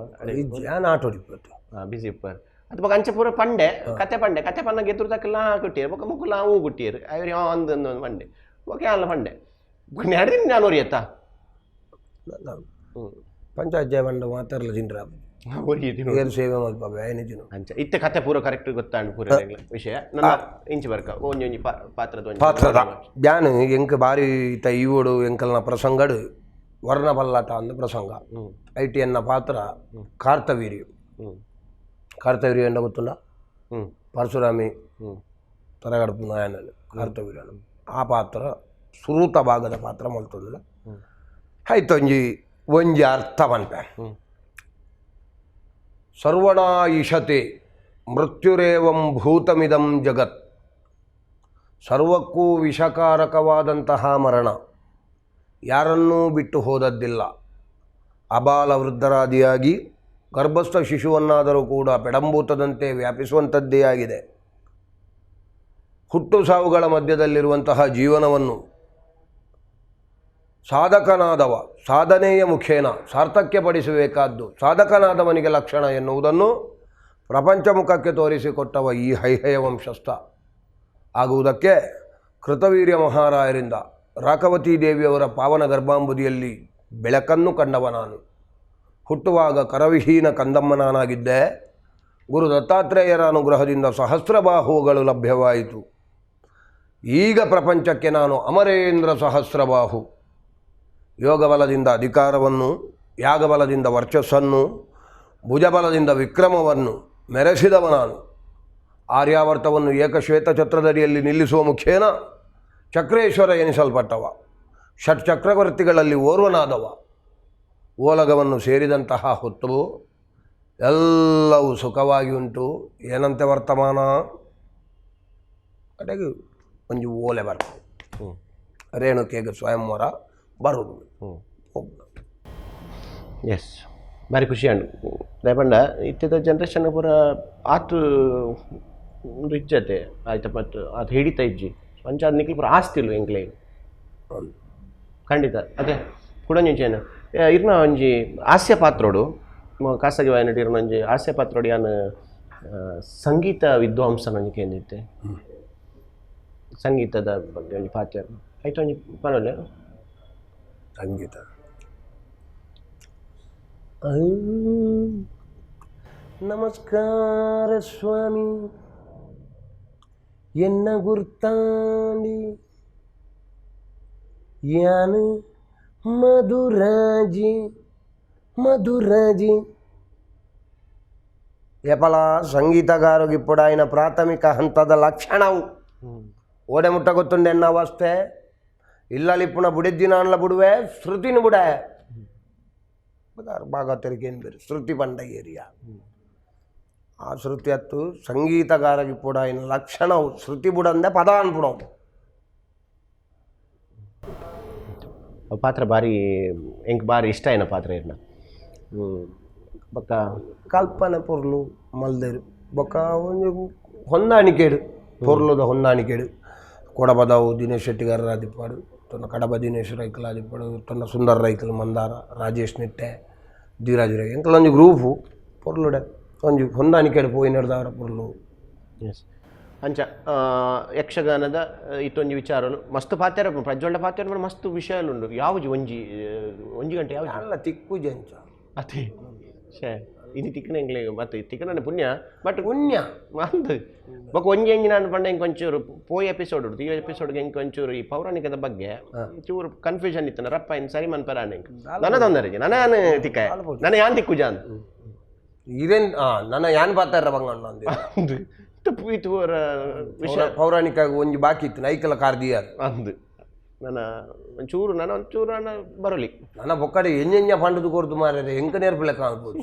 ಜಾನ್ ಆಟೋ ಹೊಡಿಪತ್ತು ಬಿಸಿ ಇಪ್ಪರ್ ಅದು ಬೊಕ ಅಂಚೆ ಪೂರ ಪಂಡೆ ಕತೆ ಪಂಡೆ ಕತೆ ಪನ್ನ ಗೆತ್ತುರು ತಕ್ಕಲ್ಲ ಕುಟ್ಟಿಯರು ಬೊಕ ಮುಕ್ಕುಲ ಹೂ ಕುಟ್ಟಿಯರು ಅವ್ರು ಅಂದ ಪಂಡೆ ಬೊಕ ಅಲ್ಲ ಪಂಡೆ ನಡ್ದಿನ ನಾನು ಒರಿಯತ್ತಾ ಪಂಚಾಯತ್ ಜಯವಂಡ ಮಾತಾಡಲ ತಿಂಡ್ರ ಏರು ಸೇವೆ ಮಲ್ಪ ಐನು ಅಂಚ ಇತ್ತೆ ಕತೆ ಪೂರ ಕರೆಕ್ಟ್ ಗೊತ್ತಾಂಡು ಪೂರ ವಿಷಯ ನನ್ನ ಇಂಚಿ ಬರ್ಕ ಒಂಜಿ ಒಂಜಿ ಪಾತ್ರದ ಪಾತ್ರದ ಧ್ಯಾನ ಎಂಕ್ ಬಾರಿ ಇತ್ತ ಈವೋಡು ಎಂಕಲ್ನ ಪ್ರಸಂಗಡು ವರ್ಣಪಲ್ಲಾಟ ಅಂದ ಪ್ರಸಂಗ I T ಎನ್ನ ಪಾತ್ರ ಕಾರ್ತವೀರ್ಯು ಕಾರ್ತವೀರ್ಯ ಎಂಡ ಗೊತ್ತುಂಡ ಪರಶುರಾಮಿ ತರಗಡಪು ನಾಯನನು ಕಾರ್ತವೀರ್ಯನು ಆ ಪಾತ್ರ ಸುರೂತ ಭಾಗದ ಪಾತ್ರ ಮಲ್ತೊಂದಿಲ್ಲ ಆಯ್ತು ಒಂಜಿ ಒಂಜಿ ಅರ್ಥ ಪನ್ಪೆ ಸರ್ವಣಾಯಿಷತೆ ಮೃತ್ಯುರೇವಂ ಭೂತಮಿದಂ ಜಗತ್ ಸರ್ವಕ್ಕೂ ವಿಷಕಾರಕವಾದಂತಹ ಮರಣ ಯಾರನ್ನೂ ಬಿಟ್ಟು ಹೋದದ್ದಿಲ್ಲ. ಅಬಾಲ ವೃದ್ಧರಾದಿಯಾಗಿ ಗರ್ಭಸ್ಥ ಶಿಶುವನ್ನಾದರೂ ಕೂಡ ಪೆಡಂಬೂತದಂತೆ ವ್ಯಾಪಿಸುವಂಥದ್ದೇ ಆಗಿದೆ. ಹುಟ್ಟು ಸಾವುಗಳ ಮಧ್ಯದಲ್ಲಿರುವಂತಹ ಜೀವನವನ್ನು ಸಾಧಕನಾದವ ಸಾಧನೆಯ ಮುಖೇನ ಸಾರ್ಥಕ್ಯಪಡಿಸಬೇಕಾದ್ದು ಸಾಧಕನಾದವನಿಗೆ ಲಕ್ಷಣ ಎನ್ನುವುದನ್ನು ಪ್ರಪಂಚ ಮುಖಕ್ಕೆ ತೋರಿಸಿಕೊಟ್ಟವ ಈ ಹೈಹಯ ವಂಶಸ್ಥ ಆಗುವುದಕ್ಕೆ ಕೃತವೀರ್ಯ ಮಹಾರಾಯರಿಂದ ರಾಕವತಿ ದೇವಿಯವರ ಪಾವನ ಗರ್ಭಾಂಬುದಿಯಲ್ಲಿ ಬೆಳಕನ್ನು ಕಂಡವ ನಾನು. ಹುಟ್ಟುವಾಗ ಕರವಿಹೀನ ಕಂದಮ್ಮನಾಗಿದ್ದೆ. ಗುರು ದತ್ತಾತ್ರೇಯರ ಅನುಗ್ರಹದಿಂದ ಸಹಸ್ರಬಾಹುಗಳು ಲಭ್ಯವಾಯಿತು. ಈಗ ಪ್ರಪಂಚಕ್ಕೆ ನಾನು ಅಮರೇಂದ್ರ ಸಹಸ್ರಬಾಹು. ಯೋಗಬಲದಿಂದ ಅಧಿಕಾರವನ್ನು, ಯಾಗಬಲದಿಂದ ವರ್ಚಸ್ಸನ್ನು, ಭುಜಬಲದಿಂದ ವಿಕ್ರಮವನ್ನು ಮೆರೆಸಿದವ ನಾನು. ಆರ್ಯಾವರ್ತವನ್ನು ಏಕಶ್ವೇತಛತ್ರದಡಿಯಲ್ಲಿ ನಿಲ್ಲಿಸುವ ಮುಖೇನ ಚಕ್ರೇಶ್ವರ ಎನಿಸಲ್ಪಟ್ಟವ, ಷಟ್ ಚಕ್ರವರ್ತಿಗಳಲ್ಲಿ ಓರ್ವನಾದವ. ಓಲಗವನ್ನು ಸೇರಿದಂತಹ ಹೊತ್ತು ಎಲ್ಲವೂ ಸುಖವಾಗಿ ಉಂಟು. ಏನಂತೆ ವರ್ತಮಾನ ಕಡೆಗೆ ಒಂಜಿ ಓಲೆ ಬರ್ತದೆ. ರೇಣುಕೆಗೆ ಸ್ವಯಂವರ ಬರುವುದು. ಎಸ್, ಭಾರಿ ಖುಷಿ ಅಂಡು ದಯಪಂಡ ಇತ್ತಿದ ಜನ್ರೇಷನ್ ಪೂರ ಆತು ಒಂದು ಇಜ್ಜತೆ ಆಯ್ತ ಮತ್ತು ಆತು ಹಿಡಿತ ಇಜ್ಜಿ ಅಂಚ ನಿಕ್ಲಿ ಪೂರ ಆಸ್ತಿ ಇಲ್ಲ ಎಂಕ್ಲೆ. ಖಂಡಿತ. ಅದೇ ಕುಡೊಂಜಿ ಇರ್ನ ಒಂಜಿ ಹಾಸ್ಯ ಪಾತ್ರೋಡು ಖಾಸಗಿ ವಾಯನಡ್ ಇರ್ನ ಒಂಜಿ ಹಾಸ್ಯ ಪಾತ್ರೋಡು ಯಾನ್ ಸಂಗೀತ ವಿದ್ವಾಂಸನ ಒಂಜಿ ಕೇಂದಿತ್ತೆ. ಸಂಗೀತದ ಬಗ್ಗೆ ಒಂಜಿ ಪಾತ್ರ ಐತ ಒಂಜಿ ಪನೊಲೆ. ಸಂಗೀತ ನಮಸ್ಕಾರ ಸ್ವಾಮಿ, ಎನ್ನ ಗುರ್ತಾಂಡಿ ಯಾನು ಮಧುರಾಜಿ ಮಧುರಾಜಿ. ಏಪಲ ಸಂಗೀತಗಾರಗಿಪ್ಪುಡಾಯಿನ ಪ್ರಾಥಮಿಕ ಹಂತದ ಲಕ್ಷಣವು ಓಡೆ ಮುಟ್ಟ ಗೊತ್ತುಂಡೆ ಎನ್ನ ಅವಸ್ಥೆ ಇಲ್ಲಲಿಪ್ಪುನ ಬುಡಿದ್ದಿನಾನ್ಲ ಬುಡುವೆ ಶ್ರುತಿನ ಬುಡ ಭಾಗವತರಿಗೆ ಏನು ಬೇರೆ ಶ್ರುತಿ ಪಂಡ ಏರಿಯಾ. ಆ ಶ್ರುತಿ ಅತ್ತು ಸಂಗೀತಗಾರಗಿಪ್ಪುಡಾಯಿನ ಲಕ್ಷಣವು ಶ್ರುತಿ ಬುಡಂದೆ ಪದ ಅನ್ಪುಡವು. ಪಾತ್ರ ಬಾರಿ ಎಂಕ್ ಬಾರಿ ಇಷ್ಟ ಆಯಿನ ಪಾತ್ರ ಇರ್ನ ಬೊಕ್ಕ ಕಲ್ಪನೆ ಪೊರ್ಲು ಮಲ್ದೇರು ಬೊಕ್ಕ ಒಂಜಿ ಹೊಂದಾಣಿಕೆಡು ಪೊರ್ಲುದ ಹೊಂದಾಣಿಕೆಡು ಕೊಡಬದವು ದಿನೇಶ್ ಶೆಟ್ಟಿಗಾರ ಆದಿಪ್ಪಾಡು, ತನ್ನ ಕಡಬ ದಿನೇಶ್ ರೈಕಲ್ ಆದಿಪ್ಪಾಡು, ತನ್ನ ಸುಂದರ್ ರೈಕಲ್ ಮಂದಾರ, ರಾಜೇಶ್ ನಿಟ್ಟೆ, ಧೀರಾಜ್ ರೈ ಎಂಕಲ ಒಂಜಿ ಗ್ರೂಪು ಪೊರ್ಲುಡೆ ಒಂಜಿ ಹೊಂದಾಣಿಕೆಡು ಪೋಯಿನಡ್ದವರ ಪೊರ್ಲು. ಎಸ್. ಅಂಚ ಯಕ್ಷಗಾನದ ಇತ್ತೊಂಜಿ ವಿಚಾರನು ಮಸ್ತ್ ಪಾತ್ರ ಪ್ರಜ್ವಲ್ಡ ಪಾತ್ರ ಮಸ್ತ್ ವಿಷಯಲುಂಡು. ಯಾವುದು ಒಂಜಿ ಒಂಜಿ ಗಂಟೆ ಯಾವುದು ಅಲ್ಲ ತಿಕ್ಕುಜಿ ಅಂಚ ಅದೇ ಶೇ ಇನಿ ತಿಕ್ಕನ ಎಂಗ್ಲೆ ಮತ್ತೆ ತಿಕ್ಕನ ಪುಣ್ಯ ಬಟ್ ಪುಣ್ಯ ಅಂದ್ ಬೊಕ ಒಂಜಿ ಎಂಜಿ ನಾನು ಪಂಡ ಎಂಕ್ ಒಂಚೂರು ಪೋಯಿ ಎಪಿಸೋಡ್ ಉಂಟು. ಈ ಎಪಿಸೋಡ್ಗೆ ಎಂಕ್ ಒಂಚೂರು ಈ ಪೌರಾಣಿಕದ ಬಗ್ಗೆ ಚೂರು ಕನ್ಫ್ಯೂಷನ್ ಇತ್ತು. ರಪ್ಪ ಇನ್ ಸರಿ ಮನ್ಪರಾಣ ಎಂಕ್ ನನ್ನ ತೊಂದರೆ ನನ್ನ ತಿಕ್ಕ ನನ್ನ ಯಾನ್ ತಿಕ್ಕುಜ ಅಂತ ಇದೇನ್ ನನ್ನ ಯಾನ್ ಪಾತ್ರ ಬಂಗಣ್ಣ ಅಂದೆ ತಪ್ಪು ಇತ್ತು ವಿಷಯ ಪೌರಾಣಿಕ ಒಂಜಿ ಬಾಕಿ ಇತ್ತು ನೈಕಲ ಕಾರ್ದಿಯಾರ್ ಅಂದ್ ನನ್ನ ಒಂಚೂರು ನನ್ನ ಒಂಚೂರು ನನ್ನ ಬರಲಿ ನನ್ನ ಬೊಕ್ಕಡೆ ಎಂಜೆಂಜ ಪಂಡದು ಕೊರ್ದು ಮಾರ್ರೆ ಎಂಕ ನೇರ್ಪುಲೆ ಕಾಣ್ಬೋದು.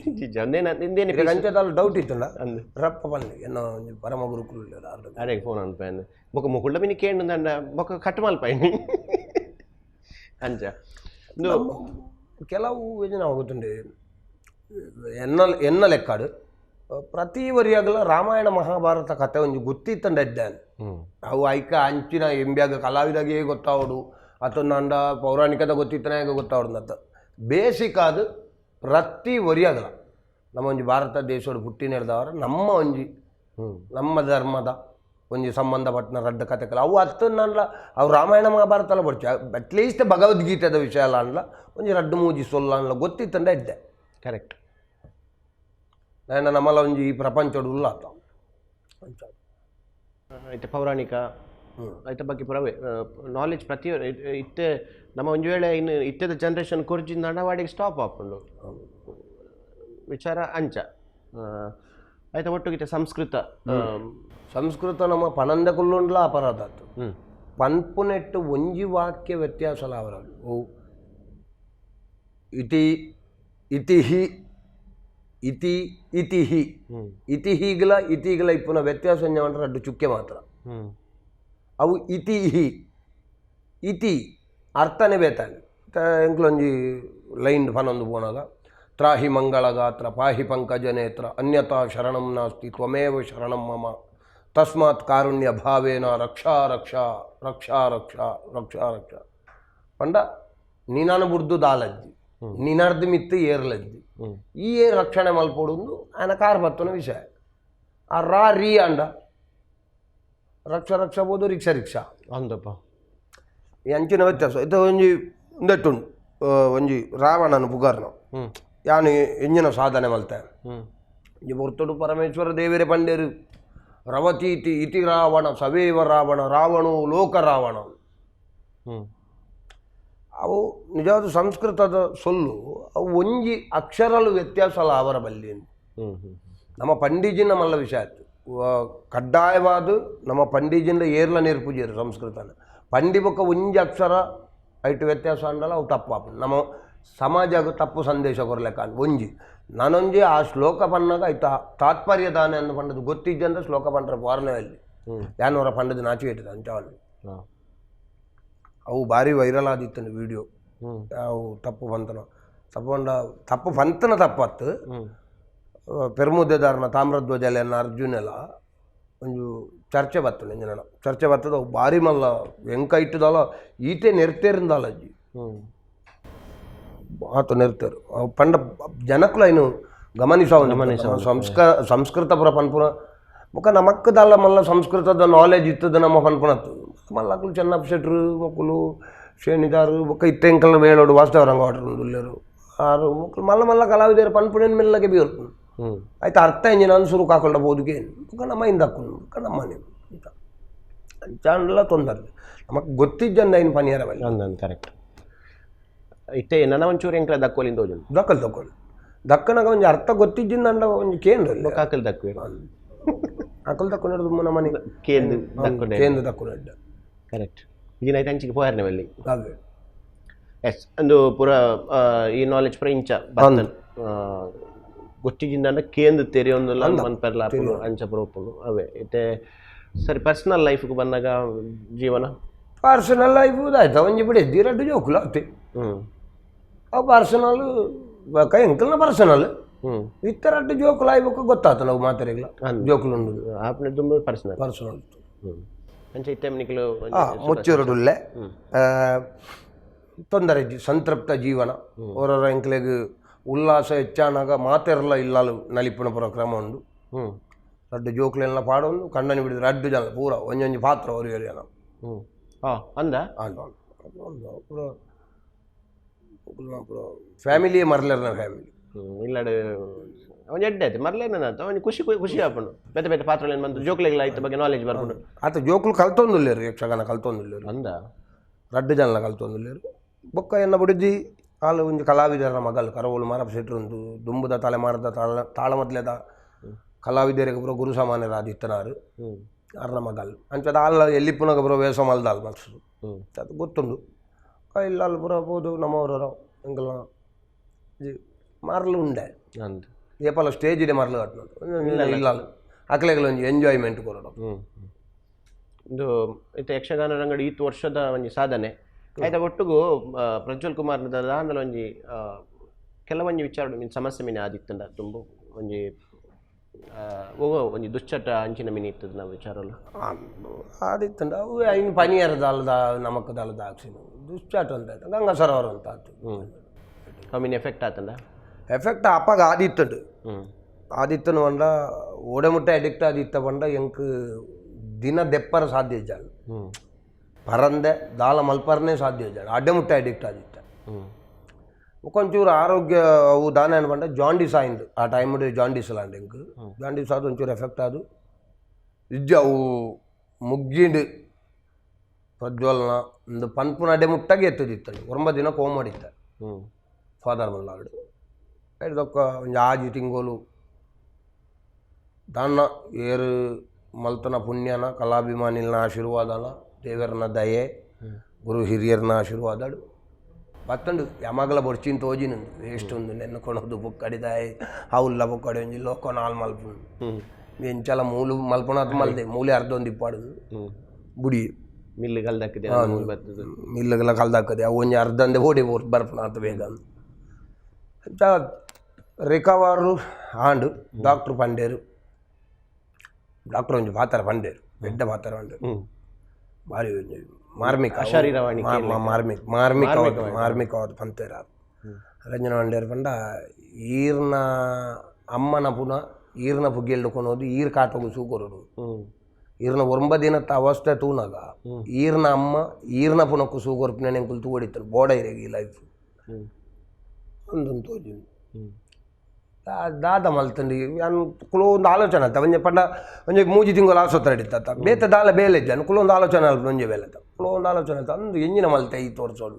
ಅಂದೇನು ಅಂಚದಾಲ ಡೌಟ್ ಇತ್ತಲ್ಲ ಅಂದ್ ರಪ್ಪ ಪನ್ನೆ ಎನ್ನ ಒಂಜಿ ಪರಮ ಗುರುಕುಲು ಅರೆ ಫೋನ್ ಅನ್ಪೇನು ಬೊಕ ಮುಕುಳ್ಳ ಮಿನಿ ಕೇಂಡು ನಂಡ ಬೊಕ ಕಟ್ ಮಲ್ಪೈನಿ ಅಂಚ ಇಂದು ಕೆಲವು ಯೋಜನೆ ಆಗುತ್ತುಂಡೆ ಎನ್ನ ಎನ್ನ ಲೆಕ್ಕಾಡು ಪ್ರತಿ ವರಿಯಾಗಲ ರಾಮಾಯಣ ಮಹಾಭಾರತ ಕತೆ ಒಂಜಿ ಗೊತ್ತಿತ್ತಂಡ ಎಡ್ಡೆ. ಅವು ಐಕ ಅಂಚಿನ ಎಂಬ್ಯಾಗ ಕಲಾವಿದಾಗೆ ಗೊತ್ತಾವಡು ಅಥವಾ ನಂಡ ಪೌರಾಣಿಕದ ಗೊತ್ತಿತ್ತನೇ ಗೊತ್ತಾವಡು ಅಂತ ಬೇಸಿಕ್ ಅದು ಪ್ರತಿ ವರಿಯಾಗಲ ನಮ್ಮ ಒಂಜಿ ಭಾರತ ದೇಶೋಡು ಹುಟ್ಟಿ ನಡೆದವರ ನಮ್ಮ ಒಂಜಿ ನಮ್ಮ ಧರ್ಮದ ಒಂಜಿ ಸಂಬಂಧಪಟ್ಟನ ರಡ್ಡ ಕತೆಕಲ ಅವು ಅತ್ತು ನನ್ಲ ಅವು ರಾಮಾಯಣ ಮಹಾಭಾರತ ಎಲ್ಲ ಬಡ್ಚ ಅಟ್ಲೀಸ್ಟ್ ಭಗವದ್ಗೀತೆದ ವಿಷಯ ಅಲ್ಲ ಅನ್ಲ ಒಂಜಿ ರಡ್ಡು ಮೂಜಿ ಸೊಲ್ಲ ಅನ್ಲ ಗೊತ್ತಿತ್ತಂಡ ಎಡ್ಡೆ. ಕರೆಕ್ಟ್. ನಾನು ನಮ್ಮಲ್ಲ ಒಂಜಿ ಈ ಪ್ರಪಂಚಡು ಉಲ್ಲಾತ ಐತೆ ಪೌರಾಣಿಕ ಐತ ಬಗ್ಗೆ ಪುರವೇ ನಾಲೆಜ್ ಪ್ರತಿ ಇತ್ತೆ ನಮ್ಮ ಒಂಜಿ ವೇಳೆ ಇನ್ನು ಇತ್ತೆದ ಜನರೇಷನ್ ಕೊರ್ಜಿಂದ ವಾಡಿಗೆ ಸ್ಟಾಪ್ ಆಪುಂಡು ವಿಚಾರ ಅಂಚ. ಐತ ಒಟ್ಟುಗಿತ್ತೆ ಸಂಸ್ಕೃತ ಸಂಸ್ಕೃತ ನಮ್ಮ ಪಣಂದ ಕುಲ್ಲುಂಡ್ಲ ಅಪರಾಧ ಆತು. ಪನ್ಪುನೆಟ್ಟು ಒಂಜಿ ವಾಕ್ಯ ವ್ಯತ್ಯಾಸಲ ಅವರ ಓ ಇತಿ ಇತಿಹಿ ಇತಿ ಇತಿಹಿ ಇತಿಹೀಗಲ ಇತಿಗಳ ಇಪ್ಪುನ ವ್ಯತ್ಯಾಸ ರಡ್ಡು ಚುಕ್ಕೆ ಮಾತ್ರ. ಅವು ಇತಿಹಿ ಇತಿ ಅರ್ಥನೇ ಬೇತಾನೆ ಎಂಕ್ಲೊಂಜಿ ಲೈನ್ ಫನೊಂದು ಪೋನಾಗ ತ್ರಾಹಿ ಮಂಗಳಗಾತ್ರ ಪಾಹಿ ಪಂಕಜನೇತ್ರ ಅನ್ಯಥಾ ಶರಣಂ ನಾಸ್ತಿ ತ್ವಮೇವ ಶರಣಂ ಮಮ ತಸ್ಮಾತ್ ಕಾರುಣ್ಯ ಭಾವೇನ ರಕ್ಷಾ ರಕ್ಷಾ ರಕ್ಷಾ ರಕ್ಷಾ ರಕ್ಷಾ ರಕ್ಷಾ ಪಂಡ ನೀನಾನು ಬುಡ್ದು ದಾಲಜ್ಜಿ ನಿನರ್ದು ಮಿತ್ತು ಏರ್ಲಜ್ಜಿ ಈ ಏರ್ ರಕ್ಷಣೆ ಮಲ್ಪೊಡುಂದು ಆಯನ ಕಾರ್ ಬತ್ತನ ವಿಷಯ. ಆ ರಾ ರೀ ಅಂಡ ರಕ್ಷ ರಕ್ಷ ಬೋದು ರಿಕ್ಷಾ ರಿಕ್ಷಾ ಅಂದಪ್ಪ ಈ ಅಂಚಿನ ವ್ಯತ್ಯಾಸ ಇದು ಒಂಜಿ ಉಂದೆಟ್ಟುಂಡು ಒಂಜಿ ರಾವಣನ ಪುಗಾರ್ನ ಯಾನು ಎಂಜಿನ ಸಾಧನೆ ಮಲ್ತೆ ಒಂಜಿ ಪೊರ್ತುಡು ಪರಮೇಶ್ವರ ದೇವರೇ ಪಂಡೇರು ರವತೀತಿ ಇತಿ ರಾವಣ ಸವೇವ ರಾವಣ ರಾವಣೋ ಲೋಕ ರಾವಣ. ಅವು ನಿಜವಾದ ಸಂಸ್ಕೃತದ ಸೊಲ್ಲು ಅವು ಒಂಜಿ ಅಕ್ಷರಲು ವ್ಯತ್ಯಾಸಲ ಅವರ ಬಲ್ಲಿ. ನಮ್ಮ ಪಂಡಿಜಿನ ಮಲ್ಲ ವಿಷಯ ಆಯ್ತು ಕಡ್ಡಾಯವಾದ ನಮ್ಮ ಪಂಡಿಜಿಂದ ಏರ್ಲ ನೇರ್ಪುಜೇರು ಸಂಸ್ಕೃತನ ಪಂಡಿ ಬೊಕ್ಕ ಒಂಜಿ ಅಕ್ಷರ ಐಟು ವ್ಯತ್ಯಾಸ ಅಂಡಲ ಅವು ತಪ್ಪಾಪ ನಮ್ಮ ಸಮಾಜ ತಪ್ಪು ಸಂದೇಶ ಕೊರ್ಲೆಕ್ಕ ಒಂಜಿ ನಾನೊಂಜಿ ಆ ಶ್ಲೋಕ ಪನ್ನಾಗ ಐತ ತಾತ್ಪರ್ಯ ದಾನೆ ಅನ್ನು ಪಂಡದು ಗೊತ್ತಿದ್ದಂದ್ರೆ ಶ್ಲೋಕ ಪಂಡ್ರ ವಾರನೇ ಅಲ್ಲಿ ಯಾನವರ ಪಂಡದು ನಾಚಿ ಇಟ್ಟದ ಅಂಚವಲ್ಲಿ ಅವು ಭಾರಿ ವೈರಲ್ ಆದಿತ್ತು ವಿಡಿಯೋ. ಅವು ತಪ್ಪು ಬಂತನ ತಪ್ಪು ಬಂಡ ತಪ್ಪು ಬಂತನ ತಪ್ಪತ್ತು ಪೆರ್ಮುದ್ದೆದಾರನ ತಾಮ್ರಧ್ವಜಲೆನ ಅರ್ಜುನೆಲ್ಲ ಒಂಜು ಚರ್ಚೆ ಬರ್ತದೆ ಇಂಜಿನ ಚರ್ಚೆ ಬರ್ತದೆ. ಅವು ಭಾರಿ ಮಲ್ಲ ಎಂಕ ಇಟ್ಟದಲ್ಲ ಈತೆ ನೆರ್ತೇರಿಂದಲ್ಲ ಅಜ್ಜಿ. ಆತ ನೆರ್ತೆರ್ ಪಂಡ ಜನಕುಲು ಐನು ಗಮನಿಸಾವು ಸಂಸ್ಕಾರ ಸಂಸ್ಕೃತ ಪೂರ ಪನ್ಪುನ ಬೊಕ ನಮಕ್ ದಾಲ ಮಲ್ಲ ಸಂಸ್ಕೃತದ ನಾಲೆಜ್ ಇತ್ತದ ನಮ್ಮ ಪನ್ಪುನತ್ತು ಮಲ್ಲ ಅಕುಲು ಚೆನ್ನಪ್ಪ ಶೆಟ್ರು ಮೊಕುಲು ಶೇಣಿದಾರು ಬೊಕ ಇತ್ತೆ ಎಂಕಲ್ನ ವೇಳೋಡು ವಾಸುದೇವ ರಂಗಭಟ್ರು ಉಲ್ಲೆರು ಆರು ಮೊಕುಲು ಮಲ್ಲ ಮಲ್ಲ ಕಲಾವಿದರು ಪನ್ಪುನೇನು ಮೆಲ್ಲಗೆ ಬಿ ಆಯ್ತು ಅರ್ಥ ಎಂಜಿನ ಸುರು ಕಾಕೊಂಡ ಬೋದುಗೆ ಬೊಕ ನಮ್ಮ ಹಿಂದಕ್ಕುನು ಬೊಕ ನಮ್ಮನೆ ಅಂತ ಅಂಚಾಂಡಲ ತೊಂದರೆ ನಮಕ್ ಗೊತ್ತಿಜ್ಜಂದ ಐನು ಪನಿಯರ ಬಲ್ಲಿ. ಅಂದ್ ಕರೆಕ್ಟ್. ಇತ್ತೆ ನನ ಒಂಚೂರು ಎಂಕ್ಲ ದಕ್ಕೋಲಿಂದ ತೋಜುಂಡು. ದಕ್ಕಲ್ ದಕ್ಕೋಲಿ ದಕ್ಕನಾಗ ಒಂಜಿ ಅರ್ಥ ಗೊತ್ತಿಜ್ಜಿಂದಂಡ ಒಂಜಿ ಕೇಂದ್ರ. ಬೊಕ ಅಕಲ್ ದಕ್ಕುವೆರ್. ಅಕಲ್ ದಕ್ಕುನ ನಮ್ಮನೆ. ಕೇಂದ್ರ ದಕ್ಕುನೆ. ಕೇಂದ್ರ ದಕ್ಕುನ. ಕರೆಕ್ಟ್. ಈಗಿನ ಐತೆ ಅಂಚಿಗೆ ಪೋಯರ್ನೆ ಬಲ್ಲಿ. ಅವೇ. ಎಸ್, ಅಂದು ಪೂರ ಈ ನಾಲೆಜ್ ಪೂರ ಇಂಚ ಬತ್ತನ್ ಗೊತ್ತಿಜಿಂದ ಕೇಂದ್ರ ತೆರಿಯೊಂದುಲ್ಲ ಮನ್ಪೆರ್ಲ ಆಪುಂಡು ಅಂಚ ಪೂರ ಉಪ್ಪುಂಡು ಅವೇ. ಇತ್ತೆ ಸರಿ, ಪರ್ಸನಲ್ ಲೈಫ್ಗೆ ಬಂದಾಗ ಜೀವನ? ಪರ್ಸನಲ್ ಲೈಫ್ ಆಯ್ತು, ಒಂಜಿ ಬಿಡಿ ರಡ್ಡು ಜೋಕುಲು ಅತ್ತೆ. ಅವು ಪರ್ಸನಲ್ ಬೊಕ ಎಂಕಲ್ನ ಪರ್ಸನಲ್. ಇತ್ತೆ ರಡ್ಡು ಜೋಕುಲು ಆಯ್ಬೊಕ ಗೊತ್ತಾತು ನಾವು ಮಾತೆರೆಗ್ಲ ಜೋಕುಲು ಉಂಡು. ಆಪ್ನೆ ತುಂಬ ಪರ್ಸನಲ್. ಪರ್ಸನಲ್. ಅಂಚ ಇತ್ತೆ ನಿಕ್ಲು? ಮುಚ್ಚೂರುಡುಲ್ಲೆ ತೊಂದರೆ ಇಜ್ಜಿ, ಸಂತೃಪ್ತ ಜೀವನ. ಓರೋರ ಎಂಕ್ಲೆಗ್ ಉಲ್ಲಾಸ ಹೆಚ್ಚಾನಾಗ ಮಾತೆರ್ಲ ಇಲ್ಲಾಲು ನಲಿಪುನ ಪೂರ ಕ್ರಮ ಉಂಡು. ರಡ್ಡು ಜೋಕುಲೆಲ್ಲ ಪಾಡೊಂದು ಕಣ್ಣನಿ ಬಿಡಿದು ರಡ್ಡು ಜನ ಪೂರ ಒಂಜೊಂಜಿ ಪಾತ್ರ ಒರಿ ಒರಿ ಜನ. ಅಂದ. ಅಂದ ಪೂರ ಪೂರ ಫ್ಯಾಮಿಲಿಯೇ ಮರ್ಲೆರ್ನ ಫ್ಯಾಮಿಲಿ. ಇಲ್ಲಡೆ ಒಂಜಿ ಎಡ್ಡೆ ಆಯ್ತು ಮರ್ಲೇನ ಒಂಜಿ ಖುಷಿ ಖುಷಿ ಆಪುಂಡು. ಬೇತೆ ಬೇತೆ ಪಾತ್ರಗಳೇನು ಬಂತು ಜೋಕ್ಲೆಗ್ಲ ಐತ ಬಗ್ಗೆ ನಾಲೆಜ್ ಬರ್ಪುಂಡು. ಆತ ಜೋಕುಲು ಕಲ್ತೊಂದುಲ್ಲೆರ್, ಯಕ್ಷಗಾನ ಕಲ್ತೊಂದುಲ್ಲೆರ್. ಅಂದ. ರಡ್ಡು ಜನಲ ಕಲ್ತೊಂದುಲ್ಲೆರ್. ಬೊಕ್ಕ ಎನ್ನ ಬುಡಿದಿ ಆಲು ಒಂಜಿ ಕಲಾವಿದರ ಮಗಲ್ ಕರವೋಲು ಮಾರಪ್ಪ ಶೆಟ್ರು ಉಂದು ದುಂಬುದ ತಲೆಮಾರದ ತಾಳ ತಾಳಮದ್ಲೆದ ಕಲಾವಿದರಿಗೆ ಪೂರ ಗುರು ಸಮಾನರಾದಿತ್ತನಾರು ಅರ್ನ ಮಗಲ್. ಅಂಚದ ಆಲ್ ಎಲ್ಲಿಪ್ಪುನಗ ಪೂರ ವೇಷ ಮಲ್ದಾಲ್ ಮಲ್ಸು ಅದು ಗೊತ್ತುಂಡು. ಇಲ್ಲಾಲ್ ಪೂರ ಪೋದು ನಮ್ಮವರ ಎಂಕಲ್ನ ಮಾರ್ಲು ಉಂಡೆ. ಅಂದ್. ಏಪಲ ಸ್ಟೇಜ್ ಇದೆ ಮರ್ಲು ಕಟ್ಟುಂಡು ಇಲ್ಲಾಲ್ ಅಕ್ಲೆಗ್ಲ ಒಂಜಿ ಎಂಜಾಯ್ಮೆಂಟ್ ಕೊರಡು. ಇಂದು ಇತ್ತೆ ಯಕ್ಷಗಾನ ರಂಗಡ್ ಈತ್ ವರ್ಷದ ಒಂಜಿ ಸಾಧನೆ ಆಯ್ತ ಒಟ್ಟುಗು ಪ್ರಜ್ವಲ್ ಕುಮಾರ್ ದಾಂದಲ ಒಂಜಿ ಕೆಲವೊಂಜಿ ವಿಚಾರ ಮೀನ್ ಸಮಸ್ಯೆ ಮೀನು ಆದಿತ್ತಂಡ ತುಂಬು ಒಂಜಿ ಒವ್ವ ಒಂಜಿ ದುಶ್ಚಟ ಅಂಚಿನ ಮೀನು ಇತ್ತದ ನಾವು ವಿಚಾರಲ್ಲ. ಆದಿತ್ತಂಡ ಅವು ಐನು ಪನಿಯರ ದಾಲದ ನಮಕ್ ದಾಲದ ಆಕ್ಸಿನ ದುಶ್ಚಾಟ ಅಂತ ಆಯ್ತು ಗಂಗಾ ಸರೋವರ ಅಂತ ಆತು. ಅವು ಮೀನು ಎಫೆಕ್ಟ್ ಆತಂಡ? ಎಫೆಕ್ಟ್ ಅಪ್ಪಗ ಆದಿತ್ತಂಡು. ಆದಿತ್ತನು ಪಂಡ ಓಡೆ ಮುಟ್ಟ ಅಡಿಕ್ಟ್ ಆದಿತ್ತ ಪಂಡ ಎಂಕ್ ದಿನ ದೆಪ್ಪರ ಸಾಧ್ಯ ಇಜ್ಜಾಂಡ್. ಪರಂದೆ ದಾಲ ಮಲ್ಪರನೇ ಸಾಧ್ಯ ಇಜ್ಜಾಂಡ್, ಅಡ್ಡೆ ಮುಟ್ಟ ಅಡಿಕ್ಟ್ ಆದಿತ್ತ. ಒಂಚೂರು ಆರೋಗ್ಯ ಅವು ದಾನ ಪಂಡ ಜಾಂಡೀಸ್ ಆಯಿಂದು ಆ ಟೈಮ್ ಜಾಂಡೀಸ್ ಲಾಂಡ್ ಎಂಕ್ ಜಾಂಡೀಸ್ ಆದ್ ಒಂಚೂರು ಎಫೆಕ್ಟ್ ಆದು ಇಜ್ಜ ಅವು ಮುಗ್ಗಿಂಡು ಪ್ರಜ್ವಲ್ನ ಒಂದು ಪನ್ಪುನ ಅಡ್ಡೆ ಮುಟ್ಟಾಗಿ ಎತ್ತದಿತ್ತಂಡು. ಒಂಬ ದಿನ ಕೋಮಡಿತ್ತ ಫಾದರ್ ಮಲ್ನಾಡು ಎಡ್ದೊಕ್ಕ ಒಂಜಿ ಆಜಿ ತಿಂಗೋಲು ದಾನ್ನ ಏರು ಮಲ್ತನ ಪುಣ್ಯನ ಕಲಾಭಿಮಾನಿಲ್ನ ಆಶೀರ್ವಾದನ ದೇವರನ ದಯೆ ಗುರು ಹಿರಿಯರ್ನ ಆಶೀರ್ವಾದಡು ಬತ್ತಂಡು ಯಮಗಲ ಬೊಡ್ಚಿನ ತೋಜಿನಂದು ವೇಸ್ಟ್ ಉಂದು ನೆನ್ನ ಕೊಣದು ಬುಕ್ಕಡಿದಾಯ್ అవుల్ల ಬುಕ್ಕಡಿ ಒಂಜಿ ಲೋಕ ನಾಲ್ ಮಲ್ಪುಂಡು ಎಂಚಲ ಮೂಲು ಮಲ್ಪುನಾತ್ ಮಲ್ದೆ ಮೂಲೆ ಅರ್ಧ ಒಂದು ಇಪ್ಪಾಡು ಬುಡಿ ಮಿಲ್ಲು ಕಲ್ದಕ್ಕಿದೆ ಬರ್ತದೆ. ಮಿಲ್ಲುಗೆಲ್ಲ ಕಲ್ದಾಕದೆ ಅವು ಒಂಜಿ ಅರ್ಧ ಅಂದೆ ಓಡಿ ಬರ್ಪುನಾತ್ ಬೇಗ ಅಂಚ ರಿಕವರ್ ಆಂಡು. ಡಾಕ್ಟ್ರ್ ಪಂಡೇರು, ಡಾಕ್ಟ್ರ್ ಒಂಜಿ ಪಾತ್ರ ಪಂಡೇರು, ಎಡ್ಡೆ ಪಾತ್ರ ಪಂಡೇರು. ಭಾರಿ ಒಂಜಿ ಮಾರ್ಮಿಕ ಅಶರೀರವಾಣಿ. ಮಾರ್ಮಿಕ ಮಾರ್ಮಿಕ ಮಾರ್ಮಿಕವಾದ ಪಂತೇರ ರಂಜನ ಪಂಡೇರು ಪಂಡ ಈರ್ನ ಅಮ್ಮನ ಪುನಃ ಈರ್ನ ಪುಗ್ಗೆಲ್ಡು ಕೊನೋದು ಈರ್ ಕಾಟೋಗು ಸೂಕೊರಡು ಈರ್ನ ಒಂಬ ದಿನತ್ತ ಅವಸ್ಥೆ ತೂನಾಗ ಈರ್ನ ಅಮ್ಮ ಈರ್ನ ಪುನಕ್ಕು ಸೂಕೊರ್ಪಿನ ಎಂಕುಲು ತೂವಡಿತ್ತರು ಬೋಡ ಇರೆಗ್ ಈ ಲೈಫ್ ಅಂದೊಂದು ತೋಜಿಂದು ದಾದ ಮಲ್ತಂಡು ಯಾನ್ ಕುಲೊಂದು ಆಲೋಚನೆ ಆತ ಒಂಜಿ ಪಂಡ ಒಂಜಿ ಮೂಜಿ ತಿಂಗಳು ಆಸ್ಪತ್ರೆ ಇತ್ತ ಬೇತೆ ದಾಲ ಬೇಲೆ ಇಜ್ಜ ಕುಲೊಂದು ಆಲೋಚನೆ ಅಲ್ಪ ಒಂಜಿ ಬೇಲೆ ಕುಲೊಂದು ಆಲೋಚನೆ ಆತ ಅಂದು ಎಂಜಿನ ಮಲ್ತೆ ಈ ತೋರ್ಸೋಡು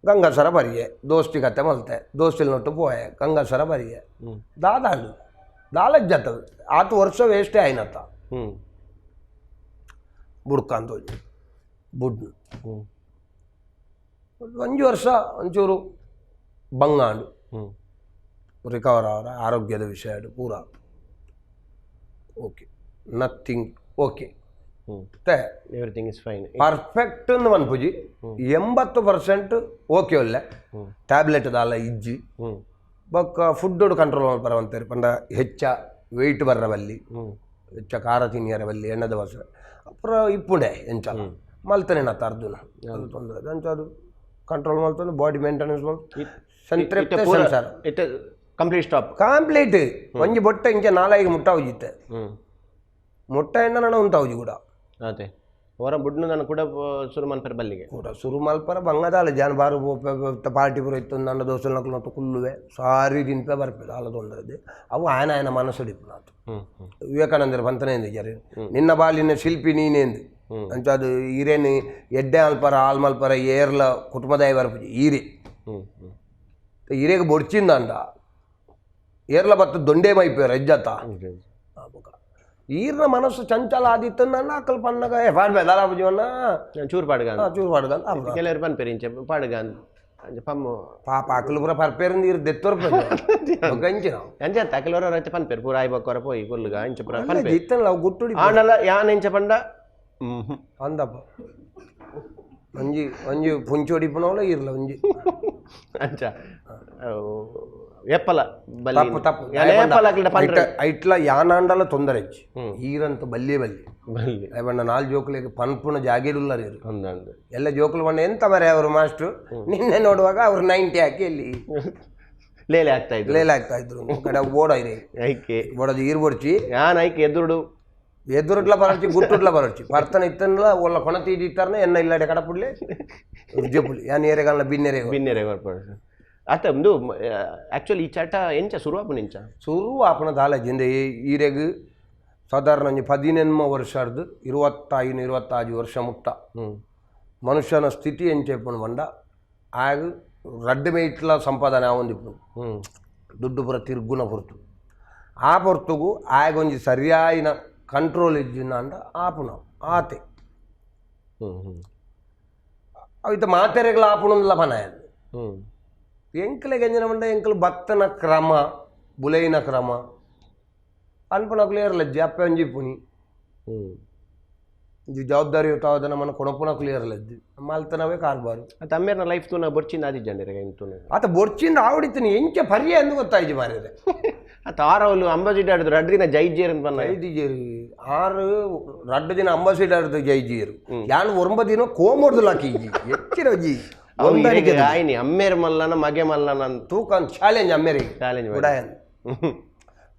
ಗಂಗಾಸರ ಬರಿಯೆ ದೋಸ್ತಿ ಕತೆ ಮಲ್ತೆ ದೋಸ್ತಿಲ್ ನೊಟ್ಟು ಪೋಯೆ ಗಂಗಾಸರ ಬರಿಯೆ ದಾದಾಂಡು ದಾಲಜ್ಜತ್ತ ಆತು ವರ್ಷ ವೇಸ್ಟೇ ಆಯ್ನತ್ತ ಬುಡ್ಕಂತ ಬುಡ್ ಒಂಜಿ ವರ್ಷ ಒಂಚೂರು ಬಂಗಾಂಡು ರಿಕವರ್ ಅವರ ಆರೋಗ್ಯದ ವಿಷಯ ಪೂರ okay, nothing okay. ಮತ್ತೆ everything is fine. Perfect ಮನ್ಪುಜಿ, 80% okay. ಒಲ್ಲೆ ಟ್ಯಾಬ್ಲೆಟ್ ದಾಲ ಇಜ್ಜಿ. ಬೊಕ್ಕ ಫುಡ್ ಕಂಟ್ರೋಲ್ ಮಲ್ಪರ ಅಂತಾರೆ ಪಂಡ ಹೆಚ್ಚ ವೆಯ್ಟ್ ಬರ್ರ ಬಲ್ಲಿ, ಹೆಚ್ಚ ಖಾರ ತಿನ್ನಿಯರ ಬಲ್ಲಿ, ಎಣ್ಣೆದ ಬಸ್ ಅಪುರ ಇಪ್ಪುಂಡೆ ಎಂಚ. ಮಲ್ತನೇನತ್ತ ಅರ್ಜುನ ಅದು ತೊಂದರೆ ಅಂಚ ಅದು ಕಂಟ್ರೋಲ್ ಮಲ್ತೊಂದು ಬಾಡಿ ಮೇಂಟೆನೆನ್ಸ್ ಮಲ್ತು ಸಂತೃಪ್ತ ಸಂಸಾರ ಇತ್ತೆ complete stop complete ಒಂಜಿ ಬೊಟ್ಟೆ ಇಂಚ ನಾಲಾಯಿಗೆ ಮುಟ್ಟಾವುಜಿತ್ತೆ ಮುಟ್ಟ ಎಣ್ಣ ನನ ಉಂತಾವುಜಿ ಕೂಡ ಅದೇ ಹೊರ ಬುಡ್ನು ನಾನು ಕೂಡ ಶುರು ಮನ್ಪೆರ್ ಬಲ್ಲಿಗೆ ಕೂಡ ಶುರು ಮಲ್ಪರ ಬಂಗದಾಲ ಜಾನ ಬಾರು ಪಾರ್ಟಿ ಪೂರ ಇತ್ತು ನನ್ನ ದೋಸ್ತಲು ನಕಲು ಮತ್ತು ಕುಲ್ಲುವೆ ಸಾರಿ ತಿನ್ಪೆ ಬರ್ಪೆ ಆಲ ತೊಂದರೆ ಅವು ಆಯನ ಆಯನ ಮನಸ್ಸು ಇಪ್ಪುನಾತು ವಿವೇಕಾನಂದರ ಪಂತನೇ ಜರಿ ನಿನ್ನ ಬಾಲಿನ ಶಿಲ್ಪಿ ನೀನೇಂದು ಅಂಚ ಅದು ಈರೇನು ಎಡ್ಡೆ ಅಲ್ಪರ ಆಲ್ ಮಲ್ಪರ ಏರ್ಲ ಕುಟುಂಬದಾಯ ಬರ್ಪುಜಿ ಈರೆ ಈರೆಗೆ ಬೊಡ್ಚಿಂದಂಡ ಏರ್ಲ ಬತ್ತು ದೊಂಡೆ ಮೈಪೇರು ಎಜ್ಜತ್ತ ಈರ್ನ ಮನಸ್ಸು ಚಂಚಲ ಆದಿತ್ತಂದ ಅಕ್ಕಲ್ ಪನ್ನಗ ಪಾಡ್ಬೆ ದಾಲಾಪುಜಿವನ್ನ ಚೂರು ಪಾಡ್ಗ ಚೂರು ಪಾಡ್ಗ ಕೆಲವರು ಪನ್ಪೇರು ಇಂಚ ಪಾಡ್ಗ ಅಂಚ ಪಮ್ಮು ಪಾಪ ಅಕ್ಕಲು ಪೂರ ಪರ್ಪೇರಿಂದ ಈರ್ ದೆತ್ತೊರ್ಪೆ ಗಂಚಿನ ಅಂಚ ಅಕಲವರ ರೈತ ಪನ್ಪೇರು ಪೂರ ಆಯ್ಬಕ್ಕೊರ ಪೋಯಿ ಕುಲ್ಲುಗ ಇಂಚ ಪೂರ ಪನ್ಪೇರು ಇತ್ತಲ್ಲ ಅವು ಗುಟ್ಟುಡಿ ಆಂಡಲ ಯಾನ್ ಇಂಚ ಪಂಡ ಅಂದಪ್ಪ ಒಂಜಿ ಒಂಜಿ ಪುಂಚೋಡಿ ಪುನವಲ ಇರ್ಲ ಒಂಜಿ ಅಂಚ ಎಪ್ಪಲ ಬಲ್ಲಿ ತಪ್ಪು ತಪ್ಪು ಏಪಲ ಅಕ್ಲೆಡ ಪನ್ರೆ ಐಟ್ಲ ಯಾನಾಂಡಲ ತೊಂದರೆ ಹೆಚ್ಚು ಈರಂತ ಬಲ್ಲಿಯೇ ಬಲ್ಲಿ ಬಲ್ಲಿ ಬಣ್ಣ ನಾಲ್ ಜೋಕುಲಿಗೆ ಪನ್ಪುನ ಜಾಗೀರುಲ್ಲರು ಇರು ಒಂದೊಂದು ಎಲ್ಲ ಜೋಕುಲು ಬಣ್ಣ ಎಂತ ಮರೆ ಅವರು ಮಾಸ್ಟ್ರು ನಿನ್ನೆ ನೋಡುವಾಗ ಅವ್ರು 90 ಹಾಕಿ ಎಲ್ಲಿ ಲೇಲೆ ಆಗ್ತಾ ಇದ್ರು ಲೇಲೆ ಆಗ್ತಾ ಇದ್ರು ಕಡೆ ಓಡ ಇರಿ ಐಕೆ ಓಡೋದು ಈರು ಬೊಡ್ಚಿ ಯಾನ್ ಐಕೆ ಎದುರುಡು ಎದುರುಡ್ಲ ಬರಡ್ಚಿ ಗುಟ್ಟುಡ್ಲ ಬರಡ್ಚಿ ಪರ್ತನ ಇತ್ತನ್ಲ ಒಲ್ಲ ಕೊಣತಿ ಇತ್ತಾರನ ಎನ್ನ ಇಲ್ಲಡೆ ಕಡಪುಡ್ಲೆ ಜಪುಲಿ ಯಾನ್ ಏರೆಗಲ್ಲ ಬಿನ್ನೆರೆ ಬಿನ್ನೆರೆ ಬರ್ಪಡು ಅತ್ತ ಒಂದು ಆ್ಯಕ್ಚುಲಿ ಈ ಚಟ ಎಂಚ ಶುರುವಾಪುನ ಎಂಚ ಸುರು ಆಪನ ದಾಲಜಿಂದ ಈರೆಗ್ ಸಾಧಾರಣ ಒಂಜಿ 18 ವರ್ಷರ್ದು 25 26 ವರ್ಷ ಮುಟ್ಟ ಮನುಷ್ಯನ ಸ್ಥಿತಿ ಎಂಚ ಇಪ್ಪುಂಡು ಪಂಡ ಆಗ ರಡ್ಡ್ ಮೇಟ್ಲ ಸಂಪಾದನೆ ಆವೊಂದಿಪ್ಪುಂಡು ದುಡ್ಡು ಪೂರ ತಿರ್ಗುನ ಪೊರ್ತು ಆ ಪೊರ್ತುಗು ಆಗ ಒಂಜಿ ಸರಿಯಾಯಿನ ಕಂಟ್ರೋಲ್ ಇಜ್ಜಿನ ಅಂಡ ಆಪುನ ಆತೆ ಅವು ಇತ್ತ ಮಾತೆರೆಗ್ಲ ಆಪುಣಂದ್ಲ ಪನಾಯ ಎಂಕ್ಲೆಗ್ ಎಂಜಿನ ಪಂಡ ಎಂಕ್ಲು ಬತ್ತನ ಕ್ರಮ ಬುಲೈನ ಕ್ರಮ ಅನ್ಪುನಕ್ಲು ಏರ್ಲಜ್ಜಿ ಅಪ್ಪೆ ಒಂಜಿ ಪುನಿ ಇದು ಜವಾಬ್ದಾರಿ ತಾವದ ನಮ್ಮನ್ನು ಕೊಣಪುನ ಕ್ಲಿಯರ್ಲಜ್ಜಿ ಮಲ್ತನವೇ ಕಾರ್ಬಾರು ಅತ್ತ ಅಮ್ಮೇರ್ನ ಲೈಫ್ ತೂನ ಬೊರ್ಚಿಂದ ಆದಿಜ್ಜಂಡಿರ ಎಂತೂನ ಆತ ಬೊರ್ಚಿಂದ ಆವಡಿತೀನಿ ಎಂಚ ಪರ್ಯ ಎಂದು ಗೊತ್ತಾಯ್ತು ಮಾರಿದೆ ಅತ್ತ ಆರವಲು ಅಂಬಾಸಿಡರ್ ಆಡಿದ್ರು ರಡ್ಡು ದಿನ ಜೈಜೇರ್ ಅಂತ ಬಂದ ಜೈಜಿಯರು ಆರು ರಡ್ಡು ದಿನ ಅಂಬಾಸಿಡರ್ ಜೈಜಿಯರು ಯಾನ್ ಒಂಬ ದಿನ ಕೋಮೊಡ್ದು ಲಾಕಿ ಎಚ್ಚಿರ ಜಿ ಹೊಂದಾಣಿಕೆ ಆಯ್ನಿ ಅಮ್ಮೇರ್ ಮಲ್ಲನ ಮಗೆ ಮಲ್ಲನ ಅಂತ ತೂಕ ಚಾಲೆಂಜ್ ಅಮ್ಮೇರಿಗೆ ಚಾಲೆಂಜ್ ಉಡಾಯನ್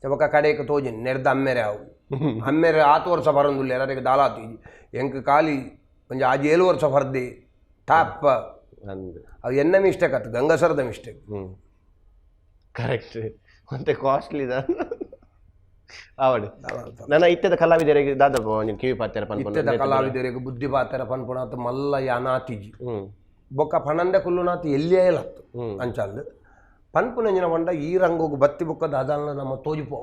ಚಬಕ ಕಡೆಗೆ ತೋಜಿನ್ ನೆಡ್ದ ಅಮ್ಮೇರೆ ಅವು ಅಮ್ಮೇರೆ ಆತು ವರ್ಷ ಬರಂದುಲ್ಲ ಎಲ್ಲರಿಗೆ ದಾಲಾತು ಎಂಕ್ ಖಾಲಿ ಒಂಜಿ ಆಜಿ 7 ವರ್ಷ ಬರ್ದಿ ಟಾಪ್ ಅಂದ್ ಅವು ಎನ್ನ ಮಿಸ್ಟೇಕ್ ಆತು ಗಂಗಸರದ ಮಿಸ್ಟೇಕ್ ಕರೆಕ್ಟ್ ಮತ್ತೆ ಕಾಸ್ಟ್ಲಿ ಆವಡು ನನ್ನ ಇತ್ತದ ಕಲಾವಿದರಿಗೆ ದಾದಪ್ಪ ಒಂಜಿ ಕಿವಿ ಪಾತ್ಯರ ಪನ್ಪುನ ಇತ್ತೆದ ಕಲಾವಿದರಿಗೆ ಬುದ್ಧಿ ಪಾತ್ಯರ ಪನ್ಪುಣಾತ ಮಲ್ಲ ಯಾನಾತಿಜಿ ಬೊಕ್ಕ ಪಣಂದೆ ಕುಲ್ಲುನಾತು ಎಲ್ಲಿಯೇ ಲತ್ತು ಅಂಚಂದು ಪನ್ಪುನಂಜಿನ ಪಂಡ ಈ ರಂಗೋಗು ಬತ್ತಿ ಬೊಕ್ಕ ದಾದಾಲ್ನ ನಮ್ಮ ತೋಜಿಪೋ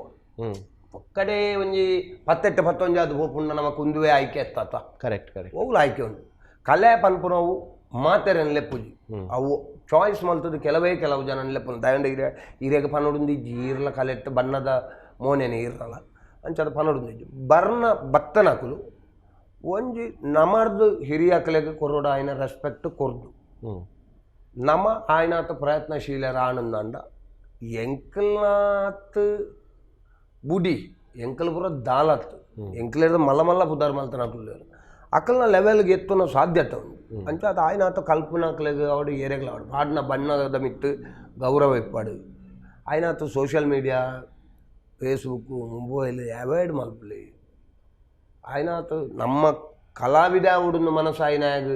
ಒಕ್ಕಡೆ ಒಂಜಿ ಪತ್ತೆಟ್ಟು ಪತ್ತೊಂಜಿ ಅದು ಪೋಪುಂಡ ನಮ್ಮ ಕುಂದುವೆ ಆಯ್ಕೆ ಎತ್ತಾತ ಕರೆಕ್ಟ್ ಕರೆಕ್ಟ್ ಒವ್ಲು ಆಯ್ಕೆ ಉಂಟು ಕಲೆ ಪನ್ಪುನವು ಮಾತೆರೆನ್ ಲೆಪ್ಪುಜಿ ಅವು ಚಾಯ್ಸ್ ಮಲ್ತದ್ದು ಕೆಲವೇ ಕೆಲವು ಜನ ಲೆಪ್ಪುನು ದಯಂಡ ಇರೆ ಇರೆಗ್ ಪನೊಡುಂದು ಇಜ್ಜಿ ಈರ್ಲ ಕಲೆಟ್ಟು ಬಣ್ಣದ ಮೋನೆನೆ ಈರ್ರಲ ಅಂಚದ ಪನೊಡುಂದು ಇಜ್ಜಿ ಬರ್ನ ಬತ್ತನಕುಲು ಒಂಜಿ ನಮರ್ದು ಹಿರಿಯಕಲೆಗ್ ಕೊರೊಡು ಆಯ್ನ ರೆಸ್ಪೆಕ್ಟ್ ಕೊರ್ದು ನಮ ಆಯ್ನಾತ ಪ್ರಯತ್ನಶೀಲರ ಆನಂದಾಂಡ ಎಂಕಲ್ನಾತ್ ಬುಡಿ ಎಂಕಲ್ ಪೂರ ದಾಲತ್ ಎಂಕಲೇರ್ದ ಮಲ್ಲ ಮಲ್ಲ ಪುದಾರ್ ಮಲ್ತನಕುಲು ಅಕಲ್ನ ಲೆವೆಲ್ಗೆ ಎತ್ತುನ ಸಾಧ್ಯತೆ ಉಂಡು ಅಂಚ ಅದು ಆಯ್ನಾತ ಕಲ್ಪನಕ್ಲೆಗ್ ಅವಡು ಏರೆಗ್ಲ ಅವಡು ಪಾಡ್ನ ಬಣ್ಣದ ಮಿತ್ತು ಗೌರವ ಇಪ್ಪಾಡು ಆಯ್ನಾತ social media Facebook mobile avoid ಮಲ್ಪಲಿ ಆಯ್ನಾತ ನಮ್ಮ ಕಲಾವಿದ ಅವಡುನ ಮನಸ್ಸು ಆಯ್ನಾಗ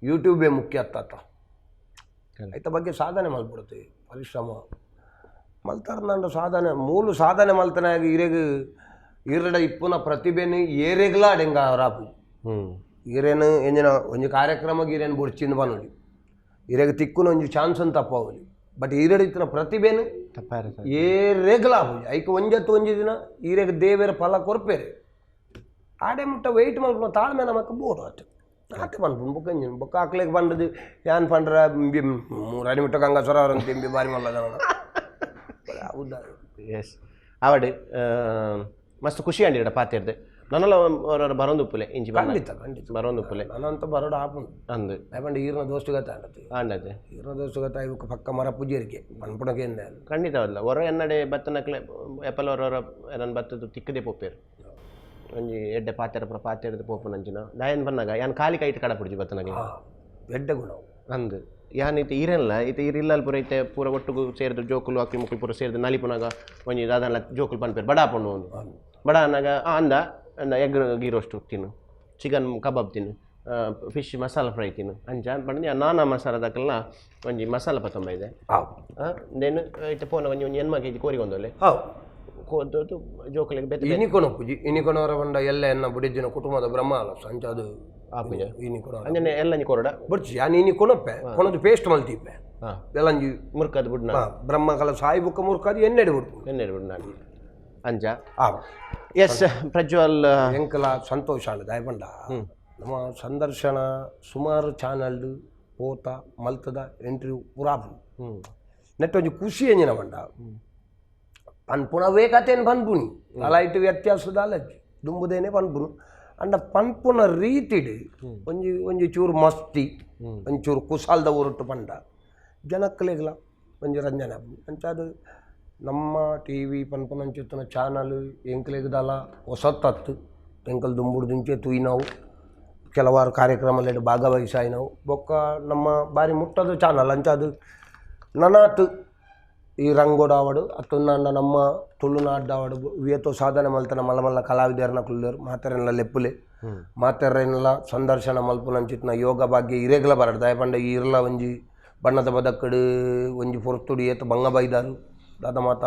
ಯೂಟ್ಯೂಬೇ ಮುಖ್ಯ ಅತ್ತ ಐತ ಬಗ್ಗೆ ಸಾಧನೆ ಮಲ್ಬಿಡ್ತೀವಿ ಪರಿಶ್ರಮ ಮಲ್ತಾರ ಸಾಧನೆ ಮೂಲು ಸಾಧನೆ ಮಲ್ತನಾಗ ಇರೆಗ್ ಈರಡ ಇಪ್ಪುನ ಪ್ರತಿಭೆನು ಏರೆಗ್ಲ ಅಡೆಂಗ ರಾಪು ಈರೇನು ಎಂಜಿನ ಒಂಜಿ ಕಾರ್ಯಕ್ರಮಕ್ಕೆ ಈರೇನು ಬೊಡ್ಚಿಂದು ಬನ್ನೊಲಿ ಇರೆಗ್ ತಿಕ್ಕುನ ಒಂಜಿ ಚಾನ್ಸ್ ಅಂತ ತಪ್ಪಾವಲಿ ಬಟ್ ಈರಡ ಇತ್ತಿನ ಪ್ರತಿಭೆನು ಏರೆಗ್ಲ ಆಪುಜಿ ಐಕ್ ಒಂಜತ್ತು ಒಂಜಿ ದಿನ ಈರೆಗ್ ದೇವೇರ ಫಲ ಕೊರ್ಪೇರೆ ಆಡೆ ಮುಟ್ಟ ವೆಯ್ಟ್ ಮಲ್ಪುನ ತಾಳ್ಮೆ ನಮಕ್ ಬೋಡು ಆತು ಆತೆ ಪನ್ಪುಂಡು ಬೊಕ್ಕ ಎಂಜಿನ ಬೊಕ್ಕ ಅಕ್ಲೆಗ್ ಪಂಡದು ಯಾನ್ ಪಂಡ್ರ ಮೂರಡಿ ಮುಟ್ಟ ಗಂಗಾಸ್ವರ ಅವರಂತ ತಿಂಬಿ ಬಾರಿ ಮಲ್ಲದ ಹೌದಾ ಎಸ್ ಆವಡ್ ಮಸ್ತ್ ಖುಷಿ ಅಂಡಿ ಇಡ ಪಾತಿರ್ದೆ ನನ್ನಲ್ಲ ಬರೋದು ಉಪ್ಪುಲೆ ಇಂಚಿ ಖಂಡಿತ ಖಂಡಿತ ಬರೋದು ಉಪ್ಪುಲೆ ನಾನಂತ ಬರೋಡು ಆಪುಂಡು ಅಂದು ಪಂಡ ಈರ್ನ ದೋಸ್ತುಗತ ಅಂಡತಿ ಆಂಡತೆ ಈರ್ನ ದೋಸ್ತುಗತ ಇವಕ್ಕೆ ಪಕ್ಕ ಮರ ಪೂಜೆರಿಗೆ ಪನ್ಪುಣಕ್ಕೆ ಖಂಡಿತವಲ್ಲ ಹೊರ ಎನ್ನಡೆ ಬತ್ತನಕ್ಲೆ ಎಪ್ಪಲ ಹೊರ ನನ್ನ ಬತ್ತದ್ದು ತಿಕ್ಕದೆ ಪೋಪೇರು ಒಂಜಿ ಎಡ್ಡೆ ಪಾತೆರ ಪೂರ ಪಾತೆರ್ದ್ ಪೋಪುನಂಚಿನ ದಾಯೆನ್ ಪನ್ನಗ ಯಾನ್ ಖಾಲಿ ಕೈಟ್ ಕಡಪುಡ್ಜಿ ಬತ್ತನಗ. ಎಡ್ಡೆ ಗುಣ. ಅಂದ್, ಯಾನ್ ಇತ್ತೆ ಈರೆನ್ಲ ಇತ್ತೆ ಈರ್ ಇಲ್ಲಲ್ ಪೂರ ಇತ್ತೆ ಪೂರ ಒಟ್ಟುಗು ಸೇರ್ದ್ ಜೋಕುಲು ಅಕ್ಲು ಮುಕ್ಲು ಪೂರ ಸೇರ್ದ್ ನಲಿಪುನಗ ಒಂಜಿ ದಾದನ್ಲ ಜೋಕುಲು ಪನ್ಪೆರ್ ಬಡ ಆಪುಂಡು ಉಂದು ಬಡ ಅನ್ನಗ ಅಂದ ಅಂದ ಎಗ್ ಗೀ ರೋಸ್ಟ್ ತಿನ್ನು, ಚಿಕನ್ ಕಬಾಬ್ ತಿನ್ನು, ಫಿಶ್ ಮಸಾಲ ಫ್ರೈ ತಿನ್ನು ಅಂಚ ಪಂಡ ಯಾನ್ ನಾನಾ ಮಸಾಲದಕಲ್ನ ಒಂಜಿ ಮಸಾಲ ಪತ್ತೊಂಬ ಇದೆ. ದೇನ್ ಇತ್ತೆ ಪೋನ ಒಂಜಿ ಒಂಜಿ 80 ಕೆಜಿ ಕೋರಿ ಕೊಂದೊಲೆ ಕೋದು ಜೋಕುಲೆಗ್ ಬೇತೆ ಬೇತೆ ಇನಿಕೊನೊಪ್ಪುಜಿ ಇನಿಕೊನವರ ಪಂಡ ಎಲ್ಲ ಎನ್ನ ಬುಡಿದಿನ ಕುಟುಂಬದ ಬ್ರಹ್ಮ ಅಲ್ಲ ಅಂಚಾದ್ ಆಪುಜ ಇನಿಕೊನ ಅಂಚನೆ ಎಲ್ಲಂಜಿ ಕೊರಡ ಬೊಡ್ಚಿ ಯಾನ್ ಇನಿ ಕೊನೊಪ್ಪೆ ಕೊನೊದು ಪೇಸ್ಟ್ ಮಲ್ತಿಪ್ಪೆ ಎಲ್ಲಂಜಿ ಮುರ್ಕದ್ ಬುಡ್ನ ಬ್ರಹ್ಮ ಕಲ ಸಾಯಿ ಬುಕ್ಕ ಮುರ್ಕದ್ ಎಣ್ಣೆಡ್ ಬುಡ್ಪು ಎಣ್ಣೆ ಬುಡ್ನ ಅಂಚ. ಎಸ್ ಪ್ರಜ್ವಲ್, ಎಂಕಲ ಸಂತೋಷ ಆಂಡ್ ದಾಯೆ ಪಂಡ ನಮ್ಮ ಸಂದರ್ಶನ ಸುಮಾರು ಚಾನಲ್ ಪೋತ ಮಲ್ತದ ಇಂಟರ್ವ್ಯೂ ಪೂರಾ ಆಪುಂಡು. ನೆಟ್ ಒಂಜಿ ಖುಷಿ ಎಂಜಿನ ಪಂಡ ಪನ್ಪುನವೇ ಕತೆನ್ ಪನ್ಪುನಿ ಅಲಾಯ್ಟ್ ವ್ಯತ್ಯಾಸ ದಾಲಜ್ಜಿ ದುಂಬುದೇನೆ ಪನ್ಪುನು ಅಂಡ ಪನ್ಪುನ ರೀತಿಡ್ ಒಂಜಿ ಒಂಜಿ ಚೂರು ಮಸ್ತಿ ಒಂಚೂರು ಕುಸಾಲ್ದ ಊರುಟ್ಟು ಪಂಡ ಜನಕ್ಕಲೆಗ್ಲ ಒಂಜಿ ರಂಜನೆ ಆಪುಂಡು. ಅಂಚಾದ್ ನಮ್ಮ ಟಿ ವಿ ಪನ್ಪುನಂಚಿತ್ತಿನ ಚಾನಲ್ ಎಂಕ್ಲೆಗ್ ದಾಲ ಹೊಸತ್ತತ್ತು ಎಂಕಲ್ ದುಂಬುಡ್ದಿಂಚೆ ತೂಯಿನವು ಕೆಲವಾರು ಕಾರ್ಯಕ್ರಮಲೆಡ್ ಭಾಗವಹಿಸಾಯಿನವು ಬೊಕ್ಕ ನಮ್ಮ ಬಾರಿ ಮುಟ್ಟದ ಚಾನಲ್. ಅಂಚಾದ್ ನನಾತ್ ಈ ರಂಗೋಡಾವಡ್ ಅತ್ತುಂದಾಂಡ ನಮ್ಮ ತುಳುನಾಡ್ಡಾವಡ್ ವಿಯತೋ ಸಾಧನೆ ಮಲ್ತನ ಮಲ್ಲ ಮಲ್ಲ ಕಲಾವಿದೆರ್ನಕುಲ್ಲೆರ್ ಮಾತೆರೆನ್ಲ ಲೆಪ್ಪುಲೆ ಮಾತೆರೆನ್ಲ ಸಂದರ್ಶನ ಮಲ್ಪುನಂಚಿತ್ತಿನ ಯೋಗ ಭಾಗ್ಯ ಇರೆಗ್ಲ ಬರಡ್ ದಾಯೆ ಪಂಡ ಇರ್ಲ ಒಂಜಿ ಬಣ್ಣದ ಬದಕ್ಕಡ್ ಒಂಜಿ ಪೊರ್ತುಡು ಏತ್ ಬಂಗ ಬೈದಾರು ದಾದ ಮಾತ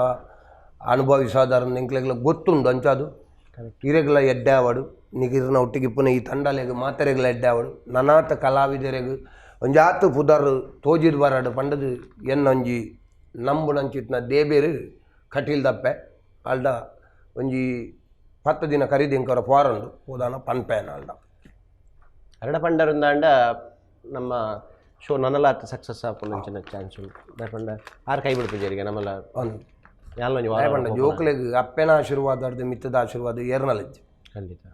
ಅನುಭವಿಸಾದಾರು ಎಂಕ್ಲೆಗ್ಲ ಗೊತ್ತುಂಡು. ಅಂಚಾದ್ ಇರೆಗ್ಲ ಎಡ್ಡೆ ಆವಡ್ ನಿಗಿರ್ನ ಒಟ್ಟಿಗೆ ಇಪ್ಪುನ ಈ ತಂಡಲೆಗ್ ಮಾತೆರೆಗ್ಲ ಎಡ್ಡೆ ಆವಡ್ ನನಾತ್ ಕಲಾವಿದೆರೆಗ್ ಒಂಜಾತ್ ಪುದರ್ ತೋಜಿದ್ ಬರಡ್ ಪಂಡದು ಎನ್ನೊಂಜಿ ನಂಬುನಂಚಿತ್ತಿನ ದೇಬೇರು ಕಟೀಲ್ ದಪ್ಪೆ ಅಲ್ಡ ಒಂಜಿ 10 ದಿನ ಕರಿದಿಂಕರ ಪೋರಂಡು ಪೋದಾನ ಪನ್ಪೇನ ಅಲ್ಡ ಅರಡ ಪಂಡರುಂದಾಂಡ ನಮ್ಮ ಶೋ ನನಲಾತ್ ಸಕ್ಸಸ್ ಆಪುನಂಚಿನ ಚಾನ್ಸ್ ಉಂಡು. ದಾಯೆ ಪಂಡ ಆರ್ ಕೈ ಬಿಡ್ಪುಜೆರಿಗೆ ನಮ್ಮಲ ಯಾನ್ಲ ಒಂಜಿ ವಾರ ದಾಯೆ ಪಂಡ ಜೋಕ್ಲೆಗ್ ಅಪ್ಪೆನ ಆಶೀರ್ವಾದ ಅರ್ದ್ ಮಿತ್ತದ ಆಶೀರ್ವಾದ ಏರ್ನಲಜ್ಜಿ. ಖಂಡಿತ.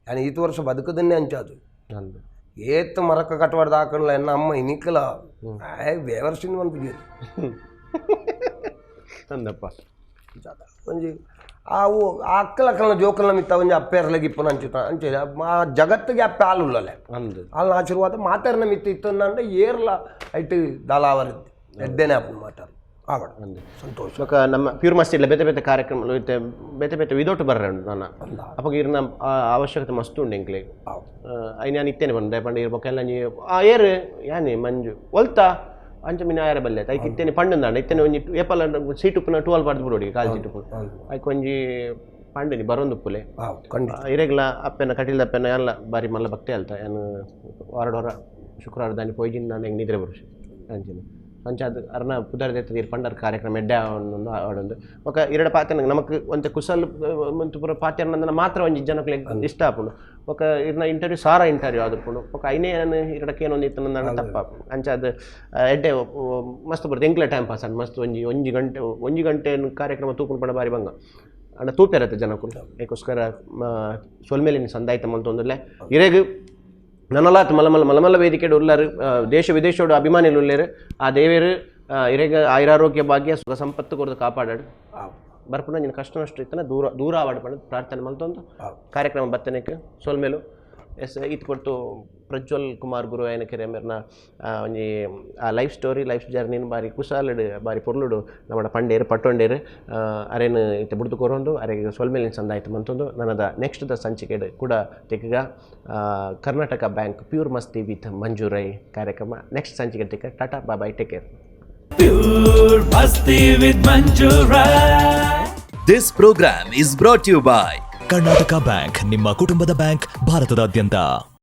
ಯಾನ್ ಈತ್ ವರ್ಷ ಬದುಕದನ್ನೇ ಅಂಚಾದು ಅಂದ್. ಏತ್ ಮರಕ್ಕ ಕಟ್ವಾಡ್ದ ಹಾಕಣ್ಲ ಎನ್ನ ಅಮ್ಮ ಇನಿಕ್ಲ ಆಯ್ ಬೇವರ್ಸಿಂದ ಮನ್ಪುಜೆರ್. ಅಂದಪ್ಪ. ಒಂಜಿ ಆವು ಆ ಅಕ್ಕಲಕ್ಕಲ್ನ ಜೋಕಲ್ನ ಮಿತ್ತ ಒಂಜಿ ಅಪ್ಪೆರ್ಲೆಗ್ ಇಪ್ಪುನ ಅಂಚಿತ ಅಂಚೆ ಆ ಜಗತ್ತಿಗೆ ಅಪ್ಪೆ ಆಲುಲ್ಲಲೆ ಅಂದ್. ಆಲ್ನ ಆಶೀರ್ವಾದ ಮಾತೆರ್ನ ಮಿತ್ತ ಇತ್ತಂದಾಂಡ ಏರ್ಲ ಐಟ್ ದಾಲಾವರದ್ದು ಎಡ್ಡೆನೆ ಆಪುಂಡು ಮಾತಾರ ಆವಡ್ ಸಂತೋಷ. ಬೊಕ ನಮ್ಮ ಪ್ಯೂರ್ ಮಸ್ತಿ ಇಲ್ಲ ಬೇತೆ ಬೇತೆ ಕಾರ್ಯಕ್ರಮ ಇತ್ತೆ ಬೇತೆ ಬೇತೆ ವಿದೌಟ್ ಬರ್ರೆ ಉಂಡು ನಾನ ಅಪಗ ಇರ್ನ ಅವಶ್ಯಕತೆ ಮಸ್ತ್ ಉಂಡು ಎಂಕ್ಲೆಗ್. ಐನ್ ಯಾನ್ ಇತ್ತೇನೆ ಪಂಡ ಪಂಡ ಇರ್ ಬೊಕ ಎಲ್ಲ ಆ ಏರ್ ಯಾನೆ ಮಂಜು ಒಲ್ತ ಅಂಚ ಮಿನ ಆಯರ ಬಲ್ಲೆ ಐಕ್ ಇತ್ತೇನೆ ಪಂಡಂದಾಂಡ ಇತ್ತೇನೆ ಒಂಜಿ ಏಪಲ ಸೀಟ್ ಉಪ್ಪುನ ಟುವಲ್ ಪಡ್ದು ಬಿಡೋಡಿ ಕಾಲ್ ಸೀಟ್ ಉಪ್ಪು ಐಕ್ ಒಂಜಿ ಪಂಡನಿ ಬರೊಂದುಪ್ಪುಲೆ. ಖಂಡಿತ. ಇರೆಗ್ಲ ಅಪ್ಪೆನ ಕಟೀಲ್ದ ಅಪ್ಪೆನ ಎಲ್ಲ ಬಾರಿ ಮಲ್ಲ ಭಕ್ತಿ ಅಲ್ತ ಯಾನ್ ವಾರಡೊರ ಶುಕ್ರವಾರ ದಾನಿ ಪೋಯ್ಜಿನ್ ನಾನು ಹೆಂಗೆ ನಿದ್ರೆ ಬರುಷ್ ಅಂಚಿನ ಅಂಚ ಅದು ಅರ್ನ ಪುದರ್ ದೆತ್ತದ ಇರ್ ಪಂಡರ್ ಕಾರ್ಯಕ್ರಮ ಎಡ್ಡೆ ಆವೊಂದು ಬೊಕ ಇರಡ ಪಾತೆರ್ನ ನಮಕ್ ಒಂತೆ ಕುಸಲ್ ಮಂತು ಪೂರ ಪಾತೆರ್ನಂದನ ಮಾತ್ರ ಒಂಜಿ ಜನಕ್ಲೆಗ್ ಇಷ್ಟ ಆಪುಂಡು. ಬೊಕ ಇರ್ನ ಇಂಟರ್ವ್ಯೂ ಸಾರ ಇಂಟರ್ವ್ಯೂ ಆದುಪ್ಪುಂಡು. ಬೊಕ ಐನೇ ಯಾನ್ ಇರಡಕ್ಕೆ ಏನೊಂದು ಇತ್ತಂದಾಂಡ ತಪ್ಪಾಪುಂಡು. ಅಂಚ ಅದು ಎಡ್ಡೆ ಮಸ್ತ್ ಬರ್ತದೆ ಎಂಕ್ಲೆ ಟೈಮ್ ಪಾಸ್ ಆಂಡ್ ಮಸ್ತ್ ಒಂಜಿ ಒಂಜಿ ಗಂಟೆ ಒಂಜಿ ಗಂಟೆ ಕಾರ್ಯಕ್ರಮ ತೂಪುಂಡು ಪಂಡ ಬಾರಿ ಬಂಗ ಅಂಡ ತೂಪೆರತ್ತೆ ಜನಕುಲು. ಐಕೋಸ್ಕರ ಸೊಲ್ಮೆಲಿನ ಸಂದಾಯ್ತ ಮಲ್ತೊಂದುಲ್ಲೆ ಇರೆಗ್ ನನಲಾತ್ ಮಲ್ಲ ಮಲ್ಲ ಮಲ್ಲ ಮಲ್ಲ ವೇದಿಕೆಡ್ ಉಲ್ಲರು ದೇಶ ವಿದೇಶೋಡು ಅಭಿಮಾನಿಲು ಉಲ್ಲೇರು. ಆ ದೇವೇರು ಇರೆಗ್ ಆಯುರಾರೋಗ್ಯ ಭಾಗ್ಯ ಸುಖ ಸಂಪತ್ತು ಕೊರ್ದು ಕಾಪಾಡಾಡು ಬರ್ಪುನ ನಿನ್ನ ಕಷ್ಟ ನಷ್ಟ ಇತ್ತನ ದೂರ ದೂರ ಆವಡ್ ಪಂಡ ಪ್ರಾರ್ಥನೆ ಮಲ್ತೊಂದು ಕಾರ್ಯಕ್ರಮ ಬತ್ತನೆಕ್ ಸೊಲ್ಮೆಲು. ಎಸ್ ಈತ್ ಕೊರ್ತು ಪ್ರಜ್ವಲ್ ಕುಮಾರ್ ಗುರು ಆಯನ ಕೆರೆ ಮೇರ್ನ ಒಂಜಿ ಆ life story life ಜರ್ನಿನ ಬಾರಿ ಕುಸಾಲಡ್ ಬಾರಿ ಪೊರ್ಲುಡು ನಮ್ಮಡ ಪಂಡೇರು ಪಟ್ಟೊಂಡೇರು ಅರೇನು ಇತ್ತೆ ಬುಡ್ದು ಕೊರೊಂದು ಅರೆಗ್ ಸೊಲ್ಮೆಲಿನ ಸಂದಾಯ್ತು ಮಂತೊಂದು ನನದ ನೆಕ್ಸ್ಟ್ ದ ಸಂಚಿಕೆಡ್ ಕೂಡ ತಿಕ್ಕಗ Karnataka bank pure Masti with Manju Rai ಕಾರ್ಯಕ್ರಮ ನೆಕ್ಸ್ಟ್ ಸಂಚಿಕೆ ತಿಕ್ಕ. Tata bye take care. Pure Masti with Manju Rai. This program is brought to you by Karnataka bank, ನಿಮ್ಮ ಕುಟುಂಬದ ಬ್ಯಾಂಕ್ ಭಾರತದಾದ್ಯಂತ.